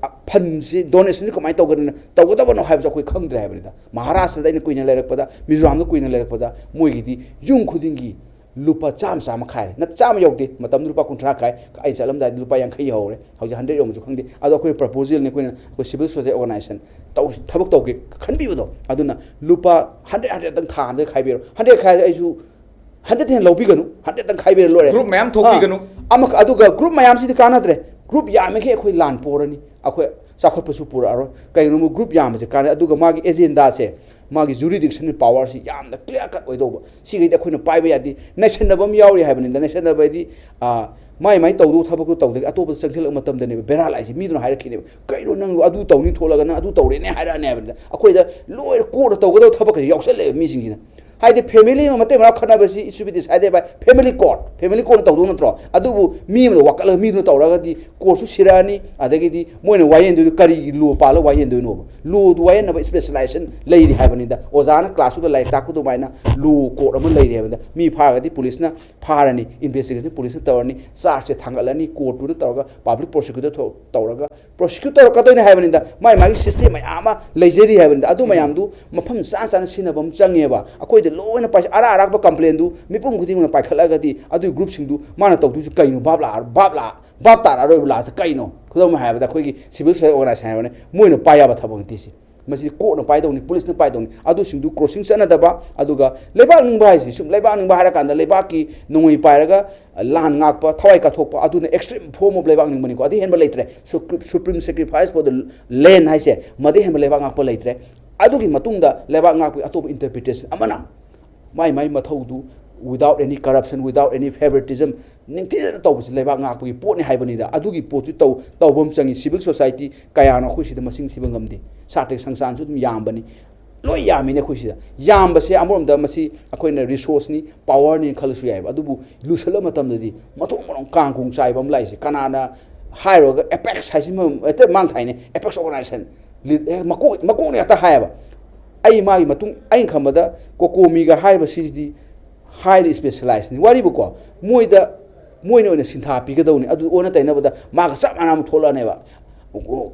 ꯐꯟꯁꯤ, ꯗꯣꯅꯦꯁꯟꯁꯤ ꯀꯃꯥꯏꯅ ꯇꯧꯒꯗꯅ, ꯇꯧꯒꯗꯕꯅꯣ ꯍꯥꯏꯕꯁꯨ ꯑꯩꯈꯣꯏ ꯈꯪꯗ꯭ꯔꯦ ꯍꯥꯏꯕꯅꯤꯗ꯫ ꯃꯍꯥꯔꯥꯁꯇ꯭ꯔꯗ ꯑꯩꯅ ꯀꯨꯏꯅ ꯂꯩꯔꯛꯄꯗ, ꯃꯤꯖꯣꯔꯥꯝꯗ ꯀꯨꯏꯅ ꯂꯩꯔꯛꯄꯗ, ꯃꯣꯏꯒꯤꯗꯤ ꯌꯨꯝ ꯈꯨꯗꯤꯡꯒꯤ ꯂꯨꯄꯥ ꯆꯥꯝꯃ, ꯆꯥꯝꯃ ꯈꯥꯏꯔꯦ꯫ ꯅꯠꯇꯦ, ꯆꯥꯝꯃ ꯌꯧꯗꯦ, ꯃꯇꯝꯗꯨ ꯂꯨꯄꯥ ꯀꯨꯟꯊ꯭ꯔꯥ ꯈꯥꯏ꯫ ꯑꯩ ꯆꯠꯂꯝꯗꯥꯏꯗ ꯂꯨꯄꯥ ꯌꯥꯡꯈꯩ ꯌꯧꯍꯧꯔꯦ꯫ ꯍꯧꯖꯤꯛ ꯍꯟꯗ꯭ꯔꯦꯠ ꯌꯧꯕꯁꯨ ꯈꯪꯗꯦ꯫ ꯑꯗꯣ ꯑꯩꯈꯣꯏ ꯄ꯭ꯔꯄꯣꯖꯦꯜꯅꯤ, ꯑꯩꯈꯣꯏꯅ, ꯑꯩꯈꯣꯏ ꯁꯤꯚꯤꯜ ꯁꯣꯁꯥꯏꯇꯤ ꯑꯣꯔꯒꯅꯥꯏꯖꯦꯁꯟ ꯇꯧ-, ꯊꯕꯛ ꯇꯧꯒꯦ ꯈꯟꯕꯤꯕꯗꯣ, ꯑꯗꯨꯅ ꯂꯨꯄꯥ ꯍꯟꯗ꯭ꯔꯦꯠ, ꯍꯟꯗ꯭ꯔꯦꯠꯇꯪ ꯊꯥ ꯑꯃꯗ ꯈꯥꯏꯕꯤꯔꯣ꯫ ꯍꯟꯗ꯭ꯔꯦꯠ ꯈꯥꯏꯔꯗꯤ ꯑꯩꯁꯨ ꯍꯟꯗ꯭ꯔꯦꯠ ꯍꯦꯟꯅ ꯂꯧꯕꯤꯒꯅꯨ, ꯍꯟꯗ꯭ꯔꯦꯠꯇꯪ ꯈꯥꯏꯕꯤꯔ ꯂꯣꯏꯔꯦ꯫ ꯒ꯭ꯔꯨꯞ ꯃꯌꯥꯝ ꯊꯣꯛꯄꯤꯒꯅꯨ꯫ ꯑꯥ, ꯑꯃꯈꯛ, ꯑꯗꯨꯒ ꯒ꯭ꯔꯨꯞ ꯃꯌꯥꯝꯁꯤꯗꯤ ꯀꯥꯟꯅꯗ꯭ꯔꯦ꯫ ꯒ꯭ꯔꯨꯞ ꯌꯥꯝꯃꯤꯈꯩ ꯑꯩꯈꯣꯏ ꯂꯥꯟ ꯄꯣꯔꯅꯤ, ꯑꯩꯈꯣꯏ ꯆꯥꯎꯈꯠꯄꯁꯨ ꯄꯨꯔꯛꯑꯔꯣꯏ꯫ ꯀꯩꯒꯤꯅꯣꯕ, ꯒ꯭ꯔꯨꯞ ꯌꯥꯝꯕꯁꯦ ꯀꯥꯟꯅꯩ꯫ ꯑꯗꯨꯒ ꯃꯥꯒꯤ ꯑꯦꯖꯦꯟꯗꯥꯁꯦ, ꯃꯥꯒꯤ ꯖꯨꯔꯤꯗꯤꯛꯁꯟ ꯄꯥꯋꯔꯁꯤ ꯌꯥꯝꯅ ꯀ꯭ꯂꯤꯌꯥꯔ ꯀꯠ ꯑꯣꯏꯗꯧꯕ꯫ ꯁꯤꯈꯩꯗꯤ ꯑꯩꯈꯣꯏꯅ ꯄꯥꯏꯕ ꯌꯥꯗꯦ꯫ ꯅꯩꯁꯟꯅꯕ ꯑꯃ ꯌꯥꯎꯔꯤ ꯍꯥꯏꯕꯅꯤꯗ꯫ ꯅꯩꯁꯟꯅꯕ ꯍꯥꯏꯗꯤ, ꯑꯥ, ꯃꯥꯏ ꯃꯥꯏ ꯇꯧꯗꯧ ꯊꯕꯛꯇꯨ ꯇꯧꯗꯒꯤ ꯑꯇꯣꯞꯄꯗ ꯆꯪꯁꯤꯜꯂꯛꯄ ꯃꯇꯝꯗꯅꯦꯕ ꯕꯦꯔꯥ ꯂꯥꯛꯏꯁꯦ꯫ ꯃꯤꯗꯨꯅ ꯍꯥꯏꯔꯛꯈꯤꯅꯦꯕ, "ꯀꯩꯅꯣ ꯅꯪ ꯑꯗꯨ ꯇꯧꯅꯤ ꯊꯣꯛꯂꯒ ꯅꯪ ꯑꯗꯨ ꯇꯧꯔꯦꯅꯦ" ꯍꯥꯏꯔꯛꯑꯅꯤ ꯍꯥꯏꯕꯅꯤꯗ꯫ ꯑꯩꯈꯣꯏꯗ ꯂꯣꯏꯅ ꯀꯣꯟꯅ ꯇꯧꯒꯗꯕ ꯊꯕꯛ ꯈꯩ ꯌꯥꯎꯁꯜꯂꯛꯑꯦꯕ ꯃꯤꯁꯤꯡꯁꯤꯅ꯫ ꯍꯥꯏꯗꯤ ꯐꯦꯃꯤꯂꯤ ꯑꯃ ꯃꯇꯩ ꯃꯅꯥꯎ ꯈꯠꯅꯕꯁꯤ it should be decided by family court, family ꯀꯣꯔꯠꯅ ꯇꯧꯗꯧ ꯅꯠꯇ꯭ꯔꯣ? ꯑꯗꯨꯕꯨ ꯃꯤ ꯑꯃꯗ ꯋꯥꯀꯠꯂꯒ ꯃꯤꯗꯨꯅ ꯇꯧꯔꯒꯗꯤ ꯀꯣꯔꯠꯁꯨ ꯁꯤꯔꯛꯑꯅꯤ, ꯑꯗꯒꯤꯗꯤ ꯃꯣꯏꯅ ꯋꯥꯌꯦꯟꯗꯣꯏꯗꯨ ꯀꯔꯤꯒꯤ ꯂꯣ ꯄꯥꯜꯂꯒ ꯋꯥꯌꯦꯟꯗꯣꯏꯅꯣꯕ? ꯂꯣꯗꯨ ꯋꯥꯌꯦꯟꯅꯕ ꯁ꯭ꯄꯦꯁꯦꯂꯥꯏꯖꯦꯁꯟ ꯂꯩꯔꯤ ꯍꯥꯏꯕꯅꯤꯗ꯫ ꯑꯣꯖꯥꯅ ꯀ꯭ꯂꯥꯁꯇꯨꯗ ꯂꯥꯏꯔꯤꯛ ꯇꯥꯛꯄ ꯑꯗꯨꯃꯥꯏꯅ ꯂꯣ ꯀꯣꯔꯠ ꯑꯃ ꯂꯩꯔꯤ ꯍꯥꯏꯕꯗ, ꯃꯤ ꯐꯥꯔꯒꯗꯤ ꯄꯨꯂꯤꯁꯅ ꯐꯥꯔꯅꯤ, ꯏꯟꯚꯦꯁꯇꯤꯒꯦꯁꯟ ꯄꯨꯂꯤꯁꯅ ꯇꯧꯔꯅꯤ, ꯆꯥꯔꯖꯁꯦ ꯊꯥꯡꯒꯠꯂꯅꯤ, ꯀꯣꯔꯠꯇꯨꯅ ꯇꯧꯔꯒ ꯄꯕ꯭ꯂꯤꯛ ꯄ꯭ꯔꯣꯁꯤꯀ꯭ꯌꯨꯇꯔ ꯊꯣ-, ꯇꯧꯔꯒ ꯄ꯭ꯔꯣꯁꯤꯀ꯭ꯌꯨꯠ ꯇꯧꯔꯛꯀꯗꯣꯏꯅꯦ ꯍꯥꯏꯕꯅꯤꯗ꯫ ꯃꯥꯏ ꯃꯥꯒꯤ ꯁꯤꯁꯇꯦꯝ ꯃꯌꯥꯝ ꯑꯃ ꯂꯩꯖꯔꯤ ꯍꯥꯏꯕꯅꯤꯗ꯫ ꯑꯗꯨ ꯎꯝ꯫ ꯃꯌꯥꯝꯗꯨ ꯃꯐꯝ ꯆꯥ ꯆꯥꯅ ꯁꯤꯖꯤꯟꯅꯕ ꯑꯃ ꯆꯪꯉꯦꯕ꯫ ꯑꯩꯈꯣꯏꯗ ꯂꯣꯏꯅ ꯄꯥꯏ-, ꯑꯔꯥꯛ ꯑꯔꯥꯛꯄ ꯀꯝꯄ꯭ꯂꯦꯟꯗꯨ ꯃꯤꯄꯨꯝ ꯈꯨꯗꯤꯡꯃꯛꯅ ꯄꯥꯏꯈꯠꯂꯒꯗꯤ ꯑꯗꯨꯒꯤ ꯒ꯭ꯔꯨꯞꯁꯤꯡꯗꯨ ꯃꯥꯅ ꯇꯧꯗꯣꯏꯁꯤ ꯀꯩꯅꯣ? ꯚꯥꯞ ꯂꯥꯛꯑ-, ꯚꯥꯞ ꯂꯥꯛ-, ꯚꯥꯞ ꯇꯥꯔꯛꯑꯔꯣꯏꯕ ꯂꯥꯁꯇ ꯀꯩꯅꯣ? ꯈꯨꯗꯝ ꯑꯣꯏꯅ ꯍꯥꯏꯔꯕꯗ ꯑꯩꯈꯣꯏꯒꯤ ꯁꯤꯚꯤꯜ ꯁꯣꯁꯥꯏꯇꯤ ꯑꯣꯔꯒꯅꯥꯏꯖꯦꯁꯟ ꯍꯥꯏꯕꯅꯤ, ꯃꯣꯏꯅ ꯄꯥꯏ ꯌꯥꯕ ꯊꯕꯛ ꯅꯠꯇꯦ ꯁꯤ꯫ ꯃꯁꯤꯗꯤ ꯀꯣꯔꯠꯅ ꯄꯥꯏꯗꯧꯅꯤ, ꯄꯨꯂꯤꯁꯅ ꯄꯥꯏꯗꯧꯅꯤ꯫ ꯑꯗꯨꯁꯤꯡꯗꯨ ꯀ꯭ꯔꯣꯁꯤꯡ ꯆꯠꯅꯗꯕ, ꯑꯗꯨꯒ ꯂꯩꯕꯥꯛ ꯅꯤꯡꯕ ꯍꯥꯏꯁꯤ ꯁꯨꯝ ꯂꯩꯕꯥꯛ ꯅꯤꯡꯕ ꯍꯥꯏꯔꯀꯥꯟꯗ ꯂꯩꯕꯥꯛꯀꯤ ꯅꯣꯡꯃꯩ ꯄꯥꯏꯔꯒ ꯂꯥꯟ ꯉꯥꯛꯄ, ꯊꯋꯥꯏ ꯀꯠꯊꯣꯛꯄ, ꯑꯗꯨꯅ extreme form of ꯂꯩꯕꯥꯛ ꯅꯤꯡꯕꯅꯤꯀꯣ꯫ ꯑꯗꯨ ꯍꯦꯟꯕ ꯂꯩꯇ꯭ꯔꯦ꯫ Supreme, supreme sacrifice for the land ꯍꯥꯏꯁꯦ, ꯃꯗꯩ ꯍꯦꯟꯕ ꯂꯩꯕꯥꯛ ꯉꯥꯛꯄ ꯂꯩꯇ꯭ꯔꯦ꯫ ꯑꯗꯨꯒꯤ ꯃꯇꯨꯡꯗ ꯂꯩꯕꯥꯛ ꯉꯥꯛꯄꯒꯤ ꯑꯇꯣꯞꯄ interpretation ꯑꯃꯅ ꯃꯥꯏ ꯃꯥꯏ ꯃꯊꯧꯗꯨ without any corruption, without any favoritism, ꯅꯤꯡꯊꯤꯖꯅ ꯇꯧꯕꯁꯤ ꯂꯩꯕꯥꯛ ꯉꯥꯛꯄꯒꯤ ꯄꯣꯠꯅꯤ ꯍꯥꯏꯕꯅꯤꯗ꯫ ꯑꯗꯨꯒꯤ ꯄꯣꯠꯁꯨ ꯇꯧ-, ꯇꯧꯕ ꯑꯃ ꯆꯪꯉꯤ꯫ Civil society ꯀꯌꯥꯅꯣ ꯑꯩꯈꯣꯏ ꯁꯤꯗ ꯃꯁꯤꯡ ꯊꯤꯕ ꯉꯝꯗꯦ꯫ ꯁꯥꯇ꯭ꯔ ꯁꯪꯁꯊꯥꯟꯁꯨ ꯑꯗꯨꯝ ꯌꯥꯝꯕꯅꯤ꯫ ꯂꯣꯏ ꯌꯥꯝꯃꯤꯅꯦ ꯑꯩꯈꯣꯏ ꯁꯤꯗ꯫ ꯌꯥꯝꯕꯁꯦ ꯑꯃꯔꯣꯝꯗ ꯃꯁꯤ ꯑꯩꯈꯣꯏꯅ resourceꯅꯤ, powerꯅꯤ ꯈꯜꯂꯁꯨ ꯌꯥꯏꯑꯕ꯫ ꯑꯗꯨꯕꯨ ꯂꯨꯁꯜꯂ ꯃꯇꯝꯗꯗꯤ ꯃꯊꯣꯡ ꯃꯔꯝ ꯀꯥꯡ ꯈꯣꯡ ꯆꯥꯏꯕ ꯑꯃ ꯂꯥꯛꯏꯁꯦ꯫ ꯀꯅꯥꯅ ꯍꯥꯏꯔꯨꯔꯒ apex ꯍꯥꯏꯁꯤꯃ ꯍꯦꯛꯇ ꯃꯥꯡ ꯊꯥꯏꯅꯦ꯫ Apex organization꯫ ꯂꯤ-, ꯍꯦꯛ ꯃꯀꯣꯛ, ꯃꯀꯣꯛꯅ ꯍꯦꯛꯇ ꯍꯥꯏꯌꯦꯕ꯫ ꯑꯩ ꯃꯥꯒꯤ ꯃꯇꯨꯡ ꯑꯩꯅ ꯈꯟꯕꯗ ꯀꯣꯀꯣꯃꯤꯒ ꯍꯥꯏꯔꯤꯕꯁꯤꯗꯤ highly specialized ꯅꯤ꯫ ꯋꯥꯔꯤꯕꯨꯀꯣ, ꯃꯣꯏꯗ, ꯃꯣꯏꯅ ꯑꯣꯏꯅ ꯁꯤꯟꯊꯥ ꯄꯤꯒꯗꯧꯅꯤ꯫ ꯑꯗꯨ ꯑꯣꯟꯅ ꯇꯩꯅꯕꯗ ꯃꯥꯒ ꯆꯞ ꯃꯥꯟꯅꯕ ꯊꯣꯛꯂꯛꯑꯅꯦꯕ꯫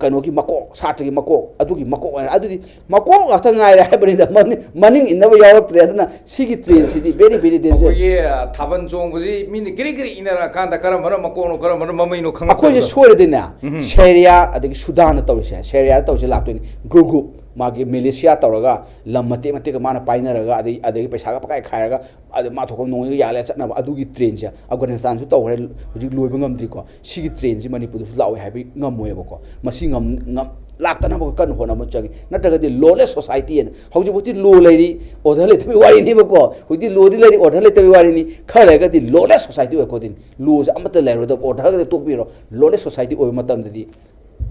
ꯀꯩꯅꯣꯒꯤ ꯃꯀꯣꯛ, ꯁꯥꯇ꯭ꯔꯒꯤ ꯃꯀꯣꯛ, ꯑꯗꯨꯒꯤ ꯃꯀꯣꯛ ꯑꯣꯏꯅ, ꯑꯗꯨꯗꯤ ꯃꯀꯣꯛ ꯉꯥꯛꯇ ꯉꯥꯏꯔꯦ ꯍꯥꯏꯕꯅꯤꯗ, ꯃꯅꯤꯡ, ꯃꯅꯤꯡ ꯏꯟꯅꯕ ꯌꯥꯎꯔꯛꯇ꯭ꯔꯦ꯫ ꯑꯗꯨꯅ ꯁꯤꯒꯤ trend ꯁꯤꯗꯤ very, very dangerous꯫ ꯑꯩꯈꯣꯏꯒꯤ ꯑ, ꯊꯥꯕꯜ ꯆꯣꯡꯕꯁꯤ ꯃꯤꯅ ꯀꯤꯔꯤ ꯀꯤꯔꯤ ꯏꯟꯅꯔꯛꯑꯀꯥꯟꯗ ꯀꯔꯝꯕꯅ ꯃꯀꯣꯛꯅꯣ, ꯀꯔꯝꯕꯅ ꯃꯃꯩꯅꯣ ꯑꯩꯈꯣꯏꯁꯦ ꯈꯪꯉꯛꯇꯕꯗꯣ꯫ ꯁꯣꯏꯔꯗꯤꯅꯦ, ꯁꯦꯔꯤꯌꯥ ꯑꯗꯒꯤ ꯁꯨꯗꯥꯟꯅ ꯇꯧꯔꯤꯁꯦ, ꯁꯦꯔꯤꯌꯥꯗ ꯇꯧꯔꯤꯁꯦ ꯂꯥꯛꯇꯣꯏꯅꯤ꯫ ꯒ꯭ꯔꯨꯞ ꯒ꯭ꯔꯨꯞ ꯃꯥꯒꯤ ꯃꯤꯂꯤꯁꯤꯌꯥ ꯇꯧꯔꯒ, ꯂꯝ ꯃꯇꯦꯛ ꯃꯇꯦꯛꯀ ꯃꯥꯅ ꯄꯥꯏꯅꯔꯒ, ꯑꯗꯩ, ꯑꯗꯒꯤ ꯄꯩꯁꯥꯒ ꯄꯀꯥꯏ ꯈꯥꯏꯔꯒ, ꯑꯗꯩ ꯃꯥ ꯊꯣꯛꯄ ꯅꯣꯡꯃꯩꯒ ꯌꯥꯜꯂꯦ ꯆꯠꯅꯕ, ꯑꯗꯨꯒꯤ trend ꯁꯦ ꯑꯐꯒꯥꯅꯤꯁꯇꯥꯟꯁꯨ ꯇꯧꯈ꯭ꯔꯦ, ꯍꯧꯖꯤꯛ ꯂꯣꯏꯕ ꯉꯝꯗ꯭ꯔꯤꯀꯣ꯫ ꯁꯤꯒꯤ trend ꯁꯤ ꯃꯅꯤꯄꯨꯔꯗꯁꯨ ꯂꯥꯛꯑꯣꯏ ꯍꯥꯏꯕ ꯉꯝꯃꯣꯏꯕꯀꯣ꯫ ꯃꯁꯤ ꯉꯝ-, ꯉꯝ-, ꯂꯥꯛꯇꯅꯕ ꯀꯟꯅ ꯍꯣꯠꯅꯕ ꯆꯪꯉꯤ꯫ ꯅꯠꯇ꯭ꯔꯒꯗꯤ lawless society ꯍꯥꯏꯅ, ꯍꯧꯖꯤꯛꯐꯥꯎꯗꯤ law ꯂꯩꯔꯤ, order ꯂꯩꯇꯕꯒꯤ ꯋꯥꯔꯤꯅꯦꯕꯀꯣ꯫ ꯍꯧꯖꯤꯛꯇꯤ law ꯗꯤ ꯂꯩꯔꯤ, order ꯂꯩꯇꯕꯒꯤ ꯋꯥꯔꯤꯅꯤ꯫ ꯈꯔ ꯂꯩꯔꯒꯗꯤ lawless society ꯑꯣꯏꯔꯛꯀꯗꯣꯏꯅꯤ꯫ Law ꯁꯦ ꯑꯃꯠꯇ ꯂꯩꯔꯣꯏꯗꯕ, order ꯈꯛꯇ ꯇꯣꯛꯄꯤꯔꯣ꯫ Lawless society ꯑꯣꯏꯕ ꯃꯇꯝꯗꯗꯤ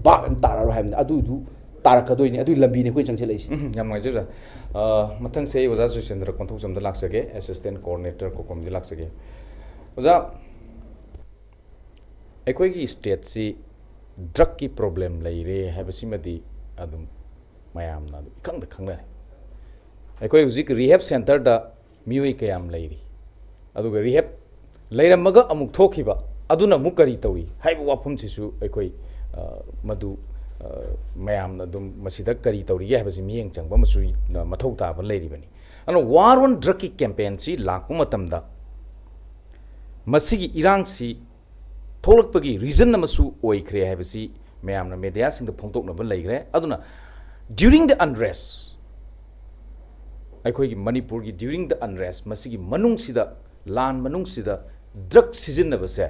ꯚꯥꯞ ꯑꯃ ꯇꯥꯔꯔꯣꯏ ꯍꯥꯏꯕꯅꯤ꯫ ꯑꯗꯨꯗꯨ ꯇꯥꯔꯛꯀꯗꯣꯏꯅꯤ꯫ ꯑꯗꯨꯒꯤ ꯂꯝꯕꯤꯅꯤ ꯑꯩꯈꯣꯏꯅ ꯆꯪꯁꯤꯜꯂꯛꯏꯁꯦ꯫ ꯎꯝ, ꯌꯥꯝ ꯅꯨꯡꯉꯥꯏꯖꯩ ꯑꯣꯖꯥ꯫ ꯑ, ꯃꯊꯪꯁꯦ ꯑꯩ ꯑꯣꯖꯥ ꯖꯣꯏꯆꯟꯗ꯭ꯔ ꯀꯣꯟꯊꯧꯖꯝꯗ ꯂꯥꯛꯆꯒꯦ, assistant coordinator ꯀꯣꯀꯣꯝꯗ ꯂꯥꯛꯆꯒꯦ꯫ ꯑꯣꯖꯥ, ꯑꯩꯈꯣꯏꯒꯤ state ꯁꯤ drug ꯀꯤ problem ꯂꯩꯔꯦ ꯍꯥꯏꯕꯁꯤꯃꯗꯤ ꯑꯗꯨꯝ ꯃꯌꯥꯝꯅ ꯑꯗꯨꯝ ꯏꯈꯪꯗ ꯈꯪꯅꯔꯦ꯫ ꯑꯩꯈꯣꯏ ꯍꯧꯖꯤꯛ rehab centre ꯗ ꯃꯤꯑꯣꯏ ꯀꯌꯥꯝ ꯂꯩꯔꯤ, ꯑꯗꯨꯒ rehab ꯂꯩꯔꯝꯃꯒ ꯑꯃꯨꯛ ꯊꯣꯛꯈꯤꯕ ꯑꯗꯨꯅ ꯑꯃꯨꯛ ꯀꯔꯤ ꯇꯧꯔꯤ ꯍꯥꯏꯕ ꯋꯥꯐꯝꯁꯤꯁꯨ ꯑꯩꯈꯣꯏ, ꯑ, ꯃꯗꯨ, ꯑ, ꯃꯌꯥꯝꯅ ꯑꯗꯨꯝ ꯃꯁꯤꯗ ꯀꯔꯤ ꯇꯧꯔꯤꯒꯦ ꯍꯥꯏꯕꯁꯤ ꯃꯤꯠꯌꯦꯡ ꯆꯪꯕ ꯑꯃꯁꯨ, ꯑ, ꯃꯊꯧ ꯇꯥꯕ ꯂꯩꯔꯤꯕꯅꯤ꯫ ꯑꯗꯨꯅ war on drug ꯀꯤ campaign ꯁꯤ ꯂꯥꯛꯄ ꯃꯇꯝꯗ ꯃꯁꯤꯒꯤ ꯏꯔꯥꯡꯁꯤ ꯊꯣꯛꯂꯛꯄꯒꯤ reason ꯑꯃꯁꯨ ꯑꯣꯏꯈ꯭ꯔꯦ ꯍꯥꯏꯕꯁꯤ ꯃꯌꯥꯝꯅ media ꯁꯤꯡꯗ ꯐꯣꯡꯗꯣꯛꯅꯕ ꯂꯩꯈ꯭ꯔꯦ꯫ ꯑꯗꯨꯅ during the unrest, ꯑꯩꯈꯣꯏꯒꯤ ꯃꯅꯤꯄꯨꯔꯒꯤ during the unrest, ꯃꯁꯤꯒꯤ ꯃꯅꯨꯡꯁꯤꯗ, ꯂꯥꯟ ꯃꯅꯨꯡꯁꯤꯗ drug ꯁꯤꯖꯤꯟꯅꯕꯁꯦ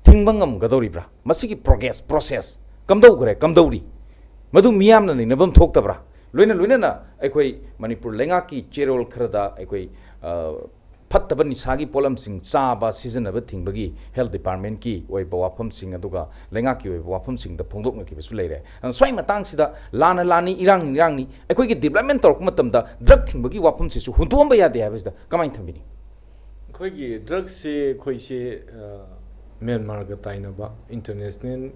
ꯊꯤꯡꯕ ꯉꯝꯒꯗꯧꯔꯤꯕ꯭ꯔꯥ? ꯃꯁꯤꯒꯤ progress, process ꯀꯝꯗꯧꯈ꯭ꯔꯦ, ꯀꯝꯗꯧꯔꯤ? ꯃꯗꯨ ꯃꯤꯌꯥꯝꯅ ꯅꯩꯅꯐꯝ ꯊꯣꯛꯇꯕ꯭ꯔꯥ? ꯂꯣꯏꯅ ꯂꯣꯏꯅꯅ ꯑꯩꯈꯣꯏ ꯃꯅꯤꯄꯨꯔ ꯂꯩꯉꯥꯛꯀꯤ ꯆꯦꯔꯣꯜ ꯈꯔꯗ ꯑꯩꯈꯣꯏ, ꯑ, ꯐꯠꯇꯕ ꯅꯤꯁꯥꯒꯤ ꯄꯣꯠꯂꯝꯁꯤꯡ ꯆꯥꯕ, ꯁꯤꯖꯤꯟꯅꯕ ꯊꯤꯡꯕꯒꯤ health department ꯀꯤ ꯑꯣꯏꯕ ꯋꯥꯐꯝꯁꯤꯡ ꯑꯗꯨꯒ ꯂꯩꯉꯥꯛꯀꯤ ꯑꯣꯏꯕ ꯋꯥꯐꯝꯁꯤꯡꯗ ꯐꯣꯡꯗꯣꯛꯅꯈꯤꯕꯁꯨ ꯂꯩꯔꯦ꯫ ꯑꯗꯨꯅ ꯁ꯭ꯋꯥꯏ ꯃꯇꯥꯡꯁꯤꯗ ꯂꯥꯟꯅ ꯂꯥꯟꯅꯤ, ꯏꯔꯥꯡꯅ ꯏꯔꯥꯡꯅꯤ, ꯑꯩꯈꯣꯏꯒꯤ development ꯇꯧꯔꯛꯄ ꯃꯇꯝꯗ drug ꯊꯤꯡꯕꯒꯤ ꯋꯥꯐꯝꯁꯤꯁꯨ ꯍꯨꯟꯗꯣꯛꯑꯝꯕ ꯌꯥꯗꯦ ꯍꯥꯏꯕꯁꯤꯗ ꯀꯃꯥꯏꯅ ꯊꯝꯕꯤꯅꯤ? ꯑꯩꯈꯣꯏꯒꯤ drug ꯁꯦ ꯑꯩꯈꯣꯏꯁꯦ, ꯑ, ꯃ꯭ꯌꯥꯟꯃꯥꯔꯒ ꯇꯥꯏꯅꯕ international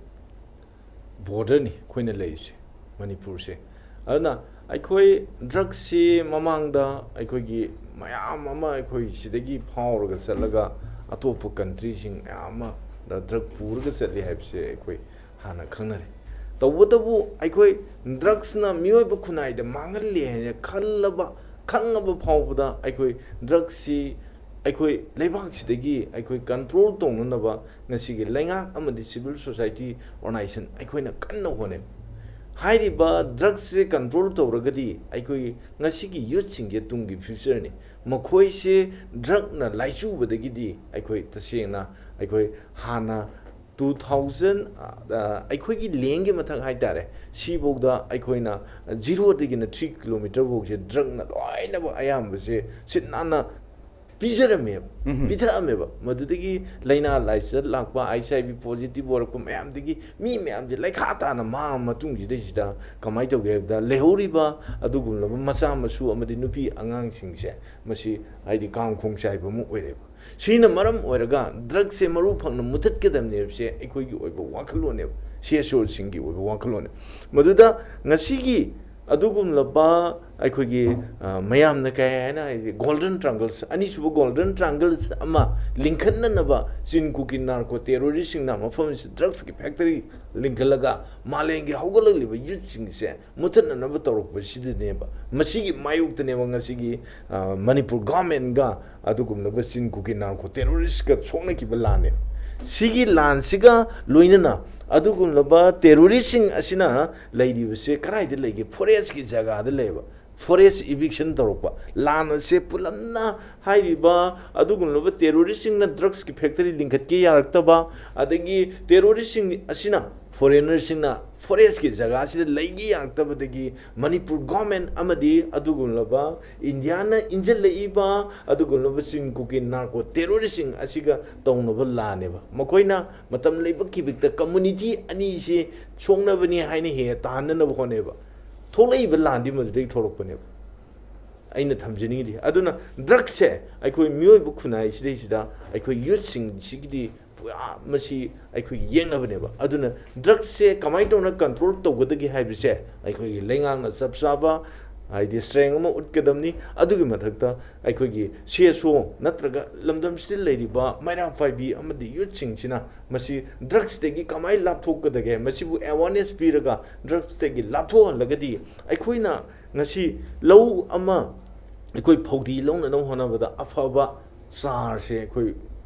border ꯅꯤ ꯑꯩꯈꯣꯏꯅ ꯂꯩꯔꯤꯁꯦ, ꯃꯅꯤꯄꯨꯔꯁꯦ꯫ ꯑꯗꯨꯅ ꯑꯩꯈꯣꯏ ꯗ꯭ꯔꯛꯁꯤ ꯃꯃꯥꯡꯗ ꯑꯩꯈꯣꯏꯒꯤ ꯃꯌꯥꯝ ꯑꯃ ꯑꯩꯈꯣꯏ ꯁꯤꯗꯒꯤ ꯐꯥꯎꯔꯒ ꯆꯠꯂꯒ ꯑꯇꯣꯞꯄ ꯀꯟꯇ꯭ꯔꯤꯁꯤꯡ ꯃꯌꯥꯝ ꯑꯃꯗ ꯗ꯭ꯔꯛ ꯄꯨꯔꯒ ꯆꯠꯂꯤ ꯍꯥꯏꯕꯁꯦ ꯑꯩꯈꯣꯏ ꯍꯥꯟꯅ ꯈꯪꯅꯔꯦ꯫ ꯇꯧꯕꯇꯕꯨ ꯑꯩꯈꯣꯏ ꯗ꯭ꯔꯛꯁꯅ ꯃꯤꯑꯣꯏꯕ ꯈꯨꯟꯅꯥꯏꯗ ꯃꯥꯡꯍꯜꯂꯤ ꯍꯥꯏꯅ ꯈꯜꯂꯕ, ꯈꯪꯉꯕ ꯐꯥꯎꯕꯗ ꯑꯩꯈꯣꯏ ꯗ꯭ꯔꯛꯁꯤ ꯑꯩꯈꯣꯏ ꯂꯩꯕꯥꯛꯁꯤꯗꯒꯤ ꯑꯩꯈꯣꯏ ꯀꯟꯇ꯭ꯔꯣꯜ ꯇꯧꯅꯅꯕ ꯉꯁꯤꯒꯤ ꯂꯩꯉꯥꯛ ꯑꯃꯗꯤ ꯁꯤꯚꯤꯜ ꯁꯣꯁꯥꯏꯇꯤ ꯑꯣꯔꯒꯅꯥꯏꯖꯦꯁꯟ ꯑꯩꯈꯣꯏꯅ ꯀꯟꯅ ꯍꯣꯠꯅꯩ꯫ ꯍꯥꯏꯔꯤꯕ ꯗ꯭ꯔꯛꯁꯁꯦ ꯀꯟꯇ꯭ꯔꯣꯜ ꯇꯧꯔꯒꯗꯤ ꯑꯩꯈꯣꯏ ꯉꯁꯤꯒꯤ ꯌꯨꯠꯁꯤꯡꯁꯦ ꯇꯨꯡꯒꯤ ꯐ꯭ꯌꯨꯆꯔꯅꯤ꯫ ꯃꯈꯣꯏꯁꯦ ꯗ꯭ꯔꯛꯅ ꯂꯥꯏꯆꯨꯕꯗꯒꯤꯗꯤ ꯑꯩꯈꯣꯏ ꯇꯁꯦꯡꯅ ꯑꯩꯈꯣꯏ ꯍꯥꯟꯅ ꯇꯨ ꯊꯥꯎꯖꯟ ꯑꯩꯈꯣꯏꯒꯤ ꯂꯦꯡꯒꯤ ꯃꯊꯛ ꯍꯥꯏꯇꯥꯔꯦ, ꯁꯤꯐꯧꯗ ꯑꯩꯈꯣꯏꯅ ꯖꯤꯔꯣꯗꯒꯤꯅ ꯊ꯭ꯔꯤ ꯀꯤꯂꯣꯃꯤꯇꯔ ꯐꯥꯎꯁꯦ ꯗ꯭ꯔꯛꯅ ꯂꯣꯏꯅꯃꯛ ꯑꯌꯥꯝꯕꯁꯦ ꯁꯤꯠ ꯅꯥꯟꯅ ꯄꯤꯖꯔꯝꯃꯦꯕ, ꯎꯝꯍꯨꯝ꯫ ꯄꯤꯊꯛꯑꯝꯃꯦꯕ꯫ ꯃꯗꯨꯗꯒꯤ ꯂꯥꯏꯅꯥ ꯂꯥꯏꯆꯠ ꯂꯥꯛꯄ, ꯑꯩꯆ ꯑꯥꯏ ꯚꯤ ꯄꯣꯖꯤꯇꯤꯚ ꯑꯣꯏꯔꯛꯄ ꯃꯌꯥꯝꯗꯒꯤ ꯃꯤ ꯃꯌꯥꯝꯁꯦ ꯂꯩꯈꯥ ꯇꯥꯅ ꯃꯥꯡꯉ ꯃꯇꯨꯡꯁꯤꯗꯩꯁꯤꯗ ꯀꯃꯥꯏꯅ ꯇꯧꯒꯦ ꯍꯥꯏꯕꯗ, ꯂꯩꯍꯧꯔꯤꯕ ꯑꯗꯨꯒꯨꯝꯂꯕ ꯃꯆꯥ ꯃꯁꯨ ꯑꯃꯗꯤ ꯅꯨꯄꯤ ꯑꯉꯥꯡꯁꯤꯡꯁꯦ ꯃꯁꯤ ꯍꯥꯏꯗꯤ ꯀꯥꯡ ꯈꯣꯡ ꯆꯥꯏꯕ ꯑꯃ ꯑꯣꯏꯔꯦꯕ꯫ ꯁꯤꯅ ꯃꯔꯝ ꯑꯣꯏꯔꯒ ꯗ꯭ꯔꯛꯁꯦ ꯃꯔꯨ ꯐꯪꯅ ꯃꯨꯊꯠꯀꯗꯕꯅꯦ ꯍꯥꯏꯕꯁꯦ ꯑꯩꯈꯣꯏꯒꯤ ꯑꯣꯏꯕ ꯋꯥꯈꯜꯂꯣꯟꯅꯦꯕ, ꯁꯤ ꯑꯦꯁ ꯑꯣꯁꯤꯡꯒꯤ ꯑꯣꯏꯕ ꯋꯥꯈꯜꯂꯣꯟꯅꯦꯕ꯫ ꯃꯗꯨꯗ ꯉꯁꯤꯒꯤ ꯑꯗꯨꯒꯨꯝꯂꯕ ꯑꯩꯈꯣꯏꯒꯤ, ꯑ, ꯃꯌꯥꯝꯅ ꯀꯩ ꯍꯥꯏꯅ ꯍꯥꯏꯗꯤ ꯒꯣꯜꯗꯟ ꯇ꯭ꯔꯥꯡꯒꯜꯁ, ꯑꯅꯤꯁꯨꯕ ꯒꯣꯜꯗꯟ ꯇ꯭ꯔꯥꯡꯒꯜꯁ ꯑꯃ ꯂꯤꯡꯈꯠꯅꯅꯕ ꯆꯤꯟ ꯀꯨꯀꯤ ꯅꯥꯔꯀꯣ ꯇꯦꯔꯣꯔꯤꯁꯁꯤꯡꯅ ꯃꯐꯝ ꯑꯁꯤꯗ ꯗ꯭ꯔꯛꯁꯀꯤ ꯐꯦꯛꯇꯔꯤ ꯂꯤꯡꯈꯠꯂꯒ ꯃꯥꯂꯦꯝꯒꯤ ꯍꯧꯒꯠꯂꯛꯂꯤꯕ ꯌꯨꯠꯁꯤꯡꯁꯦ ꯃꯨꯊꯠꯅꯅꯕ ꯇꯧꯔꯛꯄꯁꯤꯗꯅꯦꯕ, ꯃꯁꯤꯒꯤ ꯃꯥꯌꯣꯛꯇꯅꯦꯕ ꯉꯁꯤꯒꯤ, ꯑ, ꯃꯅꯤꯄꯨꯔ ꯒꯚꯔꯟꯃꯦꯟꯒ ꯑꯗꯨꯒꯨꯝꯂꯕ ꯆꯤꯟ ꯀꯨꯀꯤ ꯅꯥꯔꯀꯣ ꯇꯦꯔꯣꯔꯤꯁꯀ ꯁꯣꯛꯅꯈꯤꯕ ꯂꯥꯟꯅꯦꯕ꯫ ꯁꯤꯒꯤ ꯂꯥꯟꯁꯤꯒ ꯂꯣꯏꯅꯅ ꯑꯗꯨꯒꯨꯝꯂꯕ ꯇꯦꯔꯣꯔꯤꯁꯁꯤꯡ ꯑꯁꯤꯅ ꯂꯩꯔꯤꯕꯁꯦ ꯀꯗꯥꯏꯗ ꯂꯩꯒꯦ? ꯐꯣꯔꯦꯁꯀꯤ ꯖꯒꯥꯗ ꯂꯩꯕ꯫ ꯐꯣꯔꯦꯁ ꯏꯚꯤꯛꯁꯟ ꯇꯧꯔꯛꯄ, ꯂꯥꯟ ꯑꯁꯦ ꯄꯨꯂꯞꯅ ꯍꯥꯏꯔꯤꯕ ꯑꯗꯨꯒꯨꯝꯂꯕ ꯇꯦꯔꯣꯔꯤꯁꯁꯤꯡꯅ ꯗ꯭ꯔꯛꯁꯀꯤ ꯐꯦꯛꯇꯔꯤ ꯂꯤꯡꯈꯠꯀꯦ ꯌꯥꯔꯛꯇꯕ, ꯑꯗꯒꯤ ꯇꯦꯔꯣꯔꯤꯁꯁꯤꯡ ꯑꯁꯤꯅ ꯐꯣꯔꯦꯅꯔꯁꯤꯡꯅ ꯐꯣꯔꯦꯁꯀꯤ ꯖꯒꯥꯁꯤꯗ ꯂꯩꯒꯦ ꯌꯥꯔꯛꯇꯕꯗꯒꯤ ꯃꯅꯤꯄꯨꯔ ꯒꯣꯔꯃꯦꯟ ꯑꯃꯗꯤ ꯑꯗꯨꯒꯨꯝꯂꯕ ꯏꯟꯗꯤꯌꯥꯅ ꯏꯟꯖꯜꯂꯛꯏꯕ ꯑꯗꯨꯒꯨꯝꯂꯕ ꯆꯤꯟ ꯀꯨꯀꯤ ꯅꯥꯔꯀꯣ ꯇꯦꯔꯣꯔꯤꯁꯁꯤꯡ ꯑꯁꯤꯒ ꯇꯧꯅꯕ ꯂꯥꯟꯅꯦꯕ꯫ ꯃꯈꯣꯏꯅ ꯃꯇꯝ ꯂꯩꯕ ꯈꯤꯕꯤꯛꯇ ꯀꯝꯃꯨꯅꯤꯇꯤ ꯑꯅꯤꯁꯤ ꯁꯣꯛꯅꯕꯅꯤ ꯍꯥꯏꯅ ꯍꯦꯛ ꯇꯥꯍꯟꯅꯅꯕ ꯍꯣꯠꯅꯩꯕ꯫ ꯊꯣꯛꯂꯛꯏꯕ ꯂꯥꯟꯗꯤ ꯃꯗꯨꯗꯒꯤ ꯊꯣꯛꯂꯛꯄꯅꯦꯕ꯫ ꯑꯩꯅ ꯊꯝꯖꯅꯤꯡꯉꯤꯗꯤ ꯑꯗꯨꯅ ꯗ꯭ꯔꯛꯁꯦ ꯑꯩꯈꯣꯏ ꯃꯤꯑꯣꯏꯕ ꯈꯨꯟꯅꯥꯏ ꯁꯤꯗꯩꯁꯤꯗ ꯑꯩꯈꯣꯏ ꯌꯨꯠꯁꯤꯡꯁꯤꯒꯤꯗꯤ ꯃꯁꯤ ꯑꯩꯈꯣꯏꯒꯤ ꯌꯦꯡꯅꯕꯅꯦꯕ꯫ ꯑꯗꯨꯅ ꯗ꯭ꯔꯒꯁꯦ ꯀꯃꯥꯏꯅ ꯇꯧꯅ ꯀꯟꯇ꯭ꯔꯣꯜ ꯇꯧꯒꯗꯒꯦ ꯍꯥꯏꯕꯁꯦ ꯑꯩꯈꯣꯏꯒꯤ ꯂꯩꯉꯥꯛꯅ ꯆꯞ ꯆꯥꯕ ꯍꯥꯏꯗꯤ ꯁ꯭ꯇꯔꯦꯡ ꯑꯃ ꯎꯠꯀꯗꯕꯅꯤ꯫ ꯑꯗꯨꯒꯤ ꯃꯊꯛꯇ ꯑꯩꯈꯣꯏꯒꯤ ꯁꯤ ꯑꯦꯁ ꯑꯣ ꯅꯠꯇ꯭ꯔꯒ ꯂꯝꯗꯝꯁꯤꯗ ꯂꯩꯔꯤꯕ ꯃꯩꯔꯥ ꯄꯥꯏꯕꯤ ꯑꯃꯗꯤ ꯌꯨꯠꯁꯤꯡꯁꯤꯅ ꯃꯁꯤ ꯗ꯭ꯔꯒꯁꯇꯒꯤ ꯀꯃꯥꯏꯅ ꯂꯥꯞꯊꯣꯛꯀꯗꯒꯦ, ꯃꯁꯤꯕꯨ ꯑꯦꯋꯥꯔꯅꯦꯁ ꯄꯤꯔꯒ ꯗ꯭ꯔꯒꯁꯇꯒꯤ ꯂꯥꯞꯊꯣꯛꯍꯜꯂꯒꯗꯤ ꯑꯩꯈꯣꯏꯅ ꯉꯁꯤ ꯂꯧ ꯑꯃ ꯑꯩꯈꯣꯏ ꯐꯧꯗꯤ ꯂꯧꯅꯅꯕ ꯍꯣꯠꯅꯕꯗ ꯑꯐꯕ ꯆꯥꯔꯁꯦ ꯑꯩꯈꯣꯏ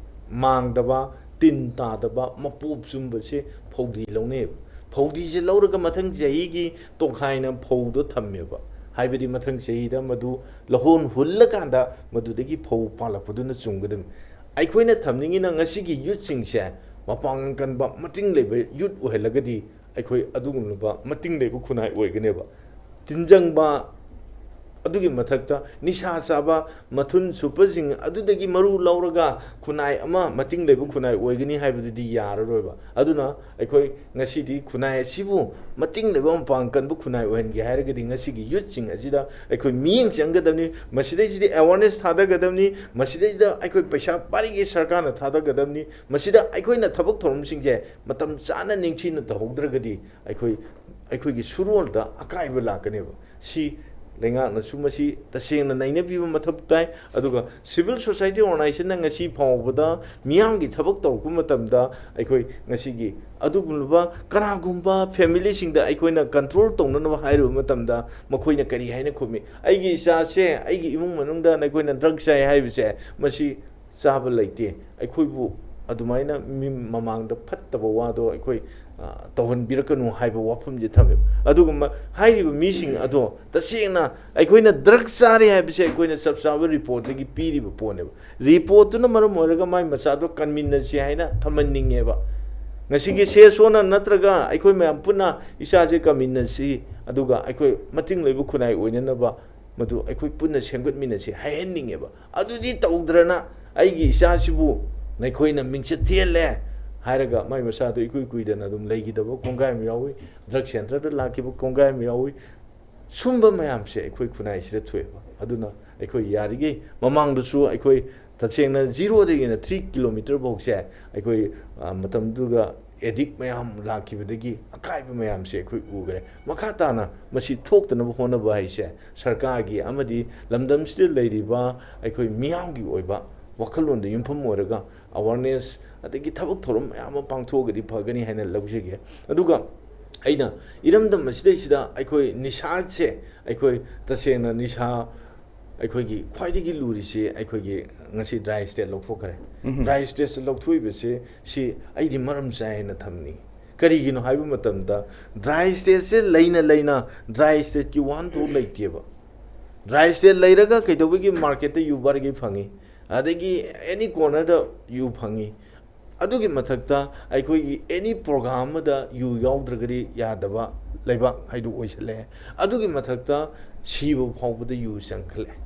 ꯃꯥꯡꯗꯕ, ꯇꯤꯟ ꯇꯥꯗꯕ, ꯃꯄꯣꯞ ꯆꯨꯝꯕꯁꯦ ꯐꯧꯗꯤ ꯂꯧꯅꯩꯌꯦꯕ꯫ ꯐꯧꯗꯤꯁꯦ ꯂꯧꯔꯒ ꯃꯊꯪ ꯆꯍꯤꯒꯤ ꯇꯣꯈꯥꯏꯅ ꯐꯧꯗꯣ ꯊꯝꯃꯦꯕ꯫ ꯍꯥꯏꯕꯗꯤ ꯃꯊꯪ ꯆꯍꯤꯗ ꯃꯗꯨ ꯂꯧꯍꯣꯟ ꯍꯨꯜꯂꯀꯥꯟꯗ ꯃꯗꯨꯗꯒꯤ ꯐꯧ ꯄꯥꯜꯂꯛꯄꯗꯨꯅ ꯆꯨꯝꯒꯗꯕꯅꯤ꯫ ꯑꯩꯈꯣꯏꯅ ꯊꯝꯅꯤꯡꯉꯤꯅ ꯉꯁꯤꯒꯤ ꯌꯨꯠꯁꯤꯡꯁꯦ ꯃꯄꯥꯡꯒꯜ ꯀꯟꯕ, ꯃꯇꯤꯡ ꯂꯩꯕ ꯌꯨꯠ ꯑꯣꯏꯍꯜꯂꯒꯗꯤ ꯑꯩꯈꯣꯏ ꯑꯗꯨꯒꯨꯝꯂꯕ ꯃꯇꯤꯡ ꯂꯩꯕ ꯈꯨꯟꯅꯥꯏ ꯑꯣꯏꯒꯅꯦꯕ꯫ ꯇꯤꯟꯖꯪꯕ, ꯑꯗꯨꯒꯤ ꯃꯊꯛꯇ ꯅꯤꯁꯥ ꯆꯥꯕ, ꯃꯊꯨꯟ ꯁꯨꯞꯄꯁꯤꯡ ꯑꯗꯨꯗꯒꯤ ꯃꯔꯨ ꯂꯧꯔꯒ ꯈꯨꯟꯅꯥꯏ ꯑꯃ ꯃꯇꯤꯡ ꯂꯩꯕ ꯈꯨꯟꯅꯥꯏ ꯑꯣꯏꯒꯅꯤ ꯍꯥꯏꯕꯗꯨꯗꯤ ꯌꯥꯔꯔꯣꯏꯕ꯫ ꯑꯗꯨꯅ ꯑꯩꯈꯣꯏ ꯉꯁꯤꯗꯤ ꯈꯨꯟꯅꯥꯏ ꯑꯁꯤꯕꯨ ꯃꯇꯤꯡ ꯂꯩꯕ ꯃꯄꯥꯡ ꯀꯟꯕ ꯈꯨꯟꯅꯥꯏ ꯑꯣꯏꯍꯟꯒꯦ ꯍꯥꯏꯔꯒꯗꯤ ꯉꯁꯤꯒꯤ ꯌꯨꯠꯁꯤꯡ ꯑꯁꯤꯗ ꯑꯩꯈꯣꯏ ꯃꯤꯠꯌꯦꯡ ꯆꯪꯒꯗꯕꯅꯤ꯫ ꯃꯁꯤꯗꯩꯁꯤꯗ ꯑꯦꯋꯥꯔꯅꯦꯁ ꯊꯥꯗꯒꯗꯕꯅꯤ꯫ ꯃꯁꯤꯗꯩꯁꯤꯗ ꯑꯩꯈꯣꯏ ꯄꯩꯁꯥ ꯄꯥꯏꯔꯤꯉꯩ ꯁꯔꯀꯥꯔꯅ ꯊꯥꯗꯒꯗꯕꯅꯤ꯫ ꯃꯁꯤꯗ ꯑꯩꯈꯣꯏꯅ ꯊꯕꯛ ꯊꯧꯔꯝꯁꯤꯡꯁꯦ ꯃꯇꯝ ꯆꯥꯅ ꯅꯤꯡꯊꯤꯅ ꯇꯧꯍꯧꯗ꯭ꯔꯒꯗꯤ ꯑꯩꯈꯣꯏ ꯑꯩꯈꯣꯏꯒꯤ ꯁꯨꯔꯣꯜꯗ ꯑꯀꯥꯏꯕ ꯂꯥꯛꯀꯅꯦꯕ꯫ ꯁꯤ ꯂꯩꯉꯥꯛꯅꯁꯨ ꯃꯁꯤ ꯇꯁꯦꯡꯅ ꯅꯩꯅꯕꯤꯕ ꯃꯊꯧ ꯇꯥꯏ꯫ ꯑꯗꯨꯒ ꯁꯤꯚꯤꯜ ꯁꯣꯁꯥꯏꯇꯤ ꯑꯣꯔꯒꯅꯥꯏꯖꯦꯁꯟꯅ ꯉꯁꯤ ꯐꯥꯎꯕꯗ ꯃꯤꯌꯥꯝꯒꯤ ꯊꯕꯛ ꯇꯧꯔꯛꯄ ꯃꯇꯝꯗ ꯑꯩꯈꯣꯏ ꯉꯁꯤꯒꯤ ꯑꯗꯨꯒꯨꯝꯂꯕ ꯀꯅꯥꯒꯨꯝꯕ ꯐꯦꯃꯤꯂꯤꯁꯤꯡꯗ ꯑꯩꯈꯣꯏꯅ ꯀꯟꯇ꯭ꯔꯣꯜ ꯇꯧꯅꯅꯕ ꯍꯥꯏꯔꯨꯕ ꯃꯇꯝꯗ ꯃꯈꯣꯏꯅ ꯀꯔꯤ ꯍꯥꯏꯅ ꯈꯨꯝꯃꯤ? "ꯑꯩꯒꯤ ꯏꯆꯥꯁꯦ ꯑꯩꯒꯤ ꯏꯃꯨꯡ ꯃꯅꯨꯡꯗ ꯅꯈꯣꯏꯅ ꯗ꯭ꯔꯒ ꯆꯥꯏ ꯍꯥꯏꯕꯁꯦ ꯃꯁꯤ ꯆꯥꯕ ꯂꯩꯇꯦ, ꯑꯩꯈꯣꯏꯕꯨ ꯑꯗꯨꯃꯥꯏꯅ ꯃꯤ ꯃꯃꯥꯡꯗ ꯐꯠꯇꯕ ꯋꯥꯗꯣ ꯑꯩꯈꯣꯏ, ꯑ, ꯇꯧꯍꯟꯕꯤꯔꯛꯀꯅꯨ" ꯍꯥꯏꯕ ꯋꯥꯐꯝꯁꯦ ꯊꯝꯃꯦꯕ꯫ ꯑꯗꯨꯒꯨꯝꯕ ꯍꯥꯏꯔꯤꯕ ꯃꯤꯁꯤꯡ ꯑꯗꯣ ꯇꯁꯦꯡꯅ ꯑꯩꯈꯣꯏꯅ ꯗ꯭ꯔꯒ ꯆꯥꯔꯦ ꯍꯥꯏꯕꯁꯦ ꯑꯩꯈꯣꯏꯅ ꯆꯞ ꯆꯥꯕ ꯔꯤꯄꯣꯔꯠꯇꯒꯤ ꯄꯤꯔꯤꯕ ꯄꯣꯠꯅꯦꯕ꯫ ꯔꯤꯄꯣꯔꯠꯇꯨꯅ ꯃꯔꯝ ꯑꯣꯏꯔꯒ ꯃꯥꯏ ꯃꯆꯥꯗꯣ ꯀꯟꯃꯤꯟꯅꯁꯤ ꯍꯥꯏꯅ ꯊꯝꯍꯟꯅꯤꯡꯉꯦꯕ꯫ ꯉꯁꯤꯒꯤ ꯁꯤ ꯑꯦꯁ ꯑꯣꯅ ꯅꯠꯇ꯭ꯔꯒ ꯑꯩꯈꯣꯏ ꯃꯌꯥꯝ ꯄꯨꯟꯅ ꯏꯆꯥꯁꯦ ꯀꯟꯃꯤꯟꯅꯁꯤ, ꯑꯗꯨꯒ ꯑꯩꯈꯣꯏ ꯃꯇꯤꯡ ꯂꯩꯕ ꯈꯨꯟꯅꯥꯏ ꯑꯣꯏꯅꯅꯕ ꯃꯗꯨ ꯑꯩꯈꯣꯏ ꯄꯨꯟꯅ ꯁꯦꯝꯒꯠꯃꯤꯟꯅꯁꯤ ꯍꯥꯏꯍꯟꯅꯤꯡꯉꯦꯕ꯫ ꯑꯗꯨꯗꯤ ꯇꯧꯗ꯭ꯔꯅ ꯑꯩꯒꯤ ꯏꯆꯥꯁꯤꯕꯨ ꯅꯈꯣꯏꯅ ꯃꯤꯡꯆꯠ ꯊꯤꯍꯜꯂꯦ ꯍꯥꯏꯔꯒ ꯃꯥꯏ ꯃꯆꯥꯗꯣ ꯏꯀꯨꯏ ꯀꯨꯏꯗꯅ ꯑꯗꯨꯝ ꯂꯩꯈꯤꯗꯕ ꯀꯣꯡꯒꯥꯏ ꯑꯃ ꯌꯥꯎꯏ, ꯗ꯭ꯔꯒ ꯁꯦꯟꯇꯔꯗ ꯂꯥꯛꯈꯤꯕ ꯀꯣꯡꯒꯥꯏ ꯑꯃ ꯌꯥꯎꯏ꯫ ꯁꯨꯝꯕ ꯃꯌꯥꯝꯁꯦ ꯑꯩꯈꯣꯏ ꯈꯨꯟꯅꯥꯏꯁꯤꯗ ꯊꯣꯛꯑꯦꯕ꯫ ꯑꯗꯨꯅ ꯑꯩꯈꯣꯏ ꯌꯥꯔꯤꯈꯩ ꯃꯃꯥꯡꯗꯁꯨ ꯑꯩꯈꯣꯏ ꯇꯁꯦꯡꯅ ꯖꯤꯔꯣꯗꯒꯤꯅ ꯊ꯭ꯔꯤ ꯀꯤꯂꯣꯃꯤꯇꯔ ꯐꯥꯎꯁꯦ ꯑꯩꯈꯣꯏ, ꯑ, ꯃꯇꯝꯗꯨꯒ ꯑꯦꯗꯤꯛ ꯃꯌꯥꯝ ꯂꯥꯛꯈꯤꯕꯗꯒꯤ ꯑꯀꯥꯏꯕ ꯃꯌꯥꯝꯁꯦ ꯑꯩꯈꯣꯏ ꯎꯈ꯭ꯔꯦ꯫ ꯃꯈꯥ ꯇꯥꯅ ꯃꯁꯤ ꯊꯣꯛꯇꯅꯕ ꯍꯣꯠꯅꯕ ꯍꯥꯏꯁꯦ ꯁꯔꯀꯥꯔꯒꯤ ꯑꯃꯗꯤ ꯂꯝꯗꯝꯁꯤꯗ ꯂꯩꯔꯤꯕ ꯑꯩꯈꯣꯏ ꯃꯤꯌꯥꯝꯒꯤ ꯑꯣꯏꯕ ꯋꯥꯈꯜꯂꯣꯟꯗ ꯌꯨꯝꯐꯝ ꯑꯣꯏꯔꯒ ꯑꯋꯥꯔꯅꯦꯁ ꯑꯗꯒꯤ ꯊꯕꯛ ꯊꯧꯔꯝ ꯃꯌꯥꯝ ꯑꯃ ꯄꯥꯡꯊꯣꯛꯑꯒꯗꯤ ꯐꯒꯅꯤ ꯍꯥꯏꯅ ꯂꯧꯖꯒꯦ꯫ ꯑꯗꯨꯒ ꯑꯩꯅ ꯏꯔꯝꯗꯝ ꯑꯁꯤꯗꯩꯁꯤꯗ ꯑꯩꯈꯣꯏ ꯅꯤꯁꯥꯁꯦ, ꯑꯩꯈꯣꯏ ꯇꯁꯦꯡꯅ ꯅꯤꯁꯥ, ꯑꯩꯈꯣꯏꯒꯤ ꯈ꯭ꯋꯥꯏꯗꯒꯤ ꯂꯨꯔꯤꯁꯤ ꯑꯩꯈꯣꯏꯒꯤ ꯉꯁꯤ ꯗ꯭ꯔꯥꯏ ꯁ꯭ꯇꯦꯠ ꯂꯧꯊꯣꯛꯈ꯭ꯔꯦ꯫ ꯎꯝꯍꯨꯝ꯫ ꯗ꯭ꯔꯥꯏ ꯁ꯭ꯇꯦꯠꯁꯦ ꯂꯧꯊꯣꯛꯏꯕꯁꯦ ꯁꯤ ꯑꯩꯗꯤ ꯃꯔꯝ ꯆꯥꯏ ꯍꯥꯏꯅ ꯊꯝꯅꯤ꯫ ꯀꯔꯤꯒꯤꯅꯣ ꯍꯥꯏꯕ ꯃꯇꯝꯗ ꯗ꯭ꯔꯥꯏ ꯁ꯭ꯇꯦꯠꯁꯦ ꯂꯩꯅ ꯂꯩꯅ ꯗ꯭ꯔꯥꯏ ꯁ꯭ꯇꯦꯠꯀꯤ ꯋꯥꯍꯟꯊꯣꯛ ꯂꯩꯇꯦꯕ꯫ ꯗ꯭ꯔꯥꯏ ꯁ꯭ꯇꯦꯠ ꯂꯩꯔꯒ ꯀꯩꯗꯧꯕꯒꯤ ꯃꯥꯔꯀꯦꯠꯇ ꯌꯨ ꯕꯥꯔꯒꯦ ꯐꯪꯉꯤ, ꯑꯗꯒꯤ ꯑꯦꯅꯤ ꯀꯣꯔꯅꯔꯗ ꯌꯨ ꯐꯪꯉꯤ꯫ ꯑꯗꯨꯒꯤ ꯃꯊꯛꯇ ꯑꯩꯈꯣꯏꯒꯤ ꯑꯦꯅꯤ ꯄ꯭ꯔꯣꯒ꯭ꯔꯥꯝ ꯑꯃꯗ ꯌꯨ ꯌꯥꯎꯗ꯭ꯔꯒꯗꯤ ꯌꯥꯗꯕ ꯂꯩꯕꯥꯛ ꯍꯥꯏꯗꯨ ꯑꯣꯏꯁꯜꯂꯛꯑꯦ꯫ ꯑꯗꯨꯒꯤ ꯃꯊꯛꯇ ꯁꯤꯕ ꯐꯥꯎꯕꯗ ꯌꯨ ꯆꯪꯈꯠꯂꯛꯑꯦ꯫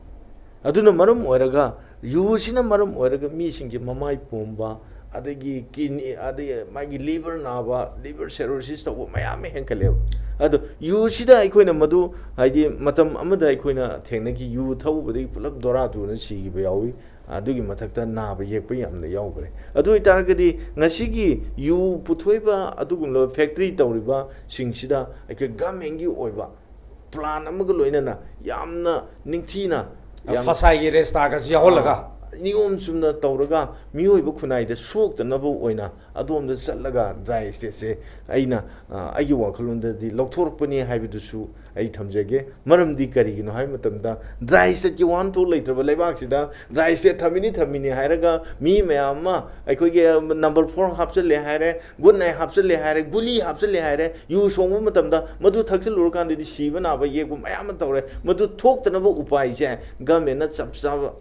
ꯑꯗꯨꯅ ꯃꯔꯝ ꯑꯣꯏꯔꯒ ꯌꯨꯁꯤꯅ ꯃꯔꯝ ꯑꯣꯏꯔꯒ ꯃꯤꯁꯤꯡꯁꯦ ꯃꯃꯥꯏ ꯄꯣꯝꯕ, ꯑꯗꯒꯤ ꯀꯤꯗꯅꯤ, ꯑꯗꯒꯤ ꯃꯥꯒꯤ ꯂꯤꯚꯔ ꯅꯥꯕ, ꯂꯤꯚꯔ ꯁꯦꯔꯣꯁꯤꯁ ꯇꯧꯕ ꯃꯌꯥꯝ ꯑꯃ ꯍꯦꯟꯒꯠꯂꯦꯕ꯫ ꯑꯗꯣ ꯌꯨꯁꯤꯗ ꯑꯩꯈꯣꯏꯅ ꯃꯗꯨ ꯍꯥꯏꯗꯤ ꯃꯇꯝ ꯑꯃꯗ ꯑꯩꯈꯣꯏꯅ ꯊꯦꯡꯅꯈꯤ, ꯌꯨ ꯊꯛꯎꯕꯗꯒꯤ ꯄꯨꯂꯞ ꯗꯣꯔꯥ ꯇꯨꯅ ꯁꯤꯈꯤꯕ ꯌꯥꯎꯏ꯫ ꯑꯗꯨꯒꯤ ꯃꯊꯛꯇ ꯅꯥꯕ ꯌꯦꯛꯄ ꯌꯥꯝꯅ ꯌꯥꯎꯈ꯭ꯔꯦ꯫ ꯑꯗꯨ ꯑꯣꯏꯇꯥꯔꯒꯗꯤ ꯉꯁꯤꯒꯤ ꯌꯨ ꯄꯨꯊꯣꯛꯏꯕ ꯑꯗꯨꯒꯨꯝꯂꯕ ꯐꯦꯛꯇ꯭ꯔꯤ ꯇꯧꯔꯤꯕꯁꯤꯡꯁꯤꯗ ꯑꯩꯈꯣꯏ ꯒꯃꯦꯟꯒꯤ ꯑꯣꯏꯕ ꯄ꯭ꯂꯥꯟ ꯑꯃꯒ ꯂꯣꯏꯅꯅ ꯌꯥꯝꯅ ꯅꯤꯡꯊꯤꯅ, ꯌꯥꯝ ꯐꯁꯥꯏꯒꯤ ꯔꯦꯁꯇꯥꯔꯒꯁꯨ ꯌꯥꯎꯍꯜꯂꯒ꯫ ꯑꯥ, ꯅꯤꯌꯣꯝ ꯆꯨꯝꯅ ꯇꯧꯔꯒ ꯃꯤꯑꯣꯏꯕ ꯈꯨꯟꯅꯥꯏꯗ ꯁꯣꯛꯇꯅꯕ ꯑꯣꯏꯅ ꯑꯗꯣꯝꯗ ꯆꯠꯂꯒ ꯗ꯭ꯔꯥꯏ ꯁ꯭ꯇꯦꯠꯁꯦ ꯑꯩꯅ, ꯑꯥ, ꯑꯩꯒꯤ ꯋꯥꯈꯜꯂꯣꯟꯗꯗꯤ ꯂꯧꯊꯣꯔꯛꯄꯅꯤ ꯍꯥꯏꯕꯗꯨꯁꯨ ꯑꯩ ꯊꯝꯖꯒꯦ꯫ ꯃꯔꯝꯗꯤ ꯀꯔꯤꯒꯤꯅꯣ ꯍꯥꯏꯕ ꯃꯇꯝꯗ ꯗ꯭ꯔꯥꯏ ꯁ꯭ꯇꯦꯠꯀꯤ ꯋꯥꯍꯟꯊꯣꯛ ꯂꯩꯇ꯭ꯔꯕ ꯂꯩꯕꯥꯛꯁꯤꯗ ꯗ꯭ꯔꯥꯏ ꯁ꯭ꯇꯦꯠ ꯊꯝꯃꯤꯅꯤ ꯊꯝꯃꯤꯅꯤ ꯍꯥꯏꯔꯒ ꯃꯤ ꯃꯌꯥꯝ ꯑꯃ ꯑꯩꯈꯣꯏꯒꯤ ꯅꯝꯕꯔ ꯐꯣꯔ ꯍꯥꯞꯆꯤꯜꯂꯦ ꯍꯥꯏꯔꯦ, ꯒꯨꯗ ꯅꯥꯏꯠ ꯍꯥꯞꯆꯤꯜꯂꯦ ꯍꯥꯏꯔꯦ, ꯒꯨꯂꯤ ꯍꯥꯞꯆꯤꯜꯂꯦ ꯍꯥꯏꯔꯦ, ꯌꯨ ꯁꯣꯡꯕ ꯃꯇꯝꯗ ꯃꯗꯨ ꯊꯛꯆꯤꯜꯂꯨꯔꯀꯥꯟꯗꯗꯤ ꯁꯤꯕ ꯅꯥꯕ ꯌꯦꯛꯄ ꯃꯌꯥꯝ ꯑꯃ ꯇꯧꯔꯦ꯫ ꯃꯗꯨ ꯊꯣꯛꯇꯅꯕ ꯎꯄꯥꯏꯁꯦ ꯒꯃꯦꯟꯅ ꯆꯞ ꯆꯥꯕ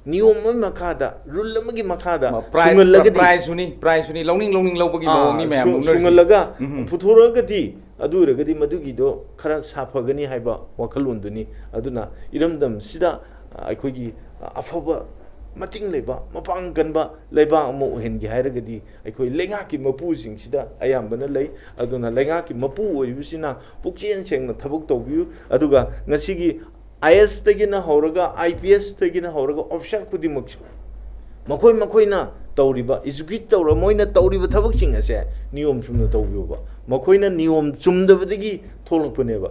ꯅꯤꯌꯣꯝ ꯑꯃꯒꯤ ꯃꯈꯥꯗ, ꯔꯨꯜ ꯑꯃꯒꯤ ꯃꯈꯥꯗ ꯃ-, ꯄ꯭ꯔꯥꯏ-, ꯁꯨꯡꯍꯜꯂꯒꯗꯤ, ꯄ꯭ꯔꯥꯏꯖꯁꯨꯅꯤ, ꯄ꯭ꯔꯥꯏꯖꯁꯨꯅꯤ, ꯂꯧꯅꯤꯡ ꯂꯧꯅꯤꯡ ꯂꯧꯕꯒꯤ ꯑꯥ, ꯃꯑꯣꯡꯅꯤ ꯃꯌꯥꯝ ꯁꯨ-, ꯂꯧꯅꯔꯤꯁꯤ꯫ ꯁꯨꯡꯍꯜꯂꯒ ꯎꯝꯍꯨꯝ꯫ ꯄꯨꯊꯣꯔꯛꯑꯒꯗꯤ, ꯑꯗꯨ ꯑꯣꯏꯔꯒꯗꯤ ꯃꯗꯨꯒꯤꯗꯣ ꯈꯔ ꯁꯥꯐꯒꯅꯤ ꯍꯥꯏꯕ ꯋꯥꯈꯜꯂꯣꯟꯗꯨꯅꯤ꯫ ꯑꯗꯨꯅ ꯏꯔꯝꯗꯝꯁꯤꯗ, ꯑ, ꯑꯩꯈꯣꯏꯒꯤ, ꯑ, ꯑꯐꯕ, ꯃꯇꯤꯡ ꯂꯩꯕ, ꯃꯄꯥꯡ ꯀꯟꯕ ꯂꯩꯕꯥꯛ ꯑꯃ ꯑꯣꯏꯍꯟꯒꯦ ꯍꯥꯏꯔꯒꯗꯤ ꯑꯩꯈꯣꯏ ꯂꯩꯉꯥꯛꯀꯤ ꯃꯄꯨꯁꯤꯡꯁꯤꯗ ꯑꯌꯥꯝꯕꯅ ꯂꯩ꯫ ꯑꯗꯨꯅ ꯂꯩꯉꯥꯛꯀꯤ ꯃꯄꯨ ꯑꯣꯏꯔꯤꯕꯁꯤꯅ ꯄꯨꯛꯆꯦꯜ ꯁꯦꯡꯅ ꯊꯕꯛ ꯇꯧꯕꯤꯌꯨ꯫ ꯑꯗꯨꯒ ꯉꯁꯤꯒꯤ ꯑꯥꯏ ꯑꯦꯁꯇꯒꯤꯅ ꯍꯧꯔꯒ, ꯑꯥꯏ ꯄꯤ ꯑꯦꯁꯇꯒꯤꯅ ꯍꯧꯔꯒ, ꯑꯣꯐꯤꯁꯥꯔ ꯈꯨꯗꯤꯡꯃꯛꯁꯨ ꯃꯈꯣꯏ ꯃꯈꯣꯏꯅ ꯇꯧꯔꯤꯕ, ꯑꯦꯖꯨꯀꯦꯠ ꯇꯧꯔ, ꯃꯣꯏꯅ ꯇꯧꯔꯤꯕ ꯊꯕꯛꯁꯤꯡ ꯑꯁꯦ ꯅꯤꯌꯣꯝ ꯆꯨꯝꯅ ꯇꯧꯕꯤꯌꯣꯕ꯫ ꯃꯈꯣꯏꯅ ꯅꯤꯌꯣꯝ ꯆꯨꯝꯗꯕꯗꯒꯤ ꯊꯣꯛꯂꯛꯄꯅꯦꯕ꯫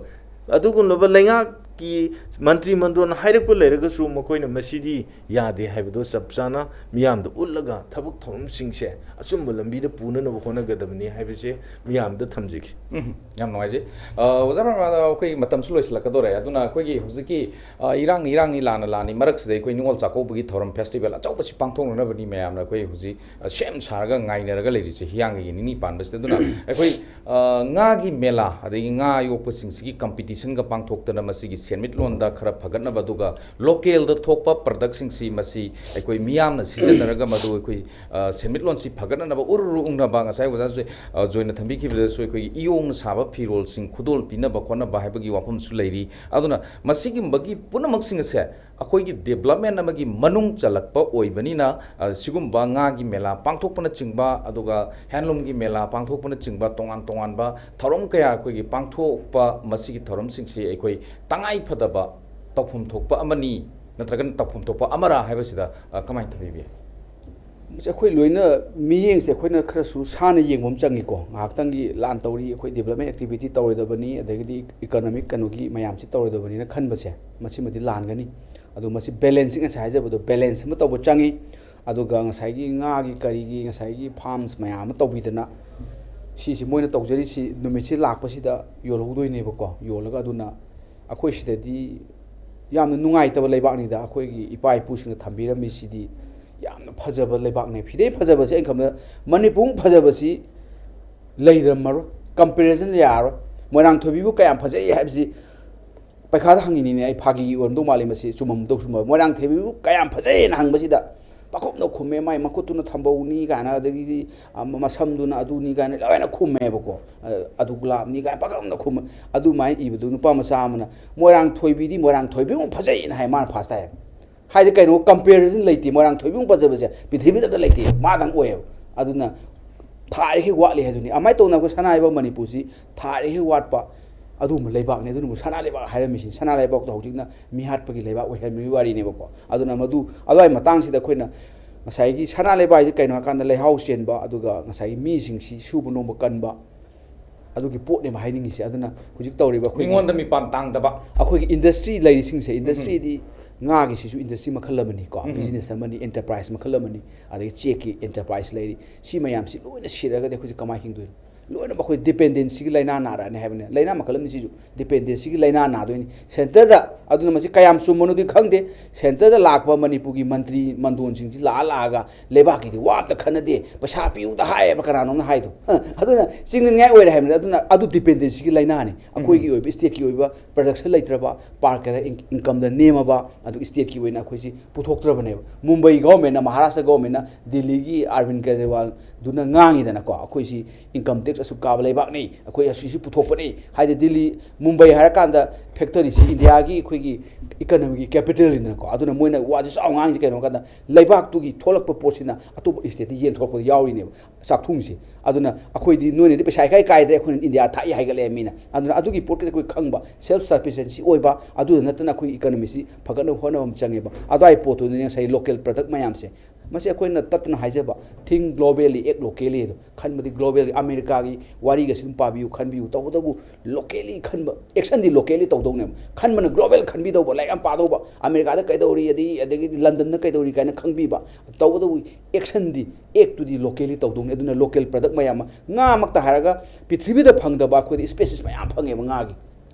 ꯑꯗꯨꯒꯨꯝꯂꯕ ꯂꯩꯉꯥꯛꯀꯤ ꯃꯟꯇ꯭ꯔꯤ ꯃꯟꯗꯣꯟ ꯍꯥꯏꯔꯛꯄ ꯂꯩꯔꯒꯁꯨ, ꯃꯈꯣꯏꯅ ꯃꯁꯤꯗꯤ ꯌꯥꯗꯦ ꯍꯥꯏꯕꯗꯣ ꯆꯞ ꯆꯥꯅ ꯃꯤꯌꯥꯝꯗ ꯎꯠꯂꯒ, ꯊꯕꯛ ꯊꯧꯔꯝꯁꯤꯡꯁꯦ ꯑꯆꯨꯝꯕ ꯂꯝꯕꯤꯗ ꯄꯨꯅꯅꯕ ꯍꯣꯠꯅꯒꯗꯕꯅꯤ ꯍꯥꯏꯕꯁꯦ ꯃꯤꯌꯥꯝꯗ ꯊꯝꯖꯒꯦ꯫ ꯎꯝ, ꯌꯥꯝ ꯅꯨꯡꯉꯥꯏꯖꯩ꯫ ꯑ, ꯑꯣꯖꯥ ꯄ꯭ꯔꯦꯝꯅꯥꯊ, ꯑꯩꯈꯣꯏꯒꯤ ꯃꯇꯝꯁꯨ ꯂꯣꯏꯁꯤꯜꯂꯛꯀꯗꯧꯔꯦ꯫ ꯑꯗꯨꯅ ꯑꯩꯈꯣꯏꯒꯤ ꯍꯧꯖꯤꯛꯀꯤ, ꯑ, ꯏꯔꯥꯡꯅꯤ ꯏꯔꯥꯡꯅꯤ, ꯂꯥꯟꯅ ꯂꯥꯟꯅꯤ ꯃꯔꯛꯁꯤꯗ ꯑꯩꯈꯣꯏ ꯅꯤꯉꯣꯜ ꯆꯥꯛꯀꯧꯕꯒꯤ ꯊꯧꯔꯝ, ꯐꯦꯁꯇꯤꯚꯦꯜ ꯑꯆꯧꯕꯁꯤ ꯄꯥꯡꯊꯣꯛꯅꯅꯕꯅꯤ ꯃꯌꯥꯝꯅ ꯑꯩꯈꯣꯏ ꯍꯧꯖꯤꯛ, ꯑ, ꯁꯦꯝ ꯁꯥꯔꯒ ꯉꯥꯏꯅꯔꯒ ꯂꯩꯔꯤꯁꯦ, ꯍꯤꯌꯥꯡꯒꯩꯒꯤ ꯅꯤꯅꯤ ꯄꯥꯟꯕꯁꯤꯗ꯫ ꯑꯗꯨꯅ ꯑꯩꯈꯣꯏ, ꯑ, ꯉꯥꯒꯤ ꯃꯦꯂꯥ, ꯑꯗꯒꯤ ꯉꯥ ꯌꯣꯛꯄꯁꯤꯡꯁꯤꯒꯤ ꯀꯝꯄꯤꯇꯤꯁꯟꯒ ꯄꯥꯡꯊꯣꯛꯇꯅ ꯃꯁꯤꯒꯤ ꯁꯦꯟꯃꯤꯠꯂꯣꯟꯗ ꯈꯔ ꯐꯒꯠꯅꯕ, ꯑꯗꯨꯒ ꯂꯣꯀꯦꯜꯗ ꯊꯣꯛꯄ ꯄ꯭ꯔꯗꯛꯁꯤꯡꯁꯤ ꯃꯁꯤ ꯑꯩꯈꯣꯏ ꯃꯤꯌꯥꯝꯅ ꯁꯤꯖꯤꯟꯅꯔꯒ ꯃꯗꯨ ꯑꯩꯈꯣꯏ, ꯑ, ꯁꯦꯟꯃꯤꯠꯂꯣꯟꯁꯤ ꯐꯒꯠꯅꯅꯕ, ꯎꯔꯨ ꯎꯔꯨ ꯎꯪꯅꯕ, ꯉꯁꯥꯏ ꯑꯣꯖꯥꯁꯨ, ꯑ, ꯖꯣꯏꯅ ꯊꯝꯕꯤꯈꯤꯕꯗꯁꯨ ꯑꯩꯈꯣꯏꯒꯤ ꯏꯌꯣꯡꯅ ꯁꯥꯕ ꯐꯤꯔꯣꯜꯁꯤꯡ ꯈꯨꯗꯣꯜ ꯄꯤꯅꯕ ꯈꯣꯠꯅꯕ ꯍꯥꯏꯕꯒꯤ ꯋꯥꯐꯝꯁꯨ ꯂꯩꯔꯤ꯫ ꯑꯗꯨꯅ ꯃꯁꯤꯒꯨꯝꯕꯒꯤ ꯄꯨꯝꯅꯃꯛꯁꯤꯡ ꯑꯁꯦ ꯑꯩꯈꯣꯏꯒꯤ ꯗꯤꯕ꯭ꯂꯞꯃꯦꯟ ꯑꯃꯒꯤ ꯃꯅꯨꯡ ꯆꯜꯂꯛꯄ ꯑꯣꯏꯕꯅꯤꯅ, ꯑ, ꯁꯤꯒꯨꯝꯕ ꯉꯥꯒꯤ ꯃꯦꯂꯥ ꯄꯥꯡꯊꯣꯛꯄꯅꯆꯤꯡꯕ, ꯑꯗꯨꯒ ꯍꯦꯟꯂꯨꯝꯒꯤ ꯃꯦꯂꯥ ꯄꯥꯡꯊꯣꯛꯄꯅꯆꯤꯡꯕ ꯇꯣꯉꯥꯟ ꯇꯣꯉꯥꯟꯕ ꯊꯧꯔꯝ ꯀꯌꯥ ꯑꯩꯈꯣꯏꯒꯤ ꯄꯥꯡꯊꯣꯛꯄ, ꯃꯁꯤꯒꯤ ꯊꯧꯔꯝꯁꯤꯡꯁꯤ ꯑꯩꯈꯣꯏ ꯇꯉꯥꯏ ꯐꯗꯕ ꯇꯧꯐꯝ ꯊꯣꯛꯄ ꯑꯃꯅꯤ, ꯅꯠꯇ꯭ꯔꯒꯅ ꯇꯧꯐꯝ ꯊꯣꯛꯄ ꯑꯃꯔꯥ ꯍꯥꯏꯕꯁꯤꯗ, ꯑ, ꯀꯃꯥꯏꯅ ꯊꯝꯕꯤꯕꯤ? ꯃꯁꯤ ꯑꯩꯈꯣꯏ ꯂꯣꯏꯅ, ꯃꯤꯠꯌꯦꯡꯁꯦ ꯑꯩꯈꯣꯏꯅ ꯈꯔꯁꯨ ꯁꯥꯟꯅ ꯌꯦꯡꯕ ꯑꯃ ꯆꯪꯉꯤꯀꯣ꯫ ꯉꯥꯏꯍꯥꯛꯇꯪꯒꯤ ꯂꯥꯟ ꯇꯧꯔꯤ, ꯑꯩꯈꯣꯏ ꯗꯤꯕ꯭ꯂꯞꯃꯦꯟ ꯑꯦꯛꯇꯤꯚꯤꯇꯤ ꯇꯧꯔꯣꯏꯗꯕꯅꯤ, ꯑꯗꯒꯤꯗꯤ ꯏꯀꯣꯅꯣꯃꯤꯛ ꯀꯩꯅꯣꯒꯤ ꯃꯌꯥꯝꯁꯤ ꯇꯧꯔꯣꯏꯗꯕꯅꯤꯅ ꯈꯟꯕꯁꯦ, ꯃꯁꯤꯃꯗꯤ ꯂꯥꯟꯒꯅꯤ꯫ ꯑꯗꯨ ꯃꯁꯤ ꯕꯦꯂꯦꯟꯁꯤꯡ, ꯉꯁꯥꯏ ꯍꯥꯏꯖꯕꯗꯣ, ꯕꯦꯂꯦꯟꯁ ꯑꯃ ꯇꯧꯕ ꯆꯪꯉꯤ꯫ ꯑꯗꯨꯒ ꯉꯁꯥꯏꯒꯤ ꯉꯥꯒꯤ ꯀꯔꯤꯒꯤ, ꯉꯁꯥꯏꯒꯤ ꯐꯥꯔꯝꯁ ꯃꯌꯥꯝ ꯑꯃ ꯇꯧꯕꯤꯗꯅ, ꯁꯤꯁꯤ ꯃꯣꯏꯅ ꯇꯧꯖꯔꯤꯁꯤ ꯅꯨꯃꯤꯠꯁꯤ ꯂꯥꯛꯄꯁꯤꯗ ꯌꯣꯜꯍꯧꯗꯣꯏꯅꯦꯕꯀꯣ꯫ ꯌꯣꯜꯂꯒ ꯑꯗꯨꯅ ꯑꯩꯈꯣꯏ ꯁꯤꯗꯗꯤ ꯌꯥꯝꯅ ꯅꯨꯡꯉꯥꯏꯇꯕ ꯂꯩꯕꯥꯛꯅꯤꯗ꯫ ꯑꯩꯈꯣꯏꯒꯤ ꯏꯄꯥ ꯏꯄꯨꯁꯤꯡꯅ ꯊꯝꯕꯤꯔꯝꯃꯤꯁꯤꯗꯤ ꯌꯥꯝꯅ ꯐꯖꯕ ꯂꯩꯕꯥꯛꯅꯦ꯫ ꯐꯤꯗꯩ ꯐꯖꯕꯁꯦ, ꯑꯩꯅ ꯈꯟꯕꯗ ꯃꯅꯤꯄꯨꯔ ꯐꯖꯕꯁꯤ ꯂꯩꯔꯝꯃꯔꯣꯏ, ꯀꯝꯄꯦꯔꯤꯖꯟ ꯌꯥꯔꯣꯏ꯫ ꯃꯣꯏꯔꯥꯡꯊꯣꯏꯕꯤꯕꯨ ꯀꯌꯥꯝ ꯐꯖꯩ ꯍꯥꯏꯕꯁꯤ ꯄꯩꯈꯥꯗ ꯍꯪꯉꯤꯅꯤꯅꯦ, ꯑꯩ ꯐꯥꯒꯤ ꯑꯣꯏꯔꯝꯗꯧ ꯃꯥꯜꯂꯤ ꯃꯁꯤ, ꯆꯨꯝꯃꯝꯗꯧꯁꯨ ꯃꯥꯜꯂꯤ꯫ ꯃꯣꯏꯔꯥꯡꯊꯣꯏꯕꯤꯕꯨ ꯀꯌꯥꯝ ꯐꯖꯩꯅ ꯍꯪꯕꯁꯤꯗ ꯄꯥꯈꯨꯝꯅ ꯈꯨꯝꯃꯦ, ꯃꯥꯏ ꯃꯈꯨꯠꯇꯨꯅ ꯊꯝꯕꯧꯅꯤ ꯀꯥꯏꯅ, ꯑꯗꯒꯤꯗꯤ, ꯑ, ꯃꯁꯝꯗꯨꯅ ꯑꯗꯨꯅꯤ ꯀꯥꯏꯅ ꯂꯣꯏꯅ ꯈꯨꯝꯃꯦꯕꯀꯣ꯫ ꯑ, ꯑꯗꯨ ꯒꯨꯂꯥꯞꯅꯤ ꯀꯥꯏꯅ ꯄꯥꯈꯨꯝꯅ ꯈꯨꯝꯃꯦ꯫ ꯑꯗꯨꯃꯥꯏꯅ ꯏꯕꯗꯨ ꯅꯨꯄꯥ ꯃꯆꯥ ꯑꯃꯅ, "ꯃꯣꯏꯔꯥꯡꯊꯣꯏꯕꯤꯗꯤ ꯃꯣꯏꯔꯥꯡꯊꯣꯏꯕꯤꯃꯨꯛ ꯐꯖꯩꯅ" ꯍꯥꯏ, ꯃꯥꯅ ꯐꯥꯔꯁ ꯇꯥꯏ꯫ ꯍꯥꯏꯗꯤ ꯀꯩꯅꯣ, ꯀꯝꯄꯦꯔꯤꯖꯟ ꯂꯩꯇꯦ꯫ ꯃꯣꯏꯔꯥꯡꯊꯣꯏꯕꯤꯃꯨꯛ ꯐꯖꯕꯁꯦ ꯄ꯭ꯔꯤꯊꯤꯕꯤꯗ ꯑꯝꯇ ꯂꯩꯇꯦ, ꯃꯥꯗꯪ ꯑꯣꯏꯌꯦꯕ꯫ ꯑꯗꯨꯅ ꯊꯥꯔꯤꯈꯩ ꯋꯥꯠꯂꯤ ꯍꯥꯏꯗꯨꯅꯤ꯫ ꯑꯗꯨꯃꯥꯏꯅ ꯇꯧꯅ ꯑꯩꯈꯣꯏ ꯁꯅꯥ ꯍꯥꯏꯕ ꯃꯅꯤꯄꯨꯔꯁꯤ ꯊꯥꯔꯤꯈꯩ ꯋꯥꯠꯄ, ꯑꯗꯨꯒꯨꯝꯕ ꯂꯩꯕꯥꯛꯅꯤ꯫ ꯑꯗꯨꯅꯕꯨ ꯁꯅꯥ ꯂꯩꯕꯥꯛ ꯍꯥꯏꯔꯝꯃꯤꯁꯤ, ꯁꯅꯥ ꯂꯩꯕꯥꯛꯇꯣ ꯍꯧꯖꯤꯛꯅ ꯃꯤꯍꯥꯠꯄꯒꯤ ꯂꯩꯕꯥꯛ ꯑꯣꯏꯍꯟꯕꯒꯤ ꯋꯥꯔꯤꯅꯦꯕꯀꯣ꯫ ꯑꯗꯨꯅ ꯃꯗꯨ, ꯑꯗꯨꯋꯥꯏ ꯃꯇꯥꯡꯁꯤꯗ ꯑꯩꯈꯣꯏꯅ ꯉꯁꯥꯏꯒꯤ ꯁꯅꯥ ꯂꯩꯕꯥꯛ ꯍꯥꯏꯁꯦ ꯀꯩꯅꯣ ꯍꯥꯏꯀꯥꯟꯗ ꯂꯩꯍꯥꯎ ꯆꯦꯟꯕ, ꯑꯗꯨꯒ ꯉꯁꯥꯏꯒꯤ ꯃꯤꯁꯤꯡꯁꯤ ꯁꯨꯕ ꯅꯣꯝꯕ ꯀꯟꯕ, ꯑꯗꯨꯒꯤ ꯄꯣꯠꯅꯦꯕ ꯍꯥꯏꯅꯤꯡꯉꯤꯁꯦ꯫ ꯑꯗꯨꯅ ꯍꯧꯖꯤꯛ ꯇꯧꯔꯤꯕ ꯑꯩꯈꯣꯏꯒꯤ, ꯃꯤꯉꯣꯟꯗ ꯃꯤꯄꯥꯟ ꯇꯥꯡꯗꯕ꯫ ꯑꯩꯈꯣꯏꯒꯤ ꯏꯟꯗꯁꯇ꯭ꯔꯤ ꯂꯩꯔꯤꯁꯤꯡꯁꯦ, ꯏꯟꯗꯁꯇ꯭ꯔꯤꯗꯤ ꯉꯥꯒꯤꯁꯤꯁꯨ ꯏꯟꯗꯁꯇ꯭ꯔꯤ ꯃꯈꯜ ꯑꯃꯅꯤꯀꯣ, ꯕꯤꯖꯤꯅꯦꯁ ꯑꯃꯅꯤ, ꯑꯦꯟꯇꯔꯄ꯭ꯔꯥꯏꯁ ꯃꯈꯜ ꯑꯃꯅꯤ, ꯑꯗꯒꯤ ꯆꯦꯛꯀꯤ ꯑꯦꯟꯇꯔꯄ꯭ꯔꯥꯏꯁ ꯂꯩꯔꯤ꯫ ꯁꯤ ꯃꯌꯥꯝꯁꯤ ꯂꯣꯏꯅ ꯁꯤꯔꯒꯗꯤ ꯑꯩꯈꯣꯏꯁꯦ ꯀꯃꯥꯏꯅ ꯍꯤꯡꯗꯣꯏꯅꯣ? ꯂꯣꯏꯅꯃꯛ ꯑꯩꯈꯣꯏ ꯗꯤꯄꯦꯟꯗꯦꯟꯁꯤꯒꯤ ꯂꯥꯏꯅꯥ ꯅꯥꯔꯛꯑꯅꯤ ꯍꯥꯏꯕꯅꯤ꯫ ꯂꯥꯏꯅꯥ ꯃꯈꯜ ꯑꯃꯅꯤ ꯁꯤꯁꯨ, ꯗꯤꯄꯦꯟꯗꯦꯟꯁꯤꯒꯤ ꯂꯥꯏꯅꯥ ꯅꯥꯗꯣꯏꯅꯤ꯫ ꯁꯦꯟꯇꯔꯗ, ꯑꯗꯨꯅ ꯃꯁꯤ ꯀꯌꯥꯝ ꯆꯨꯝꯕꯅꯣꯗꯤ ꯈꯪꯗꯦ, ꯁꯦꯟꯇꯔꯗ ꯂꯥꯛꯄ ꯃꯅꯤꯄꯨꯔꯒꯤ ꯃꯟꯇ꯭ꯔꯤ ꯃꯟꯗꯣꯟꯁꯤꯡꯁꯤ ꯂꯥꯛꯑ ꯂꯥꯛꯑꯒ ꯂꯩꯕꯥꯛꯀꯤꯗꯤ ꯋꯥ ꯑꯝꯇ ꯈꯟꯅꯗꯦ, ꯄꯩꯁꯥ ꯄꯤꯌꯨꯗ ꯍꯥꯏꯌꯦꯕ ꯀꯅꯥꯅꯣꯝꯅ ꯍꯥꯏꯗꯣ꯫ ꯑꯗꯨꯅ ꯆꯤꯡꯅꯅꯤꯡꯉꯥꯏ ꯑꯣꯏꯔꯦ ꯍꯥꯏꯕꯅꯤ꯫ ꯑꯗꯨꯅ ꯑꯗꯨ ꯗꯤꯄꯦꯟꯗꯦꯟꯁꯤꯒꯤ ꯂꯥꯏꯅꯥꯅꯤ꯫ ꯑꯩꯈꯣꯏꯒꯤ ꯑꯣꯏꯕ, ꯏꯁꯇꯦꯠꯀꯤ ꯑꯣꯏꯕ ꯄ꯭ꯔꯗꯛꯁꯟ ꯂꯩꯇ꯭ꯔꯕ, ꯄꯥꯔ ꯀꯦꯗ ꯏꯟꯀꯝꯗ ꯅꯦꯝꯃꯕ, ꯑꯗꯨ ꯏꯁꯇꯦꯠꯀꯤ ꯑꯣꯏꯅ ꯑꯩꯈꯣꯏꯁꯤ ꯄꯨꯊꯣꯛꯇ꯭ꯔꯕꯅꯦꯕ꯫ ꯃꯨꯝꯕꯩ ꯒꯣꯚꯔꯟꯃꯦꯟꯠꯅ, ꯃꯍꯥꯔꯥꯁꯇ꯭ꯔ ꯒꯣꯚꯔꯟꯃꯦꯟꯠꯅ, ꯗꯤꯜꯂꯤꯒꯤ ꯑꯔꯕꯤꯟꯗ ꯀꯦꯖꯔꯤꯋꯥꯜꯗꯨꯅ ꯉꯥꯡꯉꯤꯗꯅꯀꯣ, ꯑꯩꯈꯣꯏꯁꯤ ꯏꯟꯀꯝ ꯇꯦꯛꯁ ꯑꯁꯨꯛ ꯀꯥꯕ ꯂꯩꯕꯥꯛꯅꯤ, ꯑꯩꯈꯣꯏ ꯑꯁꯤꯁꯤ ꯄꯨꯊꯣꯛꯄꯅꯤ꯫ ꯍꯥꯏꯗꯤ ꯗꯤꯜꯂꯤ, ꯃꯨꯝꯕꯩ ꯍꯥꯏꯔꯀꯥꯟꯗ ꯐꯦꯛꯇꯔꯤꯁꯤ ꯏꯟꯗꯤꯌꯥꯒꯤ ꯑꯩꯈꯣꯏꯒꯤ ꯏꯀꯅꯣꯃꯤꯒꯤ ꯀꯦꯄꯤꯇꯦꯜꯅꯤꯗꯅꯀꯣ꯫ ꯑꯗꯨꯅ ꯃꯣꯏꯅ ꯋꯥꯁꯦ ꯆꯥꯎ ꯉꯥꯡꯉꯤꯁꯦ ꯀꯩꯅꯣ ꯍꯥꯏ ꯀꯥꯟꯗ, ꯂꯩꯕꯥꯛꯇꯨꯒꯤ ꯊꯣꯛꯂꯛꯄ ꯄꯣꯠꯁꯤꯅ ꯑꯇꯣꯞꯄ ꯏꯁꯇꯦꯠꯇ ꯌꯦꯟꯊꯣꯛꯄꯗ ꯌꯥꯎꯔꯤꯅꯦꯕ ꯆꯥꯛꯊꯨꯡꯁꯦ꯫ ꯑꯗꯨꯅ ꯑꯩꯈꯣꯏꯗꯤ, ꯅꯣꯏꯅꯗꯤ ꯄꯩꯁꯥ ꯏꯀꯥꯏ ꯀꯥꯏꯗ꯭ꯔꯦ, ꯑꯩꯈꯣꯏꯅ ꯏꯟꯗꯤꯌꯥ ꯊꯥꯛꯏ ꯍꯥꯏꯒꯠꯂꯛꯑꯦ ꯃꯤꯅ꯫ ꯑꯗꯨꯅ ꯑꯗꯨꯒꯤ ꯄꯣꯠꯀꯤꯗꯤ ꯑꯩꯈꯣꯏ ꯈꯪꯕ, ꯁꯦꯜꯐ ꯁꯐꯤꯁꯤꯌꯦꯟꯁꯤ ꯑꯣꯏꯕ, ꯑꯗꯨꯗ ꯅꯠꯇꯅ ꯑꯩꯈꯣꯏ ꯏꯀꯅꯣꯃꯤꯁꯤ ꯐꯒꯠꯅꯕ ꯍꯣꯠꯅꯕ ꯑꯃ ꯆꯪꯉꯦꯕ꯫ ꯑꯗꯨꯋꯥꯏ ꯄꯣꯠꯇꯨꯅꯤ ꯉꯁꯥꯏ ꯂꯣꯀꯦꯜ ꯄ꯭ꯔꯗꯛ ꯃꯌꯥꯝꯁꯦ꯫ ꯃꯁꯤ ꯑꯩꯈꯣꯏꯅ ꯇꯠꯇꯅ ꯍꯥꯏꯖꯕ, think globally, act locally ꯑꯗꯣ ꯈꯟꯕꯗꯤ ꯒ꯭ꯂꯣꯕꯦꯜꯒꯤ, ꯑꯃꯦꯔꯤꯀꯥꯒꯤ ꯋꯥꯔꯤꯒꯁꯨ ꯑꯗꯨꯝ ꯄꯥꯕꯤꯌꯨ, ꯈꯟꯕꯤꯌꯨ꯫ ꯇꯧꯕꯇꯕꯨ ꯂꯣꯀꯦꯜꯂꯤ ꯈꯟꯕ, ꯑꯦꯛꯁꯟꯗꯤ ꯂꯣꯀꯦꯜꯂꯤ ꯇꯧꯗꯧꯅꯦꯕ꯫ ꯈꯟꯕꯅ ꯒ꯭ꯂꯣꯕꯦꯜ ꯈꯟꯕꯤꯗꯧꯕ, ꯂꯥꯏꯔꯤꯛ ꯌꯥꯝ ꯄꯥꯗꯧꯕ, ꯑꯃꯦꯔꯤꯀꯥꯗ ꯀꯩꯗꯧꯔꯤ, ꯑꯗꯒꯤ, ꯑꯗꯒꯤꯗꯤ ꯂꯟꯗꯟꯗ ꯀꯩꯗꯧꯔꯤ ꯀꯥꯏꯅ ꯈꯪꯕꯤꯕ꯫ ꯇꯧꯕꯇꯕꯨ ꯑꯦꯛꯁꯟꯗꯤ, ꯑꯦꯛꯇꯨꯗꯤ ꯂꯣꯀꯦꯜꯂꯤ ꯇꯧꯗꯧꯅꯤ꯫ ꯑꯗꯨꯅ ꯂꯣꯀꯦꯜ ꯄ꯭ꯔꯗꯛ ꯃꯌꯥꯝ ꯑꯃ, ꯉꯥꯃꯛꯇ ꯍꯥꯏꯔꯒ ꯄ꯭ꯔꯤꯊꯤꯕꯤꯗ ꯐꯪꯗꯕ ꯑꯩꯈꯣꯏꯗ ꯁ꯭ꯄꯦꯁꯤꯁ ꯃꯌꯥꯝ ꯐꯪꯉꯦꯕ ꯉꯥꯒꯤ꯫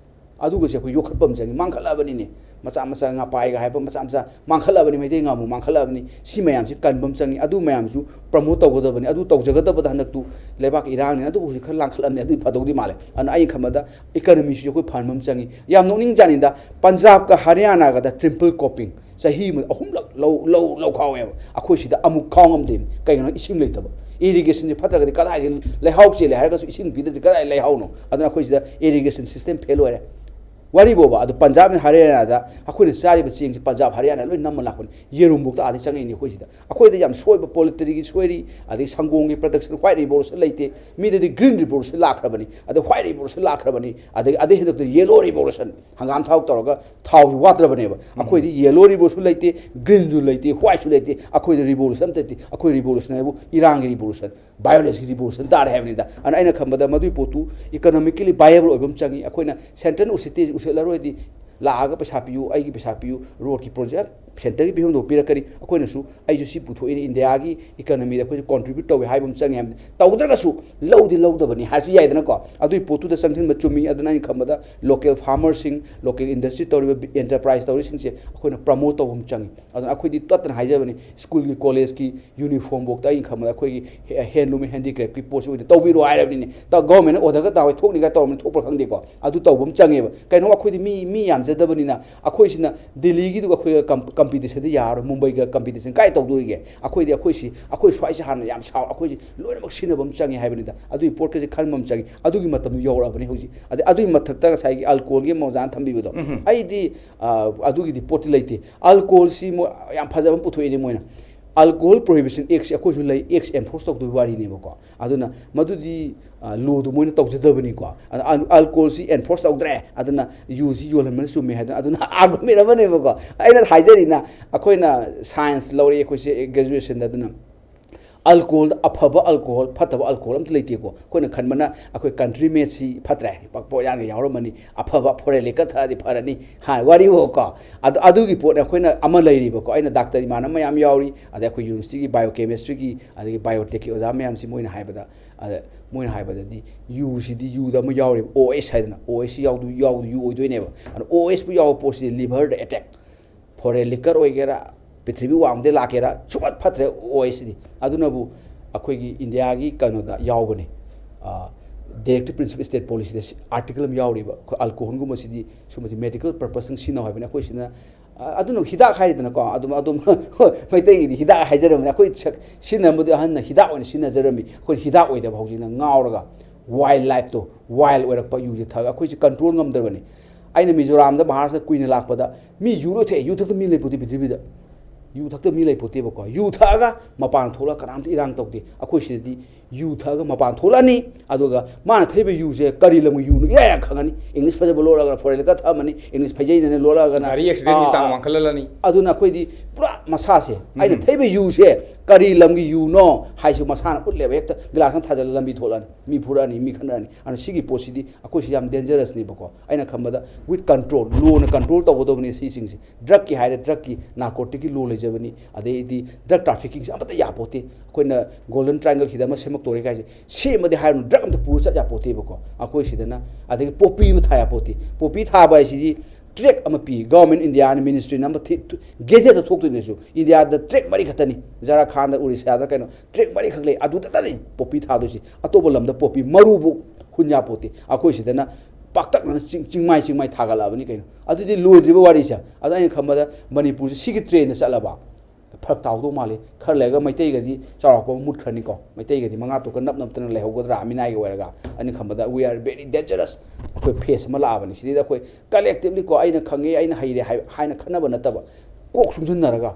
ꯑꯗꯨꯒꯁꯦ ꯑꯩꯈꯣꯏ ꯌꯣꯛꯈꯠꯄ ꯑꯃ ꯆꯪꯉꯤ꯫ ꯃꯥꯡꯈꯠꯂꯛꯑꯕꯅꯤꯅꯦ꯫ ꯃꯆꯥ ꯃꯆꯥ ꯉꯥꯄꯥꯏꯒ ꯍꯥꯏꯕ ꯃꯆꯥ ꯃꯆꯥ ꯃꯥꯡꯈꯠꯂꯛꯑꯕꯅꯤ, ꯃꯩꯇꯩ ꯉꯥꯃꯨ ꯃꯥꯡꯈꯠꯂꯛꯑꯕꯅꯤ꯫ ꯁꯤ ꯃꯌꯥꯝꯁꯤ ꯀꯟꯕ ꯑꯃ ꯆꯪꯉꯤ꯫ ꯑꯗꯨ ꯃꯌꯥꯝꯁꯨ ꯄ꯭ꯔꯃꯣꯠ ꯇꯧꯒꯗꯕꯅꯤ꯫ ꯑꯗꯨ ꯇꯧꯖꯒꯗꯕꯗ ꯍꯟꯗꯛꯇꯨ ꯂꯩꯕꯥꯛꯀꯤ ꯏꯔꯥꯡꯅꯤꯅ ꯑꯗꯨꯕꯨ ꯍꯧꯖꯤꯛ ꯈꯔ ꯂꯥꯡꯈꯠꯂꯝꯅꯤ꯫ ꯑꯗꯨꯗꯤ ꯐꯗꯧꯗꯤ ꯃꯥꯜꯂꯦ꯫ ꯑꯗꯨꯅ ꯑꯩꯅ ꯈꯟꯕꯗ ꯏꯀꯅꯃꯤꯁꯤꯁꯨ ꯑꯩꯈꯣꯏ ꯐꯍꯟꯕ ꯑꯃ ꯆꯪꯉꯤ꯫ ꯌꯥꯝ ꯅꯣꯛꯅꯤꯡ ꯖꯥꯠꯅꯤꯗ, ꯄꯟꯖꯥꯕꯀ ꯍꯔꯤꯌꯥꯅꯥꯒꯗ ꯇ꯭ꯔꯤꯄꯜ ꯀ꯭ꯔꯣꯞꯄꯤꯡ, ꯆꯍꯤ ꯑꯃꯗ ꯑꯍꯨꯝꯂꯛ ꯂꯧ, ꯂꯧ, ꯂꯧ ꯈꯥꯎꯋꯦꯕ꯫ ꯑꯩꯈꯣꯏ ꯁꯤꯗ ꯑꯃꯨꯛ ꯈꯥꯎ ꯉꯝꯗꯦ꯫ ꯀꯩꯒꯤꯅꯣ? ꯏꯁꯤꯡ ꯂꯩꯇꯕ꯫ ꯏꯔꯤꯒꯦꯁꯟꯁꯦ ꯐꯠꯇ꯭ꯔꯒꯗꯤ ꯀꯗꯥꯏꯗꯒꯤ ꯂꯩꯍꯥꯎ ꯆꯦꯜꯂꯦ ꯍꯥꯏꯔꯒꯁꯨ ꯏꯁꯤꯡ ꯄꯤꯗ꯭ꯔꯗꯤ ꯀꯗꯥꯏ ꯂꯩꯍꯥꯎꯅꯣ? ꯑꯗꯨꯅ ꯑꯩꯈꯣꯏ ꯁꯤꯗ ꯏꯔꯤꯒꯦꯁꯟ ꯁꯤꯁꯇꯦꯝ ꯐꯦꯜ ꯑꯣꯏꯔꯦ꯫ ꯋꯥꯔꯤꯕꯣꯕ, ꯑꯗꯨ ꯄꯟꯖꯥꯕ ꯍꯔꯤꯌꯥꯅꯥꯗ ꯑꯩꯈꯣꯏꯅ ꯆꯥꯔꯤꯕ ꯆꯦꯡꯁꯦ ꯄꯟꯖꯥꯕ ꯍꯔꯤꯌꯥꯅꯥ ꯂꯣꯏ ꯅꯝꯃ ꯂꯥꯛꯄꯅꯤ꯫ ꯌꯦꯔꯨꯝꯐꯥꯎꯗ ꯑꯥꯗꯩ ꯆꯪꯉꯛꯏꯅꯤ ꯑꯩꯈꯣꯏ ꯁꯤꯗ꯫ ꯑꯩꯈꯣꯏꯗ ꯌꯥꯝ ꯁꯣꯏꯕ, ꯄꯣꯂꯤꯇ꯭ꯔꯤꯒꯤ ꯁꯣꯏꯔꯤ, ꯑꯗꯩ ꯁꯪꯒꯣꯝꯒꯤ production, white revolution ꯂꯩꯇꯦ꯫ ꯃꯤꯗꯗꯤ green revolution ꯂꯥꯛꯈ꯭ꯔꯕꯅꯤ, ꯑꯗꯩ white revolution ꯂꯥꯛꯈ꯭ꯔꯕꯅꯤ, ꯑꯗꯩ ꯑꯗꯩ ꯍꯟꯗꯛꯇ yellow revolution, ꯍꯪꯒꯥꯝ ꯊꯥꯎ ꯇꯧꯔꯒ ꯊꯥꯎꯁꯨ ꯋꯥꯠꯇ꯭ꯔꯕꯅꯦꯕ꯫ ꯑꯩꯈꯣꯏꯗꯤ yellow revolution ꯂꯩꯇꯦ, greenꯁꯨ ꯂꯩꯇꯦ, whiteꯁꯨ ꯂꯩꯇꯦ꯫ ꯑꯩꯈꯣꯏꯗ revolution ꯑꯝꯇ ꯂꯩꯇꯦ꯫ ꯑꯩꯈꯣꯏ revolution ꯍꯥꯏꯕꯨ ꯏꯔꯥꯡꯒꯤ revolution, violenceꯀꯤ revolution ꯇꯥꯔꯦ ꯍꯥꯏꯕꯅꯤꯗ꯫ ꯑꯗꯨꯅ ꯑꯩꯅ ꯈꯟꯕꯗ ꯃꯗꯨꯒꯤ ꯄꯣꯠꯇꯨ economically viable ꯑꯣꯏꯕ ꯑꯃ ꯆꯪꯉꯤ꯫ ꯑꯩꯈꯣꯏꯅ centreꯅ ꯎꯁꯤꯠꯇꯦ, ꯎꯁꯤꯠꯂꯔꯣꯏꯗꯤ ꯂꯥꯛꯑꯒ ꯄꯩꯁꯥ ꯄꯤꯌꯨ, ꯑꯩꯒꯤ ꯄꯩꯁꯥ ꯄꯤꯌꯨ, roadꯀꯤ project centreꯒꯤ ꯄꯤꯐꯝꯗꯣ ꯄꯤꯔꯛꯀꯅꯤ꯫ ꯑꯩꯈꯣꯏꯅꯁꯨ, ꯑꯩꯁꯨ ꯁꯤ ꯄꯨꯊꯣꯛꯏꯅꯦ, Indiaꯒꯤ economyꯗ ꯑꯩꯈꯣꯏꯁꯨ contribute ꯇꯧꯏ ꯍꯥꯏꯕ ꯑꯃ ꯆꯪꯉꯦ ꯍꯥꯏꯕꯅꯤ꯫ ꯇꯧꯗ꯭ꯔꯒꯁꯨ ꯂꯧꯗꯤ ꯂꯧꯗꯕꯅꯤ ꯍꯥꯏꯔꯁꯨ ꯌꯥꯏꯗꯅꯀꯣ꯫ ꯑꯗꯨꯒꯤ ꯄꯣꯠꯇꯨꯗ ꯆꯪꯁꯤꯟꯕ ꯆꯨꯝꯃꯤ꯫ ꯑꯗꯨꯅ ꯑꯩꯅ ꯈꯟꯕꯗ local farmerꯁꯤꯡ, local industry ꯇꯧꯔꯤꯕ, enterprise ꯇꯧꯔꯤꯁꯤꯡꯁꯦ ꯑꯩꯈꯣꯏꯅ promote ꯇꯧꯕ ꯑꯃ ꯆꯪꯉꯤ꯫ ꯑꯗꯨꯅ ꯑꯩꯈꯣꯏꯗꯤ ꯇꯠꯇꯅ ꯍꯥꯏꯖꯕꯅꯤ, schoolꯒꯤ, collegeꯀꯤ uniformꯐꯥꯎꯗ ꯑꯩꯅ ꯈꯟꯕꯗ ꯑꯩꯈꯣꯏꯒꯤ handloom and handicraftꯀꯤ ꯄꯣꯠꯁꯤ ꯑꯣꯏꯅ ꯇꯧꯕꯤꯔꯣ ꯍꯥꯏꯔꯕꯅꯤꯅꯦ꯫ ꯇ-, governmentꯅ orderꯒ ꯇꯥꯕ ꯊꯣꯛꯅꯤꯒ ꯇꯧꯔꯝꯅꯤ, ꯊꯣꯛꯄ꯭ꯔꯥ ꯈꯪꯗꯦꯀꯣ꯫ ꯑꯗꯨ ꯇꯧꯕ ꯑꯃ ꯆꯪꯉꯦꯕ꯫ ꯀꯩꯅꯣ, ꯑꯩꯈꯣꯏꯗꯤ ꯃꯤ, ꯃꯤ ꯌꯥꯝꯖꯗꯕꯅꯤꯅ ꯑꯩꯈꯣꯏꯁꯤꯅ ꯗꯦꯜꯂꯤꯒꯤꯗꯨꯒ ꯑꯩꯈꯣꯏꯒ com-, competitionꯗꯤ ꯌꯥꯔꯣꯏ, ꯃꯨꯝꯕꯩꯒ competition ꯀꯥꯏ ꯇꯧꯗꯣꯔꯤꯒꯦ? ꯑꯩꯈꯣꯏꯗꯤ ꯑꯩꯈꯣꯏꯁꯤ, ꯑꯩꯈꯣꯏ ꯁ꯭ꯋꯥꯏꯁꯤ ꯍꯥꯟꯅ ꯌꯥꯝ ꯁꯥꯎ, ꯑꯩꯈꯣꯏꯁꯤ ꯂꯣꯏꯅꯃꯛ ꯁꯤꯖꯤꯟꯅꯕ ꯑꯃ ꯆꯪꯉꯦ ꯍꯥꯏꯕꯅꯤꯗ꯫ ꯑꯗꯨꯒꯤ ꯄꯣꯠꯀꯁꯦ ꯈꯟꯕ ꯑꯃ ꯆꯪꯉꯤ꯫ ꯑꯗꯨꯒꯤ ꯃꯇꯝꯗꯨ ꯌꯧꯔꯛꯑꯕꯅꯤ ꯍꯧꯖꯤꯛ꯫ ꯑꯗꯩ ꯑꯗꯨꯒꯤ ꯃꯊꯛꯇ ꯉꯁꯥꯏꯒꯤ alcoholꯒꯤ ꯑꯃ ꯑꯣꯖꯥꯅ ꯊꯝꯕꯤꯕꯗꯣ, ꯑꯩꯗꯤ, ꯑ, ꯑꯗꯨꯒꯤꯗꯤ ꯄꯣꯠꯇꯤ ꯂꯩꯇꯦ꯫ Alcoholꯁꯤ ꯃꯣꯏ ꯌꯥꯝ ꯐꯖꯕ ꯑꯃ ꯄꯨꯊꯣꯛꯏꯅꯦ ꯃꯣꯏꯅ꯫ Alcohol Prohibition Actꯁꯤ ꯑꯩꯈꯣꯏꯁꯨ ꯂꯩ, acts enforce ꯇꯧꯗꯣꯏ ꯋꯥꯔꯤꯅꯦꯕꯀꯣ꯫ ꯑꯗꯨꯅ ꯃꯗꯨꯗꯤ, ꯑ, lawꯗꯨ ꯃꯣꯏꯅ ꯇꯧꯖꯗꯕꯅꯤꯀꯣ꯫ ꯑꯗꯨꯅ al-, alcoholꯁꯤ enforce ꯇꯧꯗ꯭ꯔꯦ, ꯑꯗꯨꯅ ꯌꯨꯁꯤ ꯌꯣꯜꯍꯟꯕꯅ ꯆꯨꯝꯃꯦ ꯍꯥꯏꯗꯅ, ꯑꯗꯨꯅ argument ꯑꯃꯅꯦꯕꯀꯣ꯫ ꯑꯩꯅ ꯍꯥꯏꯖꯔꯤꯅ, ꯑꯩꯈꯣꯏꯅ science ꯂꯧꯔꯛꯏ ꯑꯩꯈꯣꯏꯁꯦ graduationꯗ, ꯑꯗꯨꯅ alcoholꯗ ꯑꯐꯕ alcohol, ꯐꯠꯇꯕ alcohol ꯑꯝꯇ ꯂꯩꯇꯦꯀꯣ꯫ ꯑꯩꯈꯣꯏꯅ ꯈꯟꯕꯅ ꯑꯩꯈꯣꯏ country madeꯁꯤ ꯐꯠꯇ꯭ꯔꯦ, ꯄ-, ꯄꯣꯠꯌꯥꯟꯒ ꯌꯥꯎꯔꯝꯃꯅꯤ, ꯑꯐꯕ foreign liquor ꯊꯛꯑꯗꯤ ꯐꯔꯅꯤ ꯍꯥꯏ ꯋꯥꯔꯤꯕꯣꯀꯣ꯫ ꯑꯗꯨ, ꯑꯗꯨꯒꯤ ꯄꯣꯠꯅꯦ ꯑꯩꯈꯣꯏꯅ ꯑꯃ ꯂꯩꯔꯤꯕꯀꯣ꯫ ꯑꯩꯅ doctorꯒꯤ ꯏꯃꯥꯟꯅꯕ ꯃꯌꯥꯝ ꯌꯥꯎꯔꯤ, ꯑꯗꯩ ꯑꯩꯈꯣꯏ universityꯒꯤ biochemistryꯒꯤ, ꯑꯗꯒꯤ biotechꯀꯤ ꯑꯣꯖꯥ ꯃꯌꯥꯝꯁꯤ ꯃꯣꯏꯅ ꯍꯥꯏꯕꯗ, ꯑꯗ ꯃꯣꯏꯅ ꯍꯥꯏꯕꯗꯗꯤ ꯌꯨꯁꯤꯗꯤ ꯌꯨꯗ ꯑꯃ ꯌꯥꯎꯔꯤꯕ, OS ꯍꯥꯏꯗꯅ, OSꯁꯤ ꯌꯥꯎꯗꯨ-, ꯌꯥꯎꯗꯨ ꯌꯨ ꯑꯣꯏꯗꯣꯏꯅꯦꯕ꯫ ꯑꯗꯣ OSꯄꯨ ꯌꯥꯎꯕ ꯄꯣꯠꯁꯤꯗꯤ liverꯗ attack, foreign liquor ꯑꯣꯏꯒꯦꯔꯥ, ꯄ꯭ꯔꯤꯊꯤꯕꯤ ꯋꯥꯡꯃꯗꯩ ꯂꯥꯛꯀꯦꯔꯥ, ꯁꯨꯡꯐꯠ ꯐꯠꯇ꯭ꯔꯦ OSꯁꯤꯗꯤ꯫ ꯑꯗꯨꯅꯕꯨ ꯑꯩꯈꯣꯏꯒꯤ Indiaꯒꯤ ꯀꯩꯅꯣꯗ ꯌꯥꯎꯕꯅꯤ, ꯑ, Directive Principle State Policyꯗ ꯁꯤ-, article ꯑꯃ ꯌꯥꯎꯔꯤꯕ, ꯑꯩꯈꯣꯏ alcoholꯒꯨꯝꯕꯁꯤꯗꯤ ꯁꯨꯝꯕꯁꯤ medical purposeꯇꯪ ꯁꯤꯖꯤꯟꯅꯧ ꯍꯥꯏꯕꯅꯤ꯫ ꯑꯩꯈꯣꯏꯁꯤꯅ, ꯑ, ꯑꯗꯨꯅ ꯍꯤꯗꯥꯛ ꯍꯥꯏꯔꯤꯗꯅꯀꯣ, ꯑꯗꯨꯝ, ꯑꯗꯨꯝ ꯃꯩꯇꯩꯒꯤꯗꯤ ꯍꯤꯗꯥꯛ ꯍꯥꯏꯖꯔꯝꯕꯅꯤ꯫ ꯑꯩꯈꯣꯏ ꯁꯛ-, ꯁꯤꯖꯤꯟꯅꯔꯝꯕꯗꯤ ꯑꯍꯟꯅ ꯍꯤꯗꯥꯛ ꯑꯣꯏꯅ ꯁꯤꯖꯤꯟꯅꯖꯔꯝꯃꯤ꯫ ꯑꯩꯈꯣꯏ ꯍꯤꯗꯥꯛ ꯑꯣꯏꯗꯕ ꯍꯧꯖꯤꯛꯅ ꯉꯥꯎꯔꯒ wild lifeꯇꯣ, wild ꯑꯣꯏꯔꯛꯄ, ꯌꯨꯁꯦ ꯊꯛꯑꯒ ꯑꯩꯈꯣꯏꯁꯦ control ꯉꯝꯗ꯭ꯔꯕꯅꯤ꯫ ꯑꯩꯅ ꯃꯤꯖꯣꯔꯥꯝꯗ ꯃꯍꯥꯔꯥꯁꯇ꯭ꯔꯗ ꯀꯨꯏꯅ ꯂꯥꯛꯄꯗ ꯃꯤ ꯌꯨ ꯂꯣꯏ ꯊꯛꯑꯦ꯫ ꯌꯨ ꯊꯛꯇ ꯃꯤ ꯂꯩꯄꯣꯠꯇꯦ ꯄ꯭ꯔꯤꯊꯤꯕꯤꯗ꯫ ꯌꯨ ꯊꯛꯇ ꯃꯤ ꯂꯩꯄꯣꯠꯇꯦꯕꯀꯣ꯫ ꯌꯨ ꯊꯛꯑꯒ ꯃꯄꯥꯟ ꯊꯣꯛꯂꯒ ꯀꯅꯥꯝꯇ ꯏꯔꯥꯡ ꯇꯧꯗꯦ꯫ ꯑꯩꯈꯣꯏ ꯁꯤꯗꯗꯤ ꯌꯨ ꯊꯛꯑꯒ ꯃꯄꯥꯟ ꯊꯣꯛꯂꯛꯑꯅꯤ, ꯑꯗꯨꯒ ꯃꯥꯅ ꯊꯛꯏꯕ ꯌꯨꯁꯦ ꯀꯔꯤ ꯂꯝꯒꯤ ꯌꯨꯅꯣ ꯏꯔꯥꯏ ꯂꯥꯏꯅ ꯈꯪꯉꯅꯤ꯫ ꯏꯪꯂꯤꯁ ꯐꯖꯕ ꯂꯣꯜꯂꯒ ꯐꯣꯔꯦꯟꯗ ꯈꯔ ꯊꯛꯑꯝꯃꯅꯤ, ꯏꯪꯂꯤꯁ ꯐꯩꯖꯩꯗꯅ ꯂꯣꯜꯂꯛꯑꯒꯅ꯫ ꯒꯥꯔꯤ ꯑꯦꯛꯁꯤꯗꯦꯟꯒꯤ ꯆꯥꯡ ꯋꯥꯡꯈꯠꯍꯜꯂꯅꯤ꯫ ꯑꯗꯨꯅ ꯑꯩꯈꯣꯏꯗꯤ ꯄꯨꯔꯥ ꯃꯁꯥꯁꯦ, ꯑꯩꯅ ꯊꯛꯏꯕ ꯌꯨꯁꯦ ꯀꯔꯤ ꯂꯝꯒꯤ ꯌꯨꯅꯣ ꯍꯥꯏꯁꯨ ꯃꯁꯥꯅ ꯎꯠꯂꯦꯕ꯫ ꯍꯦꯛꯇ ꯒꯤꯂꯥꯁ ꯑꯃ ꯊꯥꯖꯤꯜꯂ ꯂꯝꯕꯤ ꯊꯣꯛꯂꯛꯑꯅꯤ, ꯃꯤ ꯐꯨꯔꯛꯑꯅꯤ, ꯃꯤ ꯈꯠꯅꯔꯅꯤ꯫ ꯑꯗꯨꯅ ꯁꯤꯒꯤ ꯄꯣꯠꯁꯤꯗꯤ ꯑꯩꯈꯣꯏꯁꯤ ꯌꯥꯝ ꯗꯦꯟꯖꯔꯁꯅꯦꯕꯀꯣ꯫ ꯑꯩꯅ ꯈꯟꯕꯗ with control, ꯂꯣꯅ ꯀꯟꯇ꯭ꯔꯣꯜ ꯇꯧꯒꯗꯕꯅꯤ ꯁꯤꯁꯤꯡꯁꯦ꯫ ꯗ꯭ꯔꯛꯀꯤ ꯍꯥꯏꯔꯦ, ꯗ꯭ꯔꯛꯀꯤ, ꯅꯥꯔꯀꯣꯇꯤꯛꯀꯤ ꯂꯣ ꯂꯩꯖꯕꯅꯤ, ꯑꯗꯩꯗꯤ ꯗ꯭ꯔꯛ ꯇ꯭ꯔꯥꯐꯤꯀꯤꯡꯁꯦ ꯑꯃꯠꯇ ꯌꯥꯄꯣꯠꯇꯦ꯫ ꯑꯩꯈꯣꯏꯅ ꯒꯣꯜꯗꯟ ꯇ꯭ꯔꯥꯏꯡꯒꯜ ꯁꯤꯗ ꯑꯃ ꯁꯦꯝꯃꯛꯇꯣꯔꯦ ꯀꯥꯏꯁꯦ, ꯁꯦꯝꯃꯗꯤ ꯍꯥꯏꯔꯨꯅꯨ, ꯗ꯭ꯔꯛ ꯑꯝꯇ ꯄꯨꯔ ꯆꯠ ꯌꯥꯄꯣꯠꯇꯦꯕꯀꯣ ꯑꯩꯈꯣꯏ ꯁꯤꯗꯅ꯫ ꯑꯗꯒꯤ ꯄꯣꯄꯤ ꯑꯃ ꯊꯥ ꯌꯥꯄꯣꯠꯇꯦ꯫ ꯄꯣꯄꯤ ꯊꯥꯕ ꯍꯥꯏꯁꯤꯗꯤ ꯇ꯭ꯔꯦꯛ ꯑꯃ ꯄꯤ, ꯒꯚꯔꯟꯃꯦꯟ ꯏꯟꯗꯤꯌꯥꯅ, ꯃꯤꯅꯤꯁꯇ꯭ꯔꯤꯅ ꯑꯃ ꯊꯤ-, ꯊꯨ-, ꯒꯦꯖꯦꯠꯇ ꯊꯣꯛꯇꯣꯏꯅꯁꯨ, ꯏꯟꯗꯤꯌꯥꯗ ꯇ꯭ꯔꯦꯛ ꯃꯔꯤ ꯈꯛꯇꯅꯤ, ꯖꯔꯥꯈꯥꯟꯗ, ꯎꯔꯤꯁꯥꯗ, ꯀꯩꯅꯣ, ꯇ꯭ꯔꯦꯛ ꯃꯔꯤ ꯈꯛ ꯂꯩ, ꯑꯗꯨꯗꯇꯅꯤ ꯄꯣꯄꯤ ꯊꯥꯗꯣꯏꯁꯤ꯫ ꯑꯇꯣꯞꯄ ꯂꯝꯗ ꯄꯣꯄꯤ ꯃꯔꯨꯕꯨ ꯍꯨꯟ ꯌꯥꯄꯣꯠꯇꯦ꯫ ꯑꯩꯈꯣꯏ ꯁꯤꯗꯅ ꯄꯥꯛꯇꯛꯅꯅ ꯆꯤꯡ-, ꯆꯤꯡꯃꯥꯏ ꯆꯤꯡꯃꯥꯏ ꯊꯥꯒꯠꯂꯛꯑꯕꯅꯤ ꯀꯩꯅꯣ꯫ ꯑꯗꯨꯗꯤ ꯂꯣꯏꯗ꯭ꯔꯤꯕ ꯋꯥꯔꯤꯁꯦ꯫ ꯑꯗꯣ ꯑꯩꯅ ꯈꯟꯕꯗ ꯃꯅꯤꯄꯨꯔꯁꯦ ꯁꯤꯒꯤ ꯇ꯭ꯔꯦꯟꯗ ꯆꯠꯂꯕ ꯐꯔꯛ ꯇꯥꯍꯧꯗꯧ ꯃꯥꯜꯂꯤ꯫ ꯈꯔ ꯂꯩꯔꯒ ꯃꯩꯇꯩꯒꯗꯤ ꯆꯥꯎꯔꯥꯛꯄ ꯑꯃ ꯃꯨꯠꯈ꯭ꯔꯅꯤꯀꯣ꯫ ꯃꯩꯇꯩꯒꯗꯤ ꯃꯉꯥ ꯇꯔꯨꯛꯀ ꯅꯞ ꯅꯞꯇꯅ ꯂꯩꯍꯧꯒꯗ꯭ꯔꯥ ꯃꯤꯅꯥꯏꯒ ꯑꯣꯏꯔꯒ? ꯑꯩꯅ ꯈꯟꯕꯗ we are very dangerous꯫ ꯑꯩꯈꯣꯏ ꯐꯦꯁ ꯑꯃ ꯂꯥꯛꯑꯕꯅꯤ꯫ ꯁꯤꯗꯩꯗ ꯑꯩꯈꯣꯏ ꯀꯂꯦꯛꯇꯤꯚꯂꯤ ꯀꯣ, "ꯑꯩꯅ ꯈꯪꯉꯦ, ꯑꯩꯅ ꯍꯩꯔꯦ" ꯍꯥꯏ-, ꯍꯥꯏꯅ ꯈꯟꯅꯕ ꯅꯠꯇꯕ, ꯀꯣꯛ ꯆꯨꯡꯁꯤꯟꯅꯔꯒ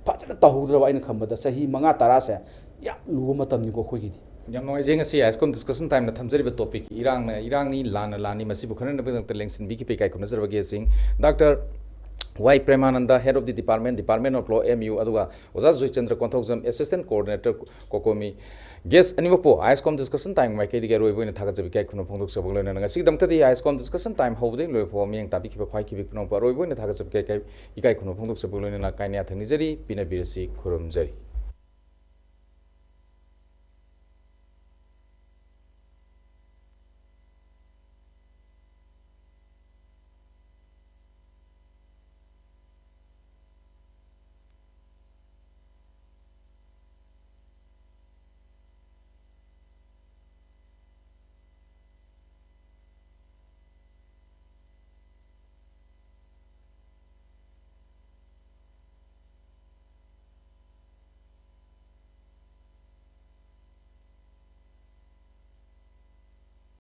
ꯐꯖꯅ ꯇꯧꯍꯧꯗ꯭ꯔꯕ, ꯑꯩꯅ ꯈꯟꯕꯗ ꯆꯍꯤ ꯃꯉꯥ ꯇꯔꯥꯁꯦ ꯌꯥꯝ ꯂꯨꯕ ꯃꯇꯝꯅꯤꯀꯣ ꯑꯩꯈꯣꯏꯒꯤꯗꯤ꯫ ꯌꯥꯝ ꯅꯨꯡꯉꯥꯏꯖꯩ ꯉꯁꯤ ꯑꯥꯏꯁꯀꯣꯝ ꯗꯤꯁꯀꯁꯟ ꯇꯥꯏꯝꯅ ꯊꯝꯖꯔꯤꯕ ꯇꯣꯄꯤꯛ "ꯏꯔꯥꯡꯅ ꯏꯔꯥꯡꯅꯤ, ꯂꯥꯟꯅ ꯂꯥꯟꯅꯤ, ꯃꯁꯤꯕꯨ ꯈꯟꯅꯅꯕꯒꯤꯗꯃꯛꯇ ꯂꯦꯡꯁꯤꯟꯕꯤꯈꯤꯕ ꯏꯀꯥꯏ ꯈꯨꯝꯅꯖꯔꯕ ꯒꯦꯁꯁꯤꯡ doctor Y Premananda, Head of the Department, Department of Law, M U, ꯑꯗꯨꯒ ꯑꯣꯖꯥ ꯖꯣꯏꯆꯟꯗ꯭ꯔ ꯀꯣꯟꯊꯧꯖꯝ, Assistant Coordinator, ꯀꯣꯀꯣꯃꯤ꯫ ꯒꯦꯁ ꯑꯅꯤꯃꯛꯄꯨ ꯑꯥꯏꯁꯀꯣꯝ ꯗꯤꯁꯀꯁꯟ ꯇꯥꯏꯝ ꯃꯥꯏꯀꯩꯗꯒꯤ ꯑꯔꯣꯏꯕ ꯑꯣꯏꯅ ꯊꯥꯒꯠꯆꯕ ꯏꯀꯥꯏ ꯈꯨꯝꯅꯕ ꯐꯣꯡꯗꯣꯛꯆꯕꯒ ꯂꯣꯏꯅꯅ ꯉꯁꯤꯒꯤꯗꯃꯛꯇꯗꯤ ꯑꯥꯏꯁꯀꯣꯝ ꯗꯤꯁꯀꯁꯟ ꯇꯥꯏꯝ ꯍꯧꯕꯗꯒꯤ ꯂꯣꯏꯕ ꯐꯥꯎꯕ ꯃꯤꯠꯌꯦꯡ ꯇꯥꯕꯤꯈꯤꯕ ꯈ꯭ꯋꯥꯏ ꯈꯤꯕꯤꯛ ꯄꯨꯝꯅꯃꯛꯄꯨ ꯑꯔꯣꯏꯕ ꯑꯣꯏꯅ ꯊꯥꯒꯠꯆꯕ ꯏꯀꯥꯏ, ꯏꯀꯥꯏ ꯈꯨꯝꯅꯕ ꯐꯣꯡꯗꯣꯛꯆꯕꯒ ꯂꯣꯏꯅꯅ ꯀꯥꯏꯅ ꯌꯥꯊꯪ ꯅꯤꯖꯔꯤ, ꯄꯤꯅꯕꯤꯔꯁꯤ, ꯈꯨꯔꯨꯝꯖꯔꯤ꯫